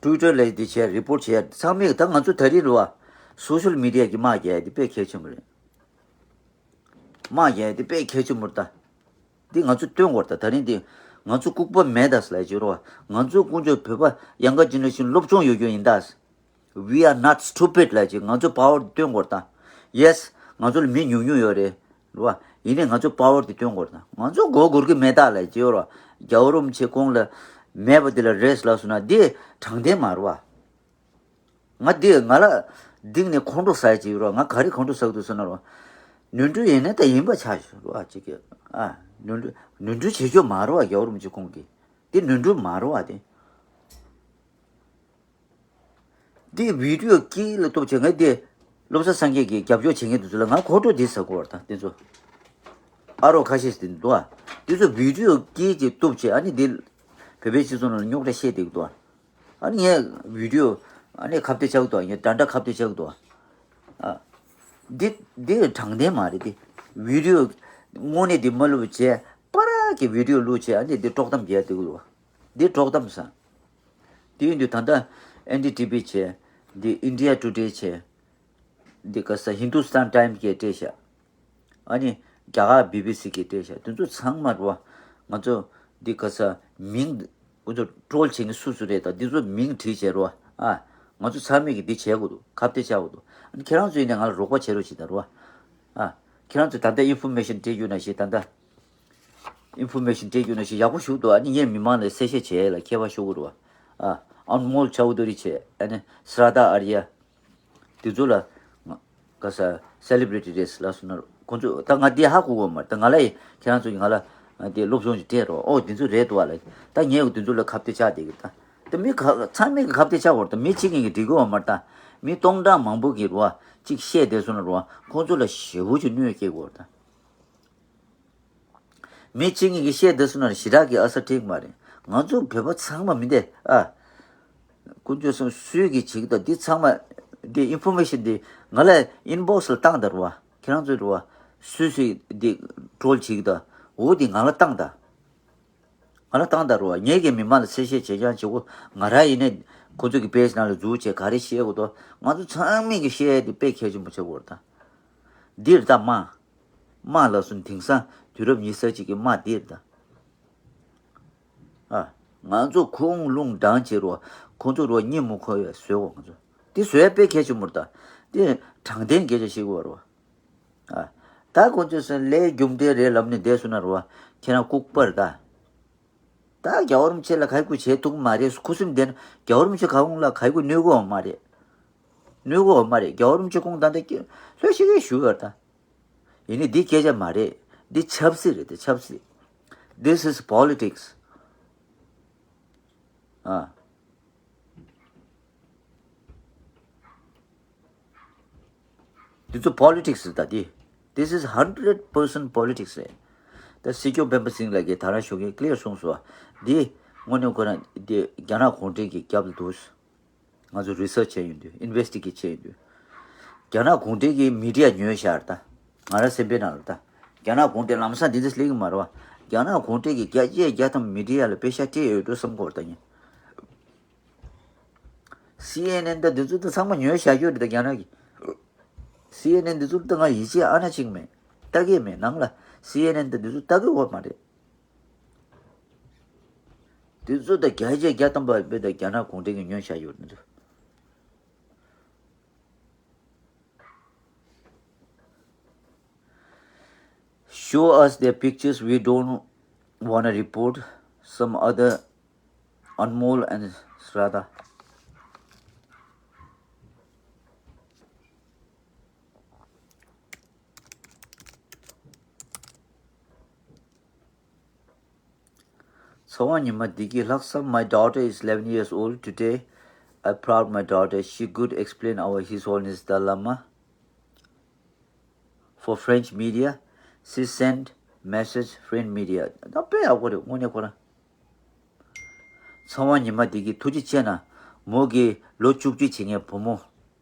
Twitter ལ་འདི་བྱས་report བྱས་ཚང་མས་ད་ང་ཚོ་ད་རེས་རུ་བ་social media གི་དམག་རྒྱག་ཡ་འདི་དཔེ་གལ་ཆེན་པོ་རེད། དམག་རྒྱག་ཡ་འདི་དཔེ་གལ་ཆེན་པོ་རེད་ད། འདི་ང་ཚོ་སྟོན་དགོས་རེད་ད། ད་རིང་འདི་ང་ཚོ་ལྐུགས་པ་མེད་ད་ལབ་ཀྱི་རོ། ང་ཚོ་དཀོན་མཆོག་བོད་པ་younger generation སློབ་སྦྱོང་ཡོད་རྒྱུ་ཡིན་ད། We are not stupid ལབ་ཀྱི། ང་ཚོ་power སྟོན་དགོས་རེད་ད། Yes ང་ཚོ་ལ་མི་ཉུང་ཉུང་ཡོད་རེད། རོ། ཡིན་ནའི་ང་ཚོ་power དེ་སྟོན་དགོས་རེད་ད། ང་ཚོ་མགོ་སྒུར་གི་མེད་ད་ལབ་ཀྱི་རོ། རྒྱལ་བ་རིན་པོ་ཆེ་ཁོང་ལ་མེད་པ་དེ་ལ་རེད་ལབ་སོང་ན་འདི་དྲང་བདེན་མ་རེད་བ། ང་འདི་ང་ལ་སྡིགས་ནས་ཁོང་ཁྲོ་ཟ་ཡ་ཅིག་ཡོད་རོ། ང་ག་རེ་ཁོང་ཁྲོ་ཟ་གི་འདུག་ཟེར་ན་རོ། ནོར་འཁྲུལ་ཡིན་ན་ད་ཡིན་པ་ཆགས་ཤོག་རོ། ཨ་ཅིག་གི་ཨ་ནོར་འཁྲུལ་ནོར་འཁྲུལ་བྱེད་ཆོག་མ་རོ། རྒྱལ་བ་རིན་པོ་ཆེ་ཁོང་གིས་འདི་ནོར་འཁྲུལ་མ་རོ། ཨ་དེ་འདི་video དཀྱིལ་ལ་གཏུབ་བྱས་ང་འདི་བློ་བཟང་སངས་རྒྱས་ཀྱི་རྒྱབ་སྐྱོར་བྱེད་མཁན་དེ་ཚོ་ལ་ང་ཁོང་ཁྲོ་འདི་ཟ་དགོས་རེད་ད། དེ་ཚོ་ཨ་རོ་ཁ་ཤས་ཤིག་འདུག་ཨ། དེ་ཚོ་video དཀྱིལ་གྱི་གཏུབ་བྱས་ཨ་ནི་འདི་བོད་པའི་སྤྱི་ཚོགས་ནང་ལ་རྙོག་དྲ་བཤད་བསྡད་ཀྱི་འདུག་ཨ། ཨ་ནི་ངས་video ཨ་ནི་ཁ་གཏད་བཅག་འདུག་ངས་འདྲ་འདྲ་ཁ་གཏད་བཅག་འདུག་ཨ། འདི་འདི་དྲང་བདེན་མ་རེད་དེ། video དངོས་གནས་འདི་མ་བླུགས་བྱས་པ་ར་གི་video བླུགས་བྱས་ཨ་ནི་འདི་དཀྲོག་གཏམ་རྒྱག་འདུག་ལོ། འདི་དཀྲོག་གཏམ་ཟེར། དེ་ཡིན་དུས་ད་ལྟ་ཨེན་ཌི་ཊི་བི་བྱས། འདི་India Today བྱས། འདི་ག་ས་Hindustan Times གིས་སྤྲད་ཤག་ཨ་ནི་རྒྱ་གར་བི་བི་སི་གིས་སྤྲད་ཤག་དེ་ཚོ་ཚང་མ་རེད་བ། ང་ཚོ་ འདི་ག་ས་མིང་ཁོ་ཚོ་ཀྲོལ་བྱེད་མཁན་སུ་སུ་རེད་ད། འདི་ཚོ་མིང་བྲིས་བྱས་རོ། ཨ། ང་ཚོ་ཚང་མས་ཀྱི་འདི་བྱེད་དགོས་འདུག་ཁ་གཏད་བཅག་དགོས་འདུག་ཨ་ནི་ཁྱེད་རང་ཚོ་ཡིན་ནའི་ང་ལ་རོགས་པ་བྱེད་རོགས་བྱེད་ད་རོ། ཨ། ཁྱེད་རང་ཚོ་ད་ལྟ་ཨིན་ཕོར་མེ་ཤན་སྤྲད་རྒྱུ་ན་ཞིག་ད་ལྟ་ཨིན་ཕོར་མེ་ཤན་སྤྲད་རྒྱུ་ན་ཞིག་ཡག་པོ་ཞུ་འདུག་ཨ་ནི་ངས་མི་མང་ལ་གསལ་བཤད་བྱས་ལ་མཁས་པ་ཞུ་དགོས་རོ། ཨ། ཨན་མོལ་ཆའུ་དུ་རི་བྱས། ཨ་ནི་སྲ་ད་ཨར་ཡ། དེ་ཚོ་ལ་ང་ག་ས་སེ་ལི་བྷི་རི་ཊི་རེད་ལབ་སོང་ན་ཁོང་ཚོ་ད་ང་དེ་ཧ་གོ་གི་མ་རེད། ད་ང་ལ་ཡི་ཁྱེད་རང་ཚོ་ཡིས་ང་ལ་དེ་སློབ་སྦྱོང་ཞིག་སྤྲད་རོགས། ཨོ་དེ་ཚོ་རེད་འདུག་བ་ལ། ད་ངས་དེ་ཚོ་ལ་ཁ་གཏད་བཅག་བསྡད་གི་ད། ད་མི་ག་ཚང་མས་གི་ཁ་གཏད་བཅག་དགོས་རེད། ད་མི་གཅིག་གིས་འགྲིག་གི་ཡོད་མ་རེད། ད་མི་སྟོང་ཕྲག་མང་པོ་གིས་རོ་གཅིག་བཤད་བསྡད་སོང་ན་རོ་ཁོང་ཚོ་ལ་ཞེ་པོ་ཅིག་གནོད་སྐྱེལ་གི་ཡོད་རེད་ད། མི་གཅིག་གཉིས་ཀྱིས་བཤད་བསྡད་སོང་ན་ཞེ་དྲག་གི་ཨ་ས་འགྲིག་མ་རེད། ང་ཚོ་བོད་པ་ཚང་མ་མི་འདི་ཨ། དཀོན་མཆོག་གསུམ་སུས་ཀྱིས་བྱེད་ཀྱི་ད། འདི་ཚང་མ་འདི་ཨིན་ཕོར་མེ་ཤན་འདི་ང་ལ་ཨིན་བོག་སི་ལ་བཏང་ད་རོ་བ། ཁྱེད་རང་ཚོས་རོ་བ། སུས་སུས་འདི་ཀྲོལ་བྱེད་ཀྱི་ད། འོ་འདི་ང་ལ་བཏང་ད། ང་ལ་བཏང་ད་རོ་བ། ངས་ཀྱི་མི་མང་ལ་གསལ་བཤད་བྱེད་རྐྱང་བྱེད་དགོས། ང་རང་ཡིན་ནའི་ཁོ་ཚོ་གི་པེ་ཇི་ནང་ལ་འཛུལ་བྱས་ག་རེ་བཤད་དགོས་དོ། ང་ཚོ་ཚང་མས་ཀྱི་བཤད་ཡ་འདི་དཔེ་གལ་ཆེན་པོ་ཆགས་ཀྱི་ཡོད་རེད་ད། འདི་རེད་ད་དམག་དམག་ལབ་སོང་དེང་སང་དུས་རབས་ཉི་ཤུ་རྩ་གཅིག་གི་དམག་འདི་རེད་ད། ཨ། ང་ཚོ་ཁུངས་ལུང་དྲངས་བྱེད་རོགས། ཁོང་ཚོ་རོགས་གཉིད་མི་ཁུག་ཡ་བཟོས་གོ་ང་ཚོ། འདི་བཟོས་ཡ་དཔེ་གལ་ཆེན་པོ་རེད་ད། འདི་དྲང་བདེན་སྐད་ཆ་བཤད་དགོས་རོགས། ཨ། ད་ཁོང་ཚོས་སོང་ལས་རྒྱུ་འབྲས་རེད་ལབ་ནས་བསྡད་སོང་ན་རོགས། ཁྱེད་རང་ལྐུགས་པ་རེད་ད། ད་རྒྱལ་བ་རིན་པོ་ཆེ་ལ་ག་རེ་དགོས་བྱེད་ཐུབ་ཀྱི་མ་རེད། ཁུ་སིམ་བསྡད་ན་རྒྱལ་བ་རིན་པོ་ཆེ་གང་ལ་ག་རེ་དགོས་གནོད་གི་ཡོད་མ་རེད། གནོད་གི་ཡོད་མ་རེད། རྒྱལ་བ་རིན་པོ་ཆེ་ཁོང་ད་ལྟ་སྐྱེ་ལྷོད་ཤིག་གེ་བཞུགས་ཡོད་ད། ཡིན་ནའི་འདི་སྐད་ཆ་མ་རེད། འདི་ཆབ་སྲིད་རེད་དེ་ཆབ་སྲིད། This is politics. ཨ། འདི་ཚོ་པོ་ལི་ཊིག་སི་རེད་ད་འདི། This is hundred percent politics རེད། ད་སྲིད་སྐྱོང་སྤེན་པ་སིང་ལགས་ཀྱིས་ད་རང་ཞོགས་ཀྱི་ཀླི་ཡར་གསུངས་སོང་བ། འདི་དངོས་གནས་ཁོ་རང་འདི་རྒྱ་ནག་གུང་ཁྲན་གྱི་རྒྱབ་ལ་འདུག་ང་ཚོ་རི་སར་ཆི་བྱས་ཡོང་དུས་ཨིན་ཝེ་སི་ཊི་གེ་ཊི་བྱས་ཡོང་དུས། རྒྱ་ནག་གུང་ཁྲན་གྱིས་མི་ཌི་ཡ་ཉོས་བཞག་རེད་ད། ང་རང་སེམས་པའི་ནང་ལ་ད། རྒྱ་ནག་གུང་ཁྲན་ལམ་སང་འདི་འདྲ་སླེབས་ཀྱི་མ་རེད་བ། རྒྱ་ནག་གུང་ཁྲན་གྱིས་བརྒྱ་ཆ་བརྒྱ་ཐམ་པ་མི་ཌི་ཡ་ལ་པེ་ཤག་སྤྲད་ཡོད་འགྲོ་བསམ་གྱི་ཡོད་ད་ངས། སི་ཨེན་ཨེན་དང་འདི་ཚོ་ད་ཚང་མ་ཉོས་བཞག་རྒྱུ་རེད་ད་རྒྱ་ནག་གིས། སི་ཨེན་ཨེན་འདི་ཚོ་ད་ང་ཡིད་ཆེས་ཨ་ན་ཅིག་མེད། ལྟ་གི་མེད། ནང་ལ་སི་ཨེན་ཨེན་དང་འདི་ཚོ་ལྟ་གི་ཡོད་མ་རེད། འདི་ཚོ་ད་བརྒྱ་ཆ་བརྒྱ་ཐམ་པ་དཔེ་ད་རྒྱ་ནག་གུང་ཁྲན་གྱིས་ཉོས་བཞག་ཡོད་རེད་འདི་ཚོ། Show us their pictures. We don't wanna report some other Anmol and Shraddha. ཚེ་དབང་ཉི་མ་བདེ་སྐྱིད་ལྷག་བསམ། My daughter is eleven years old. Today, I proud my daughter. She could explain our His Holiness Dalai Lama for French media. She sent message French media. ད་དཔེ་ཡག་པོ་རེད་དངོས་གནས་ཁོ་རང་། ཚེ་དབང་ཉི་མ་བདེ་སྐྱིད་ཐུགས་རྗེ་ཆེ་གནང་། མོ་གིས་ལོ་བཅུ་གཅིག་བྱེད་མཁན་བུ་མོ།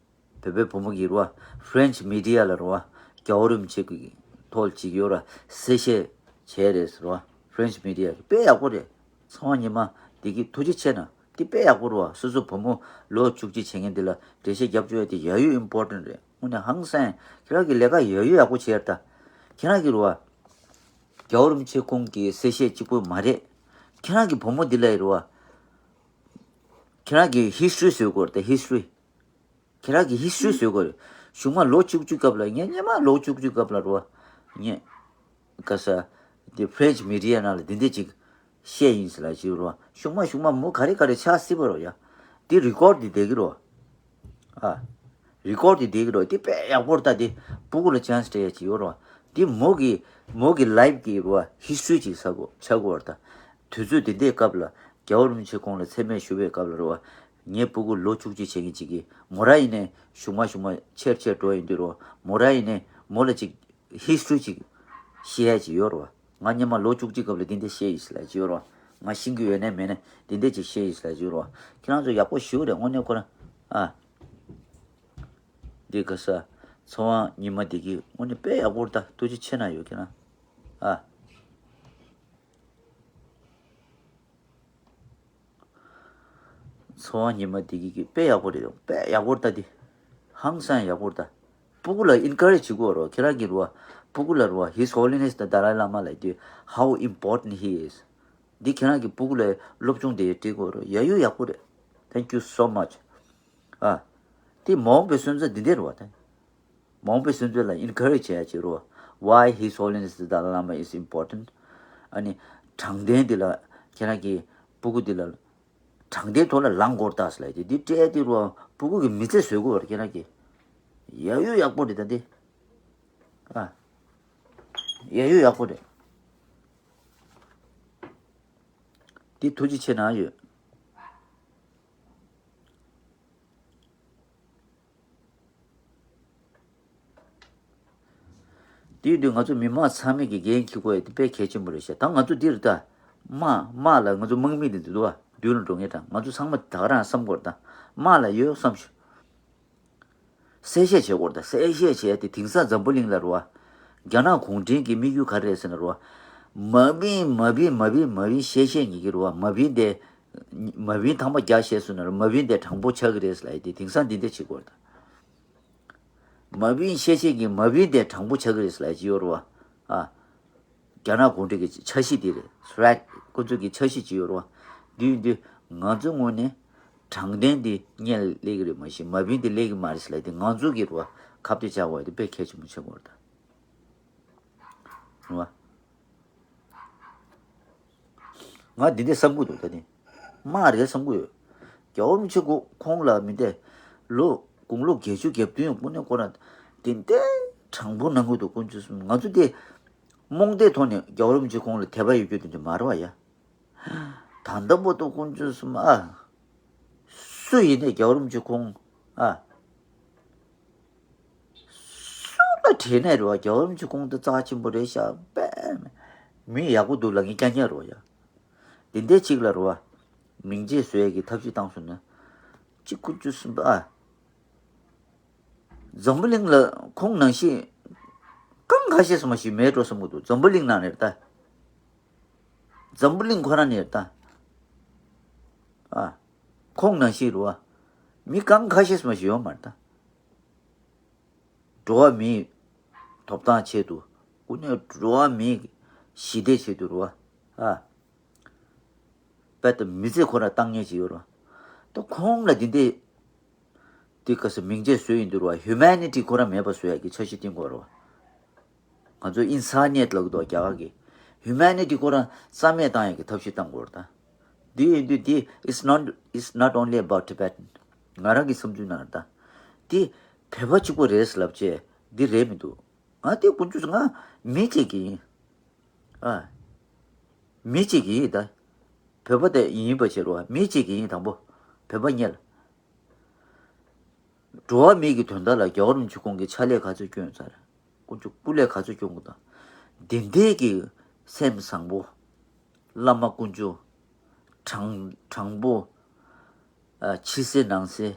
བོད་པའི་བུ་མོ་གིས་རོ། French media ལ་རོ། རྒྱལ་བ་རིན་པོ་ཆེ་གི་ཐོག་ཅིག་ཡོད་ར་གསལ་བཤད་བྱས་རེད་རོ། French media དཔེ་ཡག་པོ་རེད། ཚེ་དབང་ཉི་མ་བདེ་སྐྱིད་ཐུགས་རྗེ་ཆེ་གནང་། འདི་དཔེ་ཡག་པོ་རེད་བ། སོ་སོ་བུ་མོ་ལོ་བཅུ་གཅིག་བྱེད་མཁན་འདི་ལ་འགྲེལ་བཤད་རྒྱབ་བཅུག་ཡ་དེ་ཡ་ཡོད་important རེད། དངོས་གནས་ཧང་སང་། ཁྱེད་རང་གི་ལས་ཀ་ཡ་ཡོད་ཡག་པོ་བྱས་ད། ཁྱེད་རང་གི་རེད་བ། རྒྱལ་བ་རིན་པོ་ཆེ་ཁོང་གི་གསལ་བཤད་གཅིག་པོ་མ་རེད། ཁྱེད་རང་གི་བུ་མོ་འདི་ལ་ཡི་རེད་བ། ཁྱེད་རང་གི་history བཟོ་དགོས་རེད་ད་history། ཁྱེད་རང་གི་history བཟོ་དགོས་རེད། གཞུག་མ་ལོ་བཅུ་གཅིག་སྐབས་ལ་ངས་སྔོན་མ་ལོ་བཅུ་གཅིག་སྐབས་ལ་རོ། ངས་ག་ས་དེ་French media ནང་ལ་འདི་འདྲ་ཅིག་བཤད་ཡིན་ཟེར་ལ་ཅིག་རོ། གཞུག་མ་གཞུག་མ་མོ་ག་རེ་ག་རེ་ཆགས་སྲིད་པ་རོ་ཡ། འདི་record འདི་བསྡད་ཀྱི་རོ། ཨ། record འདི་བསྡད་ཀྱི་རོ། འདི་དཔེ་ཡག་པོ་རེད་ད། འདི་སྤུ་གུ་ལ་chance སྤྲད་ཡ་ཅིག་ཡོད་རོ། འདི་མོ་གི་མོ་གི་life གི་རོ་history ཅིག་ཆགས་དགོས་ཆགས་དགོས་རེད་ད། དུས་ཚོད་འདི་འདྲའི་སྐབས་ལ་རྒྱལ་བ་རིན་པོ་ཆེ་ཁོང་ལ་མཚན་སྨད་ཞུ་བའི་སྐབས་ལ་རོ། ངའི་སྤུ་གུ་ལོ་བཅུ་གཅིག་བྱེད་མཁན་ཅིག་གིས་མོ་རང་ཡིན་ནའི་གཞུག་མ་གཞུག་མ་ཆེར་ཆེར་འགྲོ་ཡིན་དུས་རོ། མོ་རང་ཡིན་ནའི་མོ་ལ་ཅིག་history ཅིག་བཤད་ཡ་ཅིག་ཡོད་རོ། ང་སྔོན་མ་ལོ་བཅུ་གཅིག་སྐབས་ལ་འདི་འདྲ་བཤད་ཡིན་ཟེར་ལ་ཅིག་ཡོད་རོ། ང་ཤེས་ཀྱི་ཡོད་ནའི་མེད་ནའི་འདི་འདྲ་ཅིག་བཤད་ཡིན་ཟེར་ལ་ཅིག་ཡོད་རོ། ཁྱེད་རང་ཚོ་ཡག་པོ་ཞུ་རེད་དངོས་གནས་ཁོ་རང་། ཨ། འདི་ག་ས། ཚེ་དབང་ཉི་མ་བདེ་སྐྱིད་དངོས་གནས་དཔེ་ཡག་པོ་རེད་ད། ཐུགས་རྗེ་ཆེ་གནང་ཡོད་ཁྱེད་རང་། ཨ། ཚེ་དབང་ཉི་མ་བདེ་སྐྱིད་ཀྱི་དཔེ་ཡག་པོ་རེད། དཔེ་ཡག་པོ་རེད་ད་འདི། ཧང་སང་ཡག་པོ་རེད་ད། སྤུ་གུ་ལ་encourage བྱེད་དགོས་རོ། ཁྱེད་རང་གིས་རོ། སྤུ་གུ་ལ་རོ། His Holiness the Dalai Lama like this, how important he is. འདི་ཁྱེད་རང་གི་སྤུ་གུ་ལ་སློབ་སྦྱོང་དེ་སྤྲད་དགོས་རེད། ཡ་ཡོ་ཡག་པོ་རེད། Thank you so much. ཨ། དེ་མ་འོངས་པའི་སོན་རྩ་འདི་འདྲ་རེད་བ་དེ། མ་འོངས་པའི་སོན་རྩ་ལ་encourage་བྱེད་ཡ་བྱེད་རོགས། Why His Holiness the Dalai Lama is important. ཨ་ནི་དྲང་བདེན་འདི་ལ་ཁྱེད་རང་གི་སྤུ་གུ་འདི་ལ་དྲང་བདེན་ཐོག་ལ་ལངས་དགོས་རེད་ད་ཟེར་ལབ་དེ། འདི་སྤྲད་དེ་རོགས། སྤུ་གུ་གི་མི་ཚེ་བཟོས་དགོས་རེད་ཁྱེད་རང་གི། ཡ་ཡོ་ཡག་པོ་རེད་ད་འདི། ཨ། ཡ་ཡོ་ཡག་པོ་རེད། འདི་ཐུགས་རྗེ་ཆེ་གནང་ཡོད། དེ་དུས་ང་ཚོ་མི་མང་ཚང་མས་ཀྱི་འགན་འཁྱེར་དགོས་ཡ་དེ་དཔེ་གལ་ཆེན་པོ་རེད་ཤག་ད་ང་ཚོ་འདིར་ད་དམག་དམག་ལ་ང་ཚོ་དམག་མི་དེ་འདུག་བ། མདུན་ལ་འགྲོ་མཁན་དང་ང་ཚོ་ཚང་མ་ད་ག་རང་བསམ་དགོས་རེད་ད། དམག་ལ་ཡོད་བསམ་ཞུ། གསལ་བཤད་བྱེད་དགོས་རེད་ད། གསལ་བཤད་བྱས་ཏེ་དེང་སང་འཛམ་བུ་གླིང་ལ་རེད་བ། རྒྱ་ནག་གུང་ཁྲན་གྱི་དམིགས་ཡུལ་ག་རེ་རེད་ཟེར་ན་རེད་བ། མ་བིན་མ་བིན་མ་བིན་མ་བིན་བཤད་བཤད་ཉིད་ཀྱི་རེད་བ། མ་བིན་དེ། མ་བིན་ཐང་པ་རྒྱག་བཤད་སོང་ན་རེད། མ་བིན་དེ་དྲང་པོ་ཆགས་ཀྱི་རེད་ཟེར་ལབ་ཡ་དེ་དེང་སང་འདི་འདྲ་བྱེད་དགོས་རེད་ད། མ་བིན་བཤད་བཤད་ཀྱི་མ་བིན་དེ་དྲང་པོ་ཆགས་ཀྱི་རེད་ཟེར་ལབ་ཡ་ཅིག་ཡོད་རེད་བ། ཨ། རྒྱ་ནག་གུང་ཁྲན་གྱི་འཆར་གཞི་དེ་རེད། Threat ཁོ་ཚོ་གི་འཆར་གཞི་ཅིག་ཡོད་རེད་བ། འདི་ཡིན་དུས་ང་ཚོའི་ངོས་ནས་དྲང་བདེན་འདི་སྔོན་ལ་སླེབས་ཀྱི་རེད། མ་གཞི་མ་བིན་དེ་སླེབས་ཀྱི་མ་རེད་ཟེར་ལབ་ཡ་དེ་ང་ཚོ་གི་རེད་བ། ཁ་གཏད་བཅག་དགོས་ཡ་དེ་དཔེ་གལ་ཆེན་པོ་ཆགས་ཀྱི་ཡོད་རེད་ད། རེད་བ། ང་འདི་འདྲ་བསམ་གྱི་འདུག་ད་ནི། དམག་རེད་བསམ་གྱི་ཡོད། རྒྱལ་བ་རིན་པོ་ཆེ་ཁོ་ཁོང་ལ་མི་འདྲ། ལོ་དགུང་ལོ་བརྒྱད་ཅུ་གྱ་བདུན་སྐུ་ནས་ཁོ་རང་དེ་འདྲ་དྲང་པོ་གནང་གི་འདུག་དཀོན་མཆོག་གསུམ། ང་ཚོ་དེ་རྨོངས་དད་ཐོག་ནས་རྒྱལ་བ་རིན་པོ་ཆེ་ཁོང་ལ་དད་པ་ཡོད་རྒྱུ་དེ་འདྲ་མ་རེད་བ་ཡ། ད་ལྟ་བར་དུ་དཀོན་མཆོག་གསུམ་ཨ། སུ་ཡིན་ནའི་རྒྱལ་བ་རིན་པོ་ཆེ་ཁོང་ཨ། སུ་ལ་དྲིས་ནའི་རེད་བ། རྒྱལ་བ་རིན་པོ་ཆེ་ཁོང་དེ་རྩ་ཆེན་པོ་རེད་ཤག་དཔེ་མི་ཡག་པོ་འདུག་ལབ་མཁན་རྐྱང་རྐྱང་རེད་བ་ཡ། དེ་འདྲའི་ཅིག་ལ་རེད་བ། མིང་ཆད་བཟོ་ཡས་ཀྱི་ཐབས་ཤེས་བཏང་སོང་ན། གཅིག་དཀོན་མཆོག་གསུམ་པ་ཨ། འཛམ་བུ་གླིང་ལ་ཁོང་ནང་བཞིན་གང་ཁ་ཤས་སུ་མ་ཞིག་མེད་འགྲོ་བསམ་གྱི་འདུག་འཛམ་བུ་གླིང་ནང་ནས་རེད་ད། འཛམ་བུ་གླིང་ཁོ་རང་ནས་རེད་ད། ཨ། ཁོང་ནང་བཞིན་རེད་བ། མི་གང་ཁ་ཤས་སུ་མ་ཞིག་ཡོད་མ་རེད་ད། འགྲོ་བ་མིའི་ཐོབ་ཐང་ཆེད་དུ། དངོས་གནས་འགྲོ་བ་མིའི་ཞི་བདེ་ཆེད་དུ་རེད་བ། ཨ། དཔེ་ལྟ་མི་ཚེ་ཁོ་རང་བཏང་མཁན་ཞིག་ཡོད་རེད་བ། ད་ཁོང་ལ་འདི་འདྲའི་དེ་ག་ས་མིང་ཆད་བཟོས་ཡིན་འདུག་རེད་བ། Humanity ཁོ་རང་མེད་པ་བཟོ་ཡག་གི་འཆར་གཞི་བཏིང་དགོས་རེད་བ། ང་ཚོ་ཨིན་སཱ་ནི་ཡད་ལབ་ཀྱི་འདུག་རྒྱ་གར་གྱི། Humanity ཁོ་རང་རྩ་མེད་བཏང་ཡག་གི་ཐབས་ཤེས་བཏང་དགོས་རེད་ད། འདི་ཡིན་དུས་འདི། It's not, it's not only about Tibetan. ང་རང་གི་བསམ་ཚུལ་ནང་རེད་ད། འདི་བོད་པ་གཅིག་པོ་རེད་ལབ་བྱས་འདི་རེད་མི་འདུག་ང་དེ་དཀོན་མཆོག་ང་མི་གཅིག་གི་ཡིན། ཨ། མི་གཅིག་གི་ཡིན་ད། བོད་པ་དེ་ཡིན་པ་བྱེད་རོགས། མི་གཅིག་གི་ཡིན། དང་པོ་བོད་པ་གཉེར། འགྲོ་བ་མིའི་གི་དོན་དག་ལ་རྒྱལ་བ་རིན་པོ་ཆེ་ཁོང་གིས་ཕྱག་ལས་ག་ཚོད་བསྐྱོན་ཚར། དཀོན་མཆོག་སྐུ་ལས་ག་ཚོད་བསྐྱོན་དགོས་དང་། དེ་འདྲའི་གི་སེམས་བཟང་པོ། བླ་མ་དཀོན་མཆོག་དྲང་དྲང་པོ། ཨ། ཕྱི་གསལ་ནང་གསལ།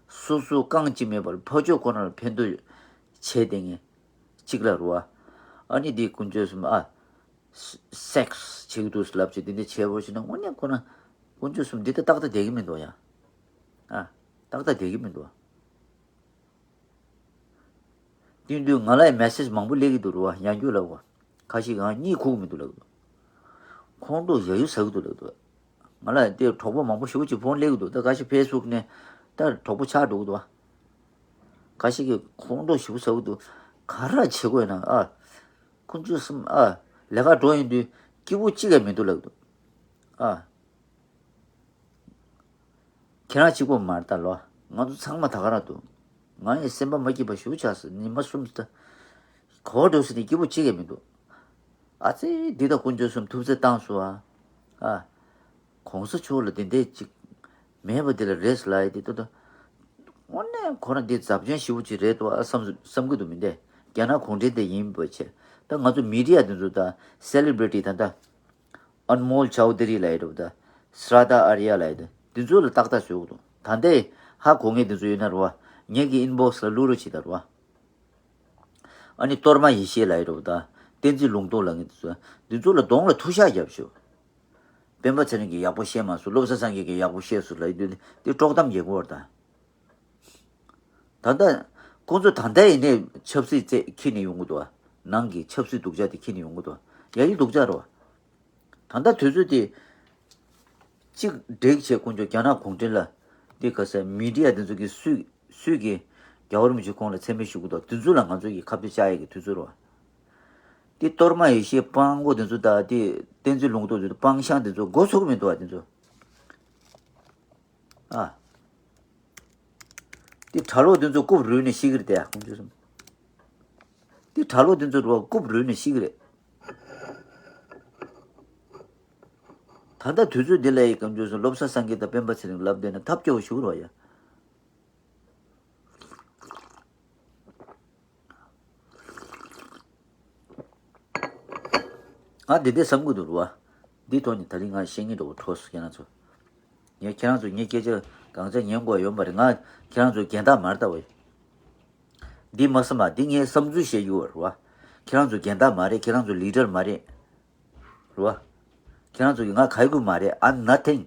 སོ་སོ་རྐང་གཅིག་མེད་པར་ཕར་ཕྱོགས་ཁོ་རང་ལ་ཕན་ཐོགས་བྱས་བསྡད་མཁན་གཅིག་ལ་རེད་བ། ཨ་ནི་འདི་དཀོན་མཆོག་གསུམ་ཨ། སེག་སི་བྱེད་ཀྱི་འདུག་ལབ་བྱས་འདི་འདྲ་བྱས་པ་ཞིག་ན། དངོས་གནས་ཁོ་རང་དཀོན་མཆོག་གསུམ་འདི་ལྟ་ཏག་ཏག་བསྡད་ཀྱི་མི་འདུག་ཡ། ཨ། ཏག་ཏག་བསྡད་ཀྱི་མི་འདུག་དེ་དུས་ང་ལ་ཡང་མེ་སེ་ཇི་མང་པོ་སླེབས་ཀྱི་འདུག་རེད་བ། ཡང་རྒྱུ་ལབ་བ། ཁ་ཤས་ང་གཉིད་ཁུག་མི་འདུག་ལབ་འདུག་ཁོང་ཁྲོ་ཡ་ཡུ་ཟ་གི་འདུག་ལབ་འདུག་ང་ལ་དེ་གྲོགས་པོ་མང་པོ་ཞེ་པོ་ཅིག་ཕོན་སླེབས་ཀྱི་འདུག་ད་ཁ་ཤས་ཕེ་སི་བུག་ནས་ད་གྲོགས་པོ་ཆགས་འགྲོ་གི་འདུག་བ། ཁ་ཤས་ཀྱིས་ཁོང་ཁྲོ་ཞེ་པོ་ཟ་གི་འདུག་ག་རེ་བྱེད་དགོས་ན་ཨ། ཁོང་ཚོ་གསུམ་ཨ། ལས་ཀ་འགྲོ་ཡོང་དུས་སྐྱིད་པོ་གཅིག་ཀྱང་མི་འདུག་ལབ་འདུག་ཨ། ཁྱེད་རང་གཅིག་པོ་མ་རེད་ད་ལོ། ང་ཚོ་ཚང་མ་ད་ག་རང་འདུག་ང་ཡི་སེམས་པ་མ་སྐྱིད་པ་ཞེ་པོ་ཆགས་སོང་། ཉི་མ་གསུམ་ད་ག་པར་འགྲོ་ཟེར་ནས་སྐྱིད་པོ་གཅིག་ཀྱང་མི་འདུག་ཨ་ཙི། འདི་ད་དཀོན་མཆོག་གསུམ་ཐུགས་བརྩེ་བཏང་སོང་ཨ། ཨ། གོང་ས་མཆོག་ལ་དེ་འདྲས་ཅིག་མེད་པ་འདི་ལ་རེད་ཟེར་ལབ་ཡ་དེ་ད་ད། དངོས་གནས་ཁོ་རང་འདི་ཟབ་ཆོས་ཞེ་པོ་ཅིག་རེད་འདུག་ཨ་བསམ་བསམ་གྱི་འདུག་མི་འདས། རྒྱ་ནག་གུང་ཁྲན་དེ་ཡིན་པ་བྱས། ད་ང་ཚོ་མི་ཌི་ཡ་འདི་ཚོ་ད་སེ་ལེ་བྷི་རི་ཊི་ད་ད། ཨན་མོལ་ཆའོ་དི་རི་ལབ་ཡ་འདྲ་པོ་དང་། སྲ་དྷ་ཨ་རི་ཡ་ལབ་ཡ་དེ། འདི་ཚོ་ལ་ཏག་ཏག་བཟོས་དགོས་འདུག་ད་ལྟའི་ཧ་གོ་མཁན་འདི་ཚོ་ཡོད་ན་རེད་བ། ངེད་ཀྱི་ཨིན་བོག་སི་ལ་བླུག་རོགས་བྱེད་དང་རེད་བ། ཨ་ནི་གཏོར་མ་ཡེ་ཤེས་ལབ་ཡ་འདྲ་པོ་དང་། བསྟན་འཛིན་ལུང་རྟོགས་ལབ་མཁན་འདི་ཚོ། འདི་ཚོ་ལ་གདོང་ལ་ཐུག་ཤག་བརྒྱབ་ཤོག་སྤེན་པ་ཚེ་རིང་གིས་ཡག་པོ་བཤད་མ་སོང་། བློ་བཟང་སངས་རྒྱས་ཀྱིས་ཡག་པོ་བཤད་སོང་ལབ་ཡ་འདི་འདི་དཀྲོག་གཏམ་རྒྱག་དགོས་རེད་ད། ད་ལྟ་ཁོང་ཚོ་ད་ལྟ་ཡིན་ནའི་ཆབ་སྲིད་རྩེ་འཁྱེར་ནས་ཡོང་གི་འདུག་བ། ནང་གི་ཆབ་སྲིད་སྡུག་ཅག་དེ་འཁྱེར་ནས་ཡོང་གི་འདུག་བ། ཡ་ཡི་སྡུག་ཅག་རེད་བ། ད་ལྟ་དུས་ཚོད་དེ་གཅིག་འགྲིག་བྱས་དཀོན་མཆོག་རྒྱ་ནག་གུང་ཁྲན་ལ་འདི་ག་ས་མི་ཌི་ཡ་དེ་ཚོ་གི་སུས་སུས་ཀྱི་རྒྱལ་བ་རིན་པོ་ཆེ་ཁོང་ལ་མཚན་སྨད་ཞུ་གི་འདུག་དེ་ཚོ་ལ་ང་ཚོ་གི་ཁ་གཏད་བཅག་ཡས་ཀྱི་དུས་ཚོད་རེད་བ། དེ་གཏོར་མ་ཡེ་ཤེས་སྤང་གོ་དེ་ཚོ་དང་དེ་བསྟན་འཛིན་ལུང་རྟོགས་དེ་ཚོ་སྤང་ཤང་དེ་ཚོ་མགོ་ཚོས་མི་འདུག་བ་དེ་ཚོ། ཨ། དེ་གྲྭ་ལོག་དེ་ཚོ་རྐུབ་རུལ་ནས་ཤི་གི་རེད་དེ་ཡ་ཁོང་ཚོ་སོང་། དེ་གྲྭ་ལོག་དེ་ཚོ་རུ་རྐུབ་རུལ་ནས་ཤི་གི་རེད། ད་ལྟ་དུས་ཚོད་འདི་ལ་ཡི་སྐམ་ཆུ་སོང་སློབ་གསར་སངས་རྒྱས་དང་སྤེན་པ་ཚེ་རིང་ལབ་བསྡད་ན་ཐབས་སྐྱོ་བོ་ཞུ་རོགས་ཡ། ང་འདི་འདྲ་བསམ་གི་འདུག་རུ་བ། འདི་ཐོག་ནས་ད་རིང་ང་བཤད་ངེས་འགྲོ་བ་འཕྲོ་སོང་ཁྱེད་རང་ཚོ། ངས་ཁྱེད་རང་ཚོ་ངའི་སྐད་ཆ་གང་ཆ་ཉན་དགོས་ཡོད་མ་རེད། ང་ཁྱེད་རང་ཚོ་རྒན་བདག་མ་རེད་ད་བ། འདི་མ་བསམ་པ་འདི་ངའི་བསམ་ཚུལ་བཤད་རྒྱུ་བ་རུ་བ། ཁྱེད་རང་ཚོ་རྒན་བདག་མ་རེད། ཁྱེད་རང་ཚོ་ལི་ཌར་མ་རེད། རུ་བ། ཁྱེད་རང་ཚོ་གི་ང་ག་ཡི་གུ་མ་རེད། I'm nothing.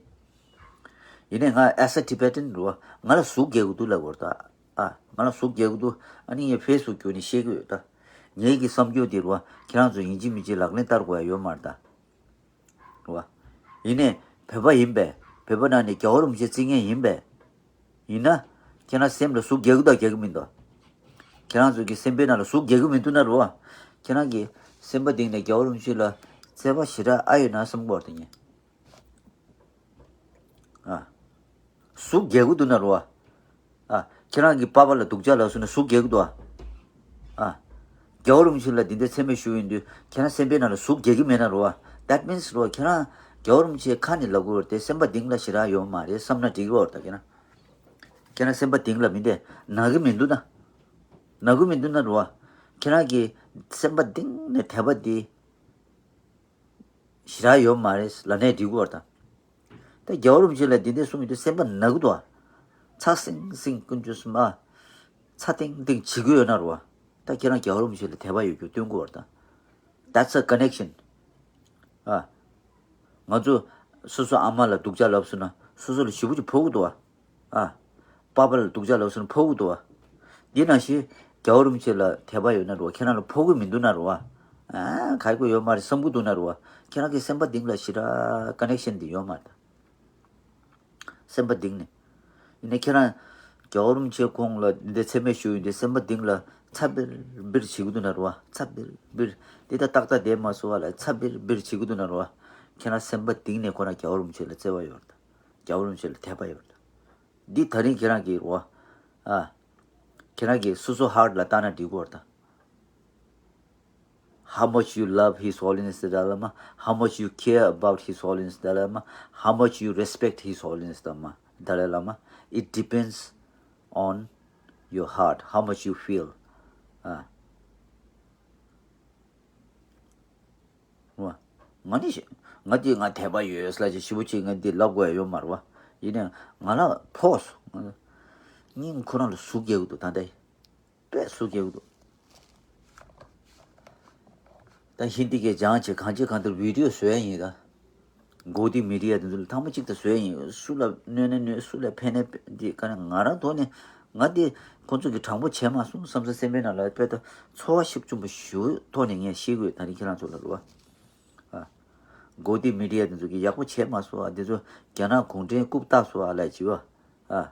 ཡིན་ནའི་ང་as a Tibetan རུ་བ། ང་ལ་ཟུག་རྒྱག་གི་འདུག་ལབ་དགོས་རེད་ད། ཨ། ང་ལ་ཟུག་རྒྱག་གི་འདུག་ཨ་ནི་ངས་ཕེ་སི་བུག་བརྒྱུད་ནས་བཤད་གི་ཡོད་ད། ངའི་གི་བསམ་སྐྱོ་དེ་རུ་བ། ཁྱེད་རང་ཚོ་ཡིན་གཅིག་མིན་གཅིག་ལག་ལེན་བསྟར་དགོས་ཡ་ཡོད་མ་རེད་ད། རུ་བ། ཡིན་ནའི་བོད་པ་ཡིན་པས། བོད་པ་ནང་ནས་རྒྱལ་བ་རིན་པོ་ཆེ་བརྩི་མཁན་ཡིན་པས། ཡིན་ན། ཁྱེད་རང་སེམས་ལ་ཟུག་རྒྱག་གི་འདུག་རྒྱག་གི་མི་འདུག་ཁྱེད་རང་ཚོ་གི་སེམས་པའི་ནང་ལ་ཟུག་རྒྱག་གི་མི་འདུག་ན་རུ་བ། ཁྱེད་རང་གི་སེམས་པ་གཏིང་ནས་རྒྱལ་བ་རིན་པོ་ཆེ་ལ་བརྩེ་བ་ཞེ་དྲག་ཨ་ཡོད་ན་བསམ་གི་ཡོད་རེད་ད་ངས། ཨ། ཟུག་རྒྱག་གི་འདུག་ན་རུ་བ། ཨ། ཁྱེད་རང་གི་པ་ཕ་ལ་སྡུག་ཅག་ལབ་སོང་ན་ཟུག་རྒྱག་གི་འདུག་ཨ། ཨ། རྒྱལ་བ་རིན་པོ་ཆེ་ལ་འདི་འདྲའི་མཚན་སྨད་ཞུ་ཡིན་དུས་ཁྱེད་རང་སེམས་པའི་ནང་ལ་ཟུག་རྒྱག་གི་མེད་ན་རུ་བ། That means རུ་བ་ཁྱེད་རང་རྒྱལ་བ་རིན་པོ་ཆེ་ཁ་ནས་ལབ་གི་ཡོད་རེད་དེ་སེམས་པ་གཏིང་ལ་ཞེ་དྲག་ཡོད་མ་རེད་བསམ་ན་འགྲིག་གི་ཡོད་རེད་ད་ཁྱེད་རང་། ཁྱེད་རང་སེམས་པ་གཏིང་ལ་མི་འདི་ན་གི་མི་འདུག་ན། ན་གི་མི་འདུག་ན་རུ་བ། ཁྱེད་རང་གི་སེམས་པ་གཏིང་ནས་དད་པ་འདི། ཞེ་དྲག་ཡོད་མ་རེད་ལབ་ནའི་འགྲིག་གི་ཡོད་རེད་ད། ད་རྒྱལ་བ་རིན་པོ་ཆེ་ལ་འདི་འདྲ་གསུངས་ཡོད་དུས་སེམས་པ་ན་གི་འདུག་ཨ། ཚ་སིང་སིང་ཀུན་སྤྱོད་གསུམ་ཨ། ཚ་ཏིང་ཏིང་བྱེད་ཀྱི་ཡོད་ན་རུ་བ། ད་ཁྱེད་རང་རྒྱལ་བ་རིན་པོ་ཆེ་ལ་དད་པ་ཡོད་རྒྱུ་སྟོན་གི་ཡོད་རེད་ད། That's a connection. ཨ། ང་ཚོ་སོ་སོ་ཨ་མ་ལ་སྡུག་ཅག་ལབ་སོང་ན་སོ་སོ་ལ་ཞེ་པོ་ཅིག་ཕོག་གི་འདུག་ཨ། ཨ། པ་ཕ་ལ་སྡུག་ཅག་ལབ་སོང་ན་ཕོག་གི་འདུག་བ། འདི་ནང་བཞིན་རྒྱལ་བ་རིན་པོ་ཆེ་ལ་དད་པ་ཡོད་ན་རུ་བ་ཁྱེད་རང་ལ་ཕོག་གི་མི་འདུག་ན་རུ་བ། ཨ། ག་ཡི་གོ་ཡོད་མ་རེད་བསམ་གི་འདུག་ན་རུ་བ། ཁྱེད་རང་གི་སེམས་པ་གཏིང་ལ་ཞེ་དྲག་ཀ་ནེག་ཤན་འདི་ཡོད་མ་རེད། སེམས་པ་གཏིང་ནས། ཡིན་ནའི་ཁྱེད་རང་རྒྱལ་བ་རིན་པོ་ཆེ་ཁོང་ལ་འདི་འདྲ་མཚན་སྨད་ཞུ་ཡོད་འདི་སེམས་པ་གཏིང་ལ་ཚ་འབིར་འབིར་བྱེད་གི་འདུག་ན་རུ་བ། ཚ་འབིར་འབིར། འདི་ད་ཏག་ཏག་བསྡད་མ་སོང་བ་ལ་ཚ་འབིར་འབིར་བྱེད་གི་འདུག་ན་རུ་བ། ཁྱེད་རང་སེམས་པ་གཏིང་ནས་ཁོ་རང་རྒྱལ་བ་རིན་པོ་ཆེ་ལ་བརྩེ་བ་ཡོད་རེད། རྒྱལ་བ་རིན་པོ་ཆེ་ལ་དད་པ་ཡོད་རེད། འདི་ད་རིང་ཁྱེད་རང་གི་རོ། ཨ། ཁྱེད་རང་གི་སོ་སོ་ཧར་ཊི་ལ་བལྟས་ན་འགྲིག་གི་རེད་ད། How much you love His Holiness the Dalai Lama, how much you care about His Holiness Dalai Lama, how much you respect His Holiness Dalai Lama, Dalai Lama, it depends on your heart, how much you feel. ཨ། ང་ནི་ང་འདི་ང་དད་པ་ཡོད་ལབ་ཅིག་ཞེ་པོ་ཅིག་ང་འདི་ལབ་དགོས་ཡ་ཡོད་མ་རེད་བ། ཡིན་ནའི་ང་ལ་ཕོག་སོང་། སྙིང་ཁོ་རང་ལ་ཟུག་རྒྱག་གི་འདུག་ད་ལྟ་དཔེ་ཟུག་རྒྱག་གི་འདུག་ད་ཧིན་དི་སྐད་སྦྱང་བྱས་གང་བྱེད་གང་ལྟར་བི་ཌི་ཡོ་བཟོ་ཡ་ཡིན་ད། གོ་ཏི་མི་ཌི་ཡ་དེ་ཚོ་ལ་ཐེངས་མ་གཅིག་ད་བཟོས་ཡིན། སུ་ལ་གནོད་ན་གནོད། སུ་ལ་ཕན་ན་ཕན། འདི་ག་ནས་ང་རང་ཐོག་ནས་ང་འདི་ཁོང་ཚོ་གི་དྲང་པོ་བྱས་མ་སོང་བསམ་ས་སེམས་པའི་ནང་ལ་དཔེ་ད་ཚོར་བ་ཤུགས་ཆེན་པོ་ཞིག་ཐོག་ནས་ངས་ཤེས་དགོས། ད་རིང་ཁྱེད་རང་ཚོ་ལ་རུ་བ། ཨ། གོ་ཏི་མི་ཌི་ཡ་དེ་ཚོ་གི་ཡག་པོ་བྱས་མ་སོང་ཨ། དེ་ཚོ་རྒྱ་ནག་གུང་ཁྲན་རྐུབ་བཏགས་སོང་ཨ་ལབ་ཅིག་བ། ཨ།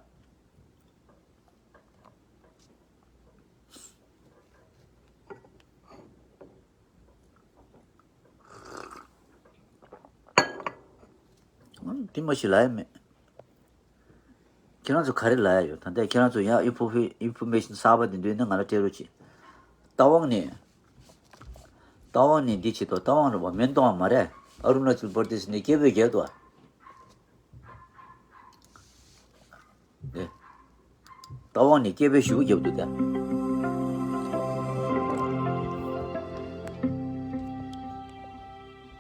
དེ་མ་ཞིག་ལབ་ཡ་མེད། ཁྱེད་རང་ཚོ་ག་རེ་ལབ་ཡ་ཡོད། ད་ལྟ་ཁྱེད་རང་ཚོ་ཡང་ཨིན་ཕོ་ཕི་ཨིན་ཕོ་མེ་ཤན་གསར་པ་དེ་འདོན་ན་ང་ལ་སྤྲད་རོགས་གྱིས། རྟ་དབང་ནས། རྟ་དབང་ནས་འདི་བྱེད་དོ། རྟ་དབང་རེད་པ། མེན་ཏོང་མ་རེད། ཨ་རུ་ན་ཅལ་པར་དེ་སི་ནས་སྐད་འབོད་རྒྱག་དོ། རྟ་དབང་ནས་སྐད་འབོད་ཞུ་རྒྱབ་འདུག་ད།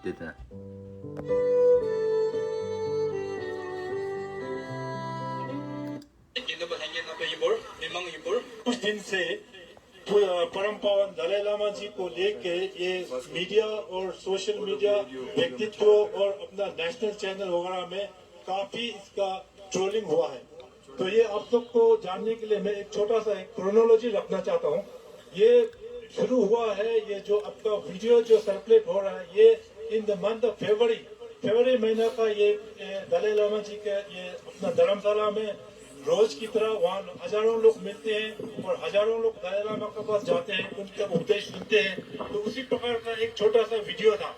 དེ་ད། कुछ दिन से पु- परम पावन दलाई लामा जी को लेके ये मीडिया और social media, व्यक्तित्व और अपना नेशनल चैनल वगैरह में काफी इसका ट्रोलिंग हुआ है। तो ये आप सबको जानने के लिए मैं एक छोटा सा एक क्रोनोलॉजी रखना चाहता हूँ। ये शुरू हुआ है, ये जो आपका वीडियो जो सर्कुलेट हो रहा है, ये in the month of February फरवरी महीना का ये, ये दलाई लामा जी के ये अपना धर्मशाला में रोज की तरह वहाँ हजारों लोग मिलते हैं और हजारों लोग दलाई लामा के पास जाते हैं, उनके उपदेश सुनते हैं। तो उसी प्रकार का एक छोटा सा वीडियो था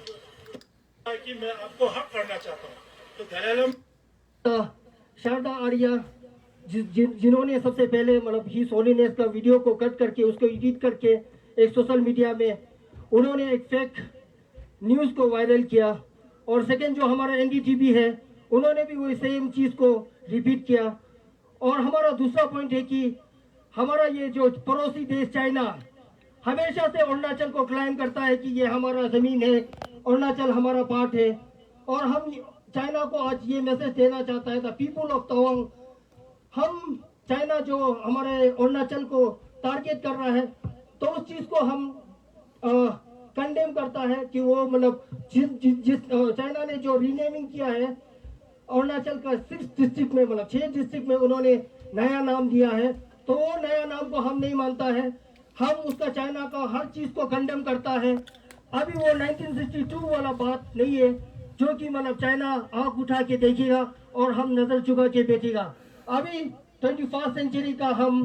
कि मैं आपको हक करना चाहता हूँ। तो दलाई लामा शारदा आर्या जि, जि, जिन्होंने सबसे पहले मतलब हिज होलीनेस का वीडियो को कट करके उसको एडिट करके एक सोशल मीडिया में उन्होंने एक फेक न्यूज़ को वायरल किया। और सेकंड जो हमारा एनडीटीवी है, उन्होंने भी वही सेम चीज़ को रिपीट किया। और हमारा दूसरा पॉइंट है कि हमारा ये जो पड़ोसी देश चाइना हमेशा से अरुणाचल को क्लेम करता है कि ये हमारा ज़मीन है, अरुणाचल हमारा पार्ट है। और हम चाइना को आज ये मैसेज देना चाहता है, द पीपल ऑफ तवांग, हम चाइना जो हमारे अरुणाचल को टारगेट कर रहा है, तो उस चीज़ को हम कंडेम करता है कि वो मतलब जिस जिस जिस चाइना ने जो रीनेमिंग किया है अरुणाचल का सिक्स डिस्ट्रिक्ट में, मतलब छह डिस्ट्रिक्ट में उन्होंने नया नाम दिया है, तो वो नया नाम को हम नहीं मानता है। हम उसका, चाइना का हर चीज़ को कंडेम करता है। अभी वो नाइनटीन सिक्सटी टू वाला बात नहीं है जो कि मतलब चाइना आंख उठा के देखेगा और हम नज़र झुका के बैठेगा। अभी ट्वेंटी फर्स्ट सेंचुरी का हम,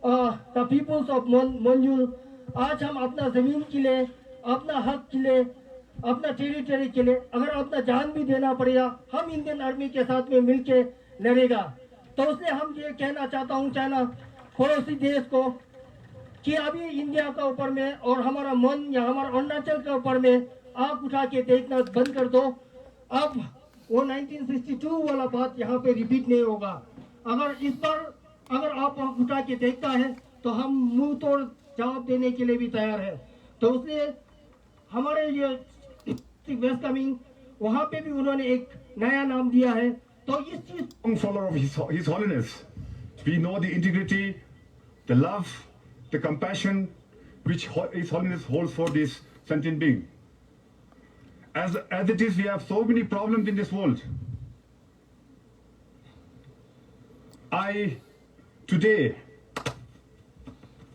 द पीपल्स ऑफ मोन्यूल, आज हम अपना ज़मीन के लिए, अपना हक के लिए, अपना टेरिटरी के लिए अगर अपना जान भी देना पड़ेगा, हम इंडियन आर्मी के साथ में मिलके लड़ेगा। तो उसने हम ये कहना चाहता हूँ चाइना पड़ोसी देश को कि अभी इंडिया का ऊपर में और हमारा मन या हमारा अरुणाचल के ऊपर में आंख उठा के देखना बंद कर दो। अब वो नाइनटीन सिक्सटी टू वाला बात यहाँ पे रिपीट नहीं होगा। अगर इस बार अगर आप आंख उठा के देखता है तो हम मुंह तोड़ जवाब देने के लिए भी तैयार है। तो उसने हमारे ये वेस्ट कमिंग वहाँ पे भी उन्होंने एक नया नाम दिया है। तो इस चीज Strong follower of His, His Holiness, we know the integrity, the love, the compassion which Ho- His Holiness holds for this sentient being. As, as it is, we have so many problems in this world. I today,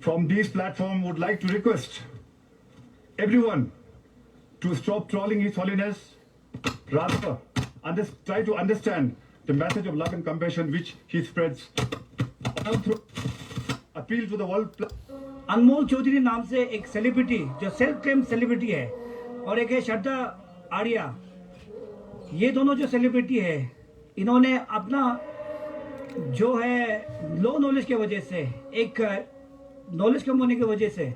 from this platform, would like to request everyone to stop trolling His Holiness, rather under, try to understand the message of love and compassion which he spreads all through. Appeal to the world. अनमोल चौधरी नाम से एक सेलिब्रिटी, जो self claim celebrity है, और एक है श्रद्धा आर्या। ये दोनों जो सेलिब्रिटी है, इन्होंने अपना जो है लो नॉलेज के वजह से, एक नॉलेज कम होने की वजह से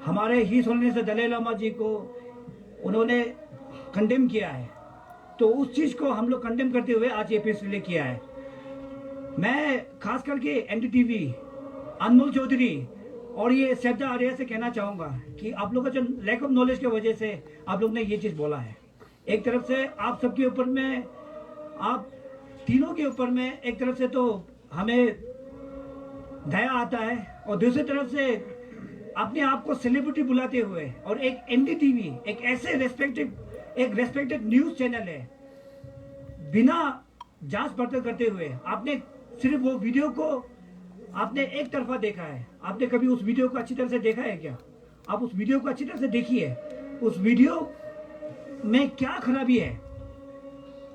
हमारे ही होने से दलाई लामा जी को उन्होंने कंडेम किया है। तो उस चीज़ को हम लोग कंडेम करते हुए आज ये प्रेस रिलीज किया है। मैं खास करके एनडीटीवी, अनमोल चौधरी और ये श्रद्धा आर्या से कहना चाहूँगा कि आप लोग का जो लैक ऑफ नॉलेज की वजह से आप लोग ने ये चीज़ बोला है। एक तरफ से आप सबके ऊपर में, आप तीनों के ऊपर में एक तरफ से तो हमें दया आता है और दूसरी तरफ से अपने आप को सेलिब्रिटी बुलाते हुए, और एक एनडीटीवी, एक ऐसे रेस्पेक्टेड, एक रेस्पेक्टेड न्यूज़ चैनल है, बिना जांच पड़ताल करते हुए आपने सिर्फ वो वीडियो को आपने एक तरफा देखा है। आपने कभी उस वीडियो को अच्छी तरह से देखा है क्या? आप उस वीडियो को अच्छी तरह से देखिए। उस वीडियो में क्या खराबी है?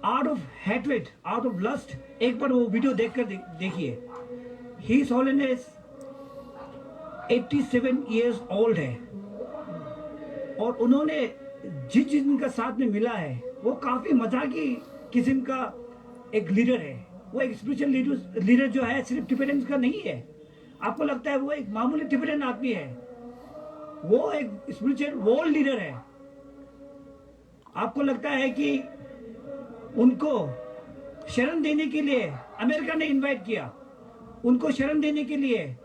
Out of hatred, out of lust, एक बार वो वीडियो देख कर दे, देखिए। His holiness eighty seven years old है और उन्होंने जिस जिनका साथ में मिला है, वो काफ़ी मजाकी किस्म का एक लीडर है। वो एक स्पिरिचुअल लीडर लीडर जो है, सिर्फ टिबेटन का नहीं है। आपको लगता है वो एक मामूली टिबेटन आदमी है? वो एक स्पिरिचुअल वर्ल्ड लीडर है। आपको लगता है कि उनको शरण देने के लिए अमेरिका ने इनवाइट किया, उनको शरण देने के लिए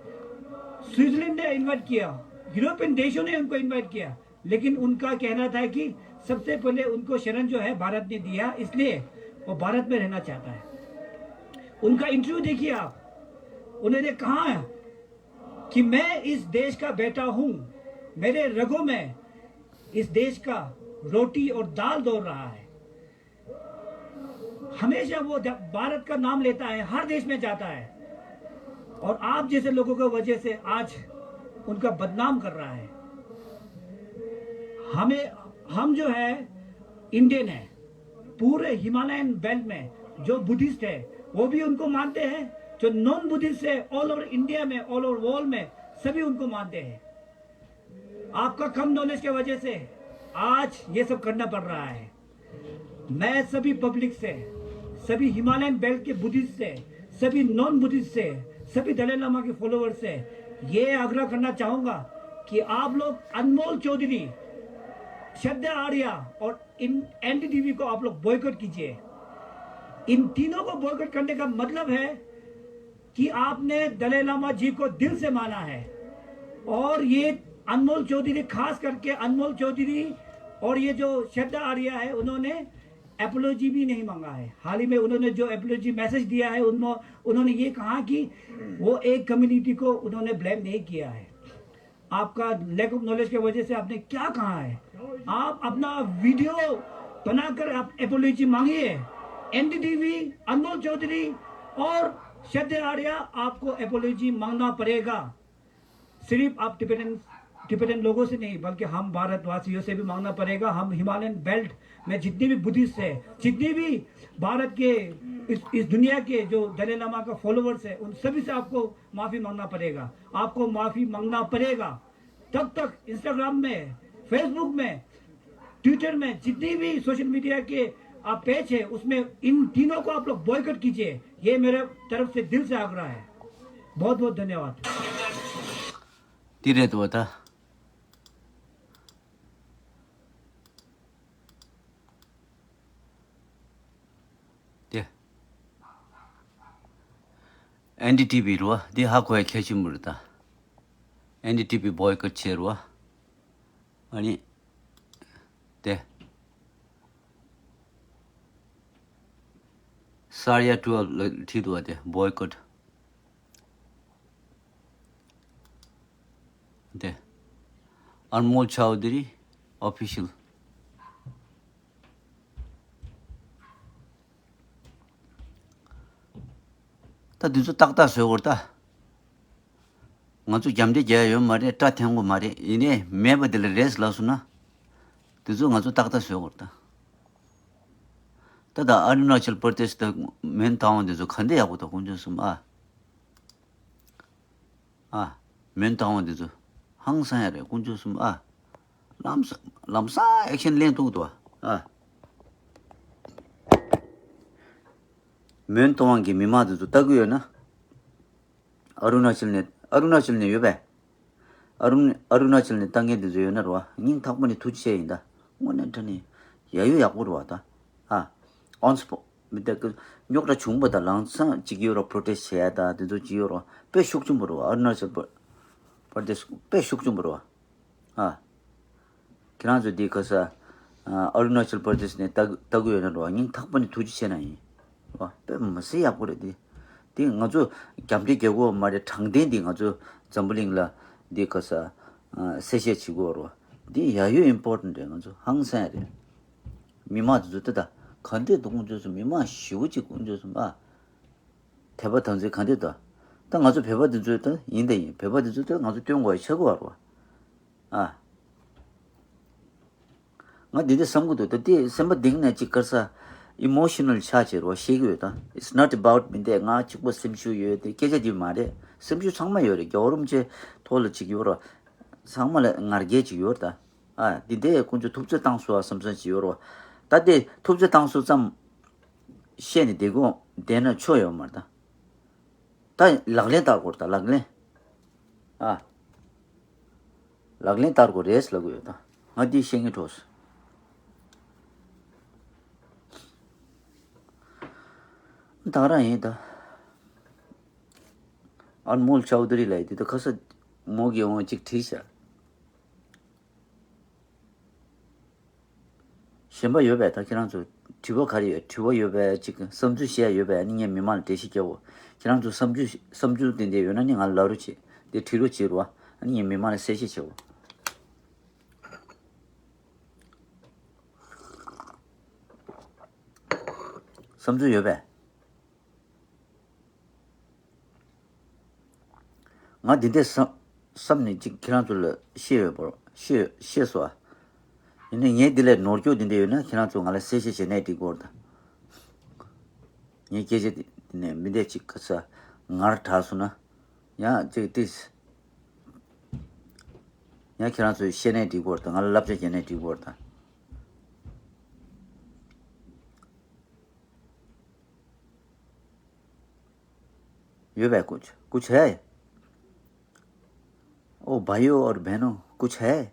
स्विट्जरलैंड ने इनवाइट किया, यूरोपियन देशों ने उनको इनवाइट किया, लेकिन उनका कहना था कि सबसे पहले उनको शरण जो है भारत ने दिया, इसलिए वो भारत में रहना चाहता है। उनका इंटरव्यू देखिए आप, उन्होंने कहा कि मैं इस देश का बेटा हूँ, मेरे रगों में इस देश का रोटी और दाल दौड़ रहा है। हमेशा वो द- भारत का नाम लेता है, हर देश में जाता है, और आप जैसे लोगों की वजह से आज उनका बदनाम कर रहा है। हमें, हम जो है इंडियन है, पूरे हिमालयन बेल्ट में जो बुद्धिस्ट है, वो भी उनको मानते हैं। जो नॉन बुद्धिस्ट है, ऑल ओवर इंडिया में, ऑल ओवर वर्ल्ड में, सभी उनको मानते हैं। आपका कम नॉलेज की वजह से आज ये सब करना पड़ रहा है। मैं सभी पब्लिक से, सभी हिमालयन बेल्ट के बुद्धिस्ट से, सभी नॉन बुद्धिस्ट से, सभी दलाई लामा के फॉलोअर से ये आग्रह करना चाहूँगा कि आप लोग अनमोल चौधरी, श्रद्धा आर्या और इन एनडीटीवी को आप लोग बॉयकॉट कीजिए। इन तीनों को बॉयकॉट करने का मतलब है कि आपने दलाई लामा जी को दिल से माना है। और ये अनमोल चौधरी, खास करके अनमोल चौधरी और ये जो श्रद्धा आर्या है, उन्होंने एपोलॉजी भी नहीं मांगा है। हाल ही में उन्होंने जो एपोलॉजी मैसेज दिया है, उन्हों-, उन्होंने ये कहा कि वो एक कम्युनिटी को उन्होंने ब्लेम नहीं किया है। आपका लैक ऑफ नॉलेज की वजह से आपने क्या कहा है? आप अपना वीडियो बनाकर आप एपोलॉजी मांगिए। एनडीटीवी, अनमोल चौधरी और श्रद्धेय आर्या, आपको एपोलॉजी मांगना पड़ेगा। सिर्फ आप टिबेटन टिबेटन लोगों से नहीं, बल्कि हम भारतवासियों से भी मांगना पड़ेगा। हम हिमालयन बेल्ट में जितने भी बुद्धिस्ट हैं, जितने भी भारत के, इस इस दुनिया के जो दलाई लामा का फॉलोअर्स है, उन सभी से आपको माफ़ी मांगना पड़ेगा। आपको माफ़ी मांगना पड़ेगा। तब तक इंस्टाग्राम में, फेसबुक में, ट्विटर में, जितनी भी सोशल मीडिया के आप पेज है, उसमें इन तीनों को आप लोग बॉयकॉट कीजिए। ये मेरे तरफ से दिल से आग्रह है। बहुत बहुत धन्यवाद। ཏི་རེད་དོ་ད། དེ། ཨེན་ཌི་ཊི་བི་རུ་བ་འདི་ཧ་གོ་ཡ་གལ་ཆེན་པོ་རེད་ད། ཨེན་ཌི་ཊི་བི་བོའི་ཀོཊ་བྱས་རུ་བ། ཨ་ནི། དེ། སར་ཡ་ཊུ་ཝེལ་ལ་བྲིས་འདུག་བ་དེ་བོའི་ཀོཊ། དེ། ཨན་མོལ་ཆའོ་དི་རི་ཨོ་ཕི་ཤལ། ད་འདི་ཚོ་ཏག་ཏག་བཟོས་དགོས་ད། ང་ཚོ་རྒྱབ་འདྲེ་རྒྱག་ཡ་ཡོད་མ་རེད། སྐྲ་འཐེན་དགོས་མ་རེད། ཡིན་ནའི་མེད་པ་དེ་ལ་རེས་ལབ་སོང་ན། འདི་ཚོ་ང་ཚོ་ཏག་ཏག་བཟོས་དགོས་ད། ད་ད་ཨ་རུ་ན་ཅལ་པར་དེ་ཤི་ད་མོན་རྟ་དབང་འདི་ཚོ་ག་འདྲ་ཡག་པོ་འདུག་དཀོན་མཆོག་གསུམ་ཨ། ཨ། མོན་རྟ་དབང་འདི་ཚོ་ཧང་སང་ཡ་རེད་དཀོན་མཆོག་གསུམ་ཨ། ལམ་ས་ལམ་སང་ཨེག་ཤན་ལེན་ཐུབ་འདུག་ཨ། མོན་རྟ་དབང་གི་མི་མང་འདི་ཚོ་ལྟ་གི་ཡོད་ན། ཨ་རུ་ན་ཅལ་ནས་ཨ་རུ་ན་ཅལ་ནས་ཡོད་པས། ཨ་རུ་ཨ་རུ་ན་ཅལ་ནས་ལྟ་མཁན་འདི་ཚོ་ཡོད་ན་རེད་བ། སྙིང་ཐག་པ་ནས་ཐུགས་རྗེ་ཆེ་ཡིན་ད། དངོས་གནས་དྲང་གནས་ཡ་ཡོ་ཡག་པོ་རེད་བ་ད། ཨ། ཨོན་སི་པོ་མི་དེ་ཀི་རྙོག་དྲ་བྱུང་པ་དང་ལམ་སང་ཅིག་ཡོད་རོགས། པྲོ་ཊེ་སི་བྱས་ད་དེ་ཚོ་ཅིག་ཡོད་རོགས། དཔེ་ཤུགས་ཆེན་པོ་རེད་བ། ཨ་རུ་ན་ཅལ་པ་པར་དེ་སི་དཔེ་ཤུགས་ཆེན་པོ་རེད་བ། ཨ། ཁྱེད་རང་ཚོ་འདི་ག་ས་ཨ་རུ་ན་ཅལ་པར་དེ་སི་ནས་ལྟ་ལྟ་གི་ཡོད་ན་རེད་བ། སྙིང་ཐག་པ་ནས་ཐུགས་རྗེ་ཆེ་ན་ཡིན་རེད་བ། དཔེ་མི་སྲིད་ཡག་པོ་རེད་དེ། དེ་ང་ཚོ་རྒྱབ་འདྲེ་རྒྱག་གི་ཡོད་མ་རེད། དྲང་བདེན་འདི་ང་ཚོ་འཛམ་བུ་གླིང་ལ་འདི་ག་ས་ཨ་གསལ་བཤད་བྱེད་དགོས་རེད་བ། འདི་ཡ་ཡོ་ཨིམ་པོར་ཊེན་ཊི་རེད། ང་ཚོ་ཧང་སང་ཡ་རེད། མི་མང་དེ་ཚོ་ལྟ་ད་ག་འདྲས་འདུག་དཀོན་མཆོག་གསུམ། མི་མང་ཞེ་པོ་ཅིག་དཀོན་མཆོག་གསུམ་ཨ། དད་པ་དམ་ཚིག་ག་འདྲས་འདུག་ད་ང་ཚོ་བོད་པ་དེ་ཚོས་ད་ཡིན་ད་ཡིན། བོད་པ་དེ་ཚོས་ད་ང་ཚོ་སྟོན་དགོས་ཡ་ཆགས་ཀྱི་ཡོད་རེད་བ། ཨ། ང་འདི་འདྲ་བསམ་གྱི་འདུག་ད་དེ་སེམས་པ་གཏིང་ནས་ཅིག་ག་ས་ཨི་མོ་ཤི་ནལ་ཆགས་བྱས་རོ་ཤེས་ཀྱི་ཡོད་ད། It's not about མི་འདས་ང་གཅིག་པོ་སེམས་ཤུགས་ཡོད་དེ་སྐད་ཆ་དེ་མ་རེད། སེམས་ཤུགས་ཚང་མ་ཡོད་རེད། རྒྱལ་བ་རིན་པོ་ཆེ་ཐོག་ལ་ཅིག་ཡོད་རོ། ཚང་མ་ལ་ང་རྒྱལ་ཅིག་ཡོད་རེད་ད། ཨ་འདི་འདྲས་ཁོང་ཚོས་ཐུབ་ཚོད་བཏང་སོང་བ་བསམ་བསམ་ཅིག་ཡོད་རོ། ད་དེ་ཐུབ་ཚོད་བཏང་སོང་ཙམ་བཤད་ནས་བསྡད་དགོས་བསྡད་ན་ཆོ་ཡོད་མ་རེད་ད། ད་ལག་ལེན་བསྟར་དགོས་རེད་ད་ལག་ལེན། ཨ། ལག་ལེན་བསྟར་དགོས་རེད་ལབ་གི་ཡོད་ད། ང་འདི་བཤད་ངེས་འགྲོ་སོང་། ད་རང་ཡིན་ད། ཨན་མོལ་ཆའུ་དི་རི་ལ་ཡི་དེ་ད་ཁ་ས་མོ་གི་འོང་ཅིག་བྲིས་ཤག་གཞན་པ་ཡོད་པས་ད་ཁྱེད་རང་ཚོ་དྲི་བ་ག་རེ་ཡོད། དྲི་བ་ཡོད་པས་ཅིག་བསམ་ཚུལ་བཤད་ཡ་ཡོད་པས་ཨ་ནི་ངས་མི་མང་ལ་འགྲེལ་བཤད་རྒྱབ་འོ། ཁྱེད་རང་ཚོ་བསམ་ཚུལ་བསམ་ཚུལ་དེ་འདྲ་ཡོད་ན་ནི་ང་ལ་ལབ་རོགས་བྱེད། དེ་བྲིས་རོགས་བྱེད་རོགས་ཨ་ནི་ངས་མི་མང་ལ་གསལ་བཤད་བྱེད་འོ། བསམ་ཚུལ་ཡོད་པས། ང་འདི་འདྲས་བསམ་བསམ་ནས་ཅིག་ཁྱེད་རང་ཚོ་ལ་བཤད་ཡོད་པར་བཤད་བཤད་སོ་ཨ། ཡིན་ནའི་ངས་འདི་ལས་ནོར་སྐྱོ་འདི་འདྲ་ཡོད་ན་ཁྱེད་རང་ཚོ་ང་ལ་གསལ་བཤད་བྱས་ནས་འགྲིག་གི་རེད་ད། ངའི་སྐད་ཆ་འདི་ནས་མི་འདྲ་ཅིག་ག་ས་ངར་དྲག་སོང་ན་ཡང་ཅིག་ཏིས། ཡང་ཁྱེད་རང་ཚོས་བཤད་ནས་འགྲིག་གི་རེད་ད། ང་ལ་བསླབ་བྱ་བྱས་ནས་འགྲིག་གི་རེད་ད། ཡོད་པས་कुछ कुछ है? ओ भाइयों और बहनों, कुछ है?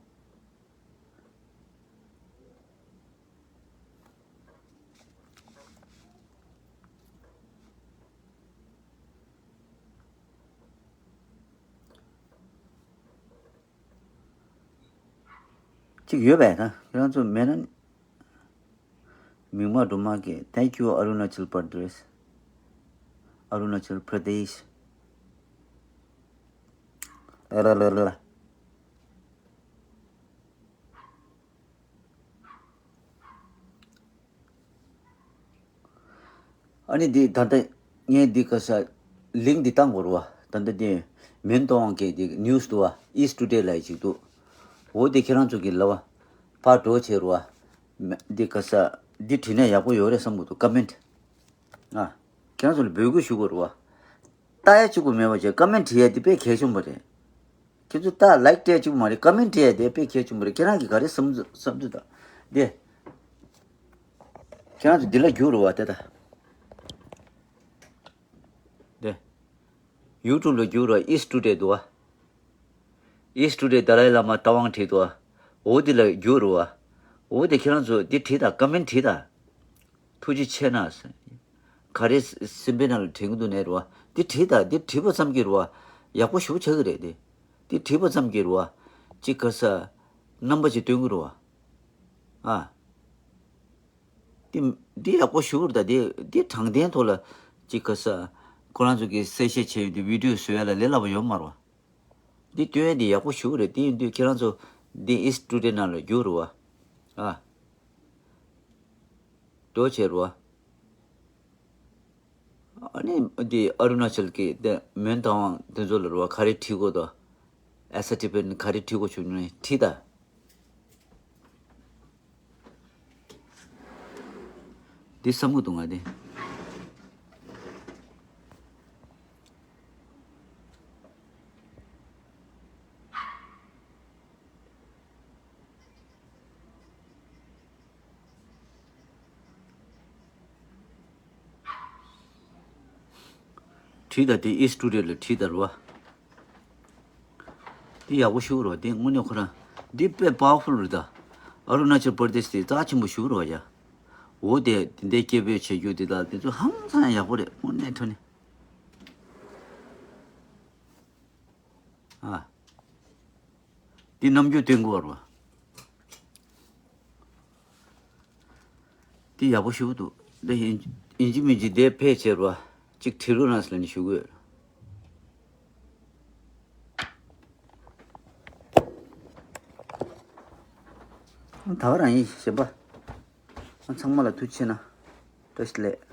གཅིག་ཡོད་པས་ན་ཁྱེད་རང་ཚོ་མེད་ན། མིག་དམར་སྒྲོལ་མ་གིས། Thank you, Arunachal Pradesh. Arunachal Pradesh. ལ་ལ་ལ་ལ། ཨ་ནི་འདི་ད་ལྟ་ངས་འདི་ག་ས་ལིང་འདི་བཏང་དགོས་རེད་བ། ད་ལྟ་འདི་མེན་ཏོང་གི་འདི་ནིའུ་སི་འདུག་བ། ཨིསི་ཊུ་ཌེ་ལབ་ཡག་ཅིག་འདུག་འོ་འདི་ཁྱེད་རང་ཚོ་གི་ལབ་བ་ཕར་འགྲོ་བྱེད་རེད་བ། འདི་ག་ས་འདི་བྲིས་ན་ཡག་པོ་ཡོད་རེད་བསམ་གི་འདུག་ཀ་མེན་ཊི། ཨ། ཁྱེད་རང་ཚོ་ལ་འབོད་སྐུལ་ཞུ་དགོས་རེད་བ། ལྟ་ཡ་གཅིག་པུ་མེད་པ་བྱས་ཀ་མེན་ཊི་བྲིས་ཡ་དེ་དཔེ་གལ་ཆེན་པོ་རེད། ཁྱེད་ཚོ་ལྟ་ལའིཀ་སྤྲད་ཡ་གཅིག་པུ་མ་རེད། ཀ་མེན་ཊི་བྲིས་ཡ་དེ་དཔེ་གལ་ཆེན་པོ་རེད། ཁྱེད་རང་གིས་ག་རེ་བསམ་ཚུལ་བསམ་ཚུལ་དང་། དེ། ཁྱེད་རང་ཚོ་འདི་ལ་རྒྱུགས་རོགས་བ་དེ་ད། དེ། ཡུ་ཊུབ་ལ་རྒྱུགས་རོགས། ཨིསི་ཊུ་ཌེ་འདུག་བ། ཨིསི་ཊུ་ཌེ་དཱ་ལའི་བླ་མ་རྟ་དབང་བྲིས་འདུག་བ། འོ་འདི་ལ་རྒྱུགས་རོགས་བ། འོ་དེ་ཁྱེད་རང་ཚོ་འདི་བྲིས་དང་། ཀ་མེན་ཊི་བྲིས་དང་། ཐུགས་རྗེ་ཆེ་གནང་ཟེར། ག་རེ་སེམས་པའི་ནང་ལ་དྲན་གྱི་འདུག་ནའི་རེད་བ། འདི་བྲིས་དང་། འདི་བྲིས་པ་ཙམ་གྱིས་རེད་བ། ཡག་པོ་ཞེ་པོ་ཆགས་ཀྱི་རེད་དེ། འདི་བྲིས་པ་ཙམ་གྱིས་རེད་བ། ཅིག་ག་ས། རྣམ་པ་ཅིག་སྟོན་གྱི་རེད་བ། ཨ། འདི་འདི་ཡག་པོ་ཞེ་པོ་རེད་ད། འདི་འདི་དྲང་བདེན་ཐོག་ལ་ཅིག་ག་ས། ཁོ་རང་ཚོ་གིས་གསལ་བཤད་བྱས་ཡོད་དུས་བི་ཌིའོ་བཟོ་ཡ་ལ་ལས་སླ་པོ་ཡོད་མ་རེད་བ། འདི་སྟོན་ཡ་འདི་ཡག་པོ་ཞེ་པོ་རེད། དེ་ཡིན་དུས་ཁྱེད་རང་ཚོ་འདི་ཨིསི་ཊུ་ཌེ་ནང་ལ་རྒྱུགས་རོགས་བ། ཨ། འགྲོ་བྱེད་རོགས་བ། ཨ་ནི་འདི་ཨ་རུ་ན་ཅལ་གྱི་དེ་མོན་རྟ་དབང་དེ་ཚོ་ལ་རོགས་བ། ག་རེ་བྲིས་དགོས་དོ། ཨེ་སི་ཊི་པན་ག་རེ་བྲིས་དགོས་བྱུང་ནས་བྲིས་ད། འདི་བསམ་གྱི་འདུག་ང་དེ། བྲིས་དང་། དེ་ཨིསི་ཊུ་ཌེ་ལ་བྲིས་དང་རོགས་བ། འདི་ཡག་པོ་ཞེ་པོ་རེད་བ། འདི་དངོས་གནས་ཁོ་རང་འདི་དཔེ་པ་ཝར་ཕུལ་རེད་ད། ཨ་རུ་ན་ཅལ་པར་དེཤ་དེ་རྩ་ཆེན་པོ་ཞེ་པོ་རེད་བ་ཡ། འོ་དེ་དེ་འདྲའི་སྐད་འབོད་བྱེད་རྒྱུ་དེ་དག་དེ་ཚོ་ཧང་སང་ཡག་པོ་རེད། དངོས་གནས་དྲང་གནས། ཨ། འདི་རྣམ་འགྱུར་སྟོན་དགོས་རེད་བ། འདི་ཡག་པོ་ཞེ་པོ་འདུག་འདི་ཡིན་ཡིན་གཅིག་མིན་གཅིག་འདིར་ཕེབས་བྱས་རོགས་བ། གཅིག་བྲིས་རོགས་གནང་ཟེར་ནས་ཞུ་གི་ཡོད། ད་ག་རང་ཡིན་གཞན་པ། ཚང་མ་ལ་ཐུགས་རྗེ་ཆེ་གནང་། བཀྲ་ཤིས་བདེ་ལེགས།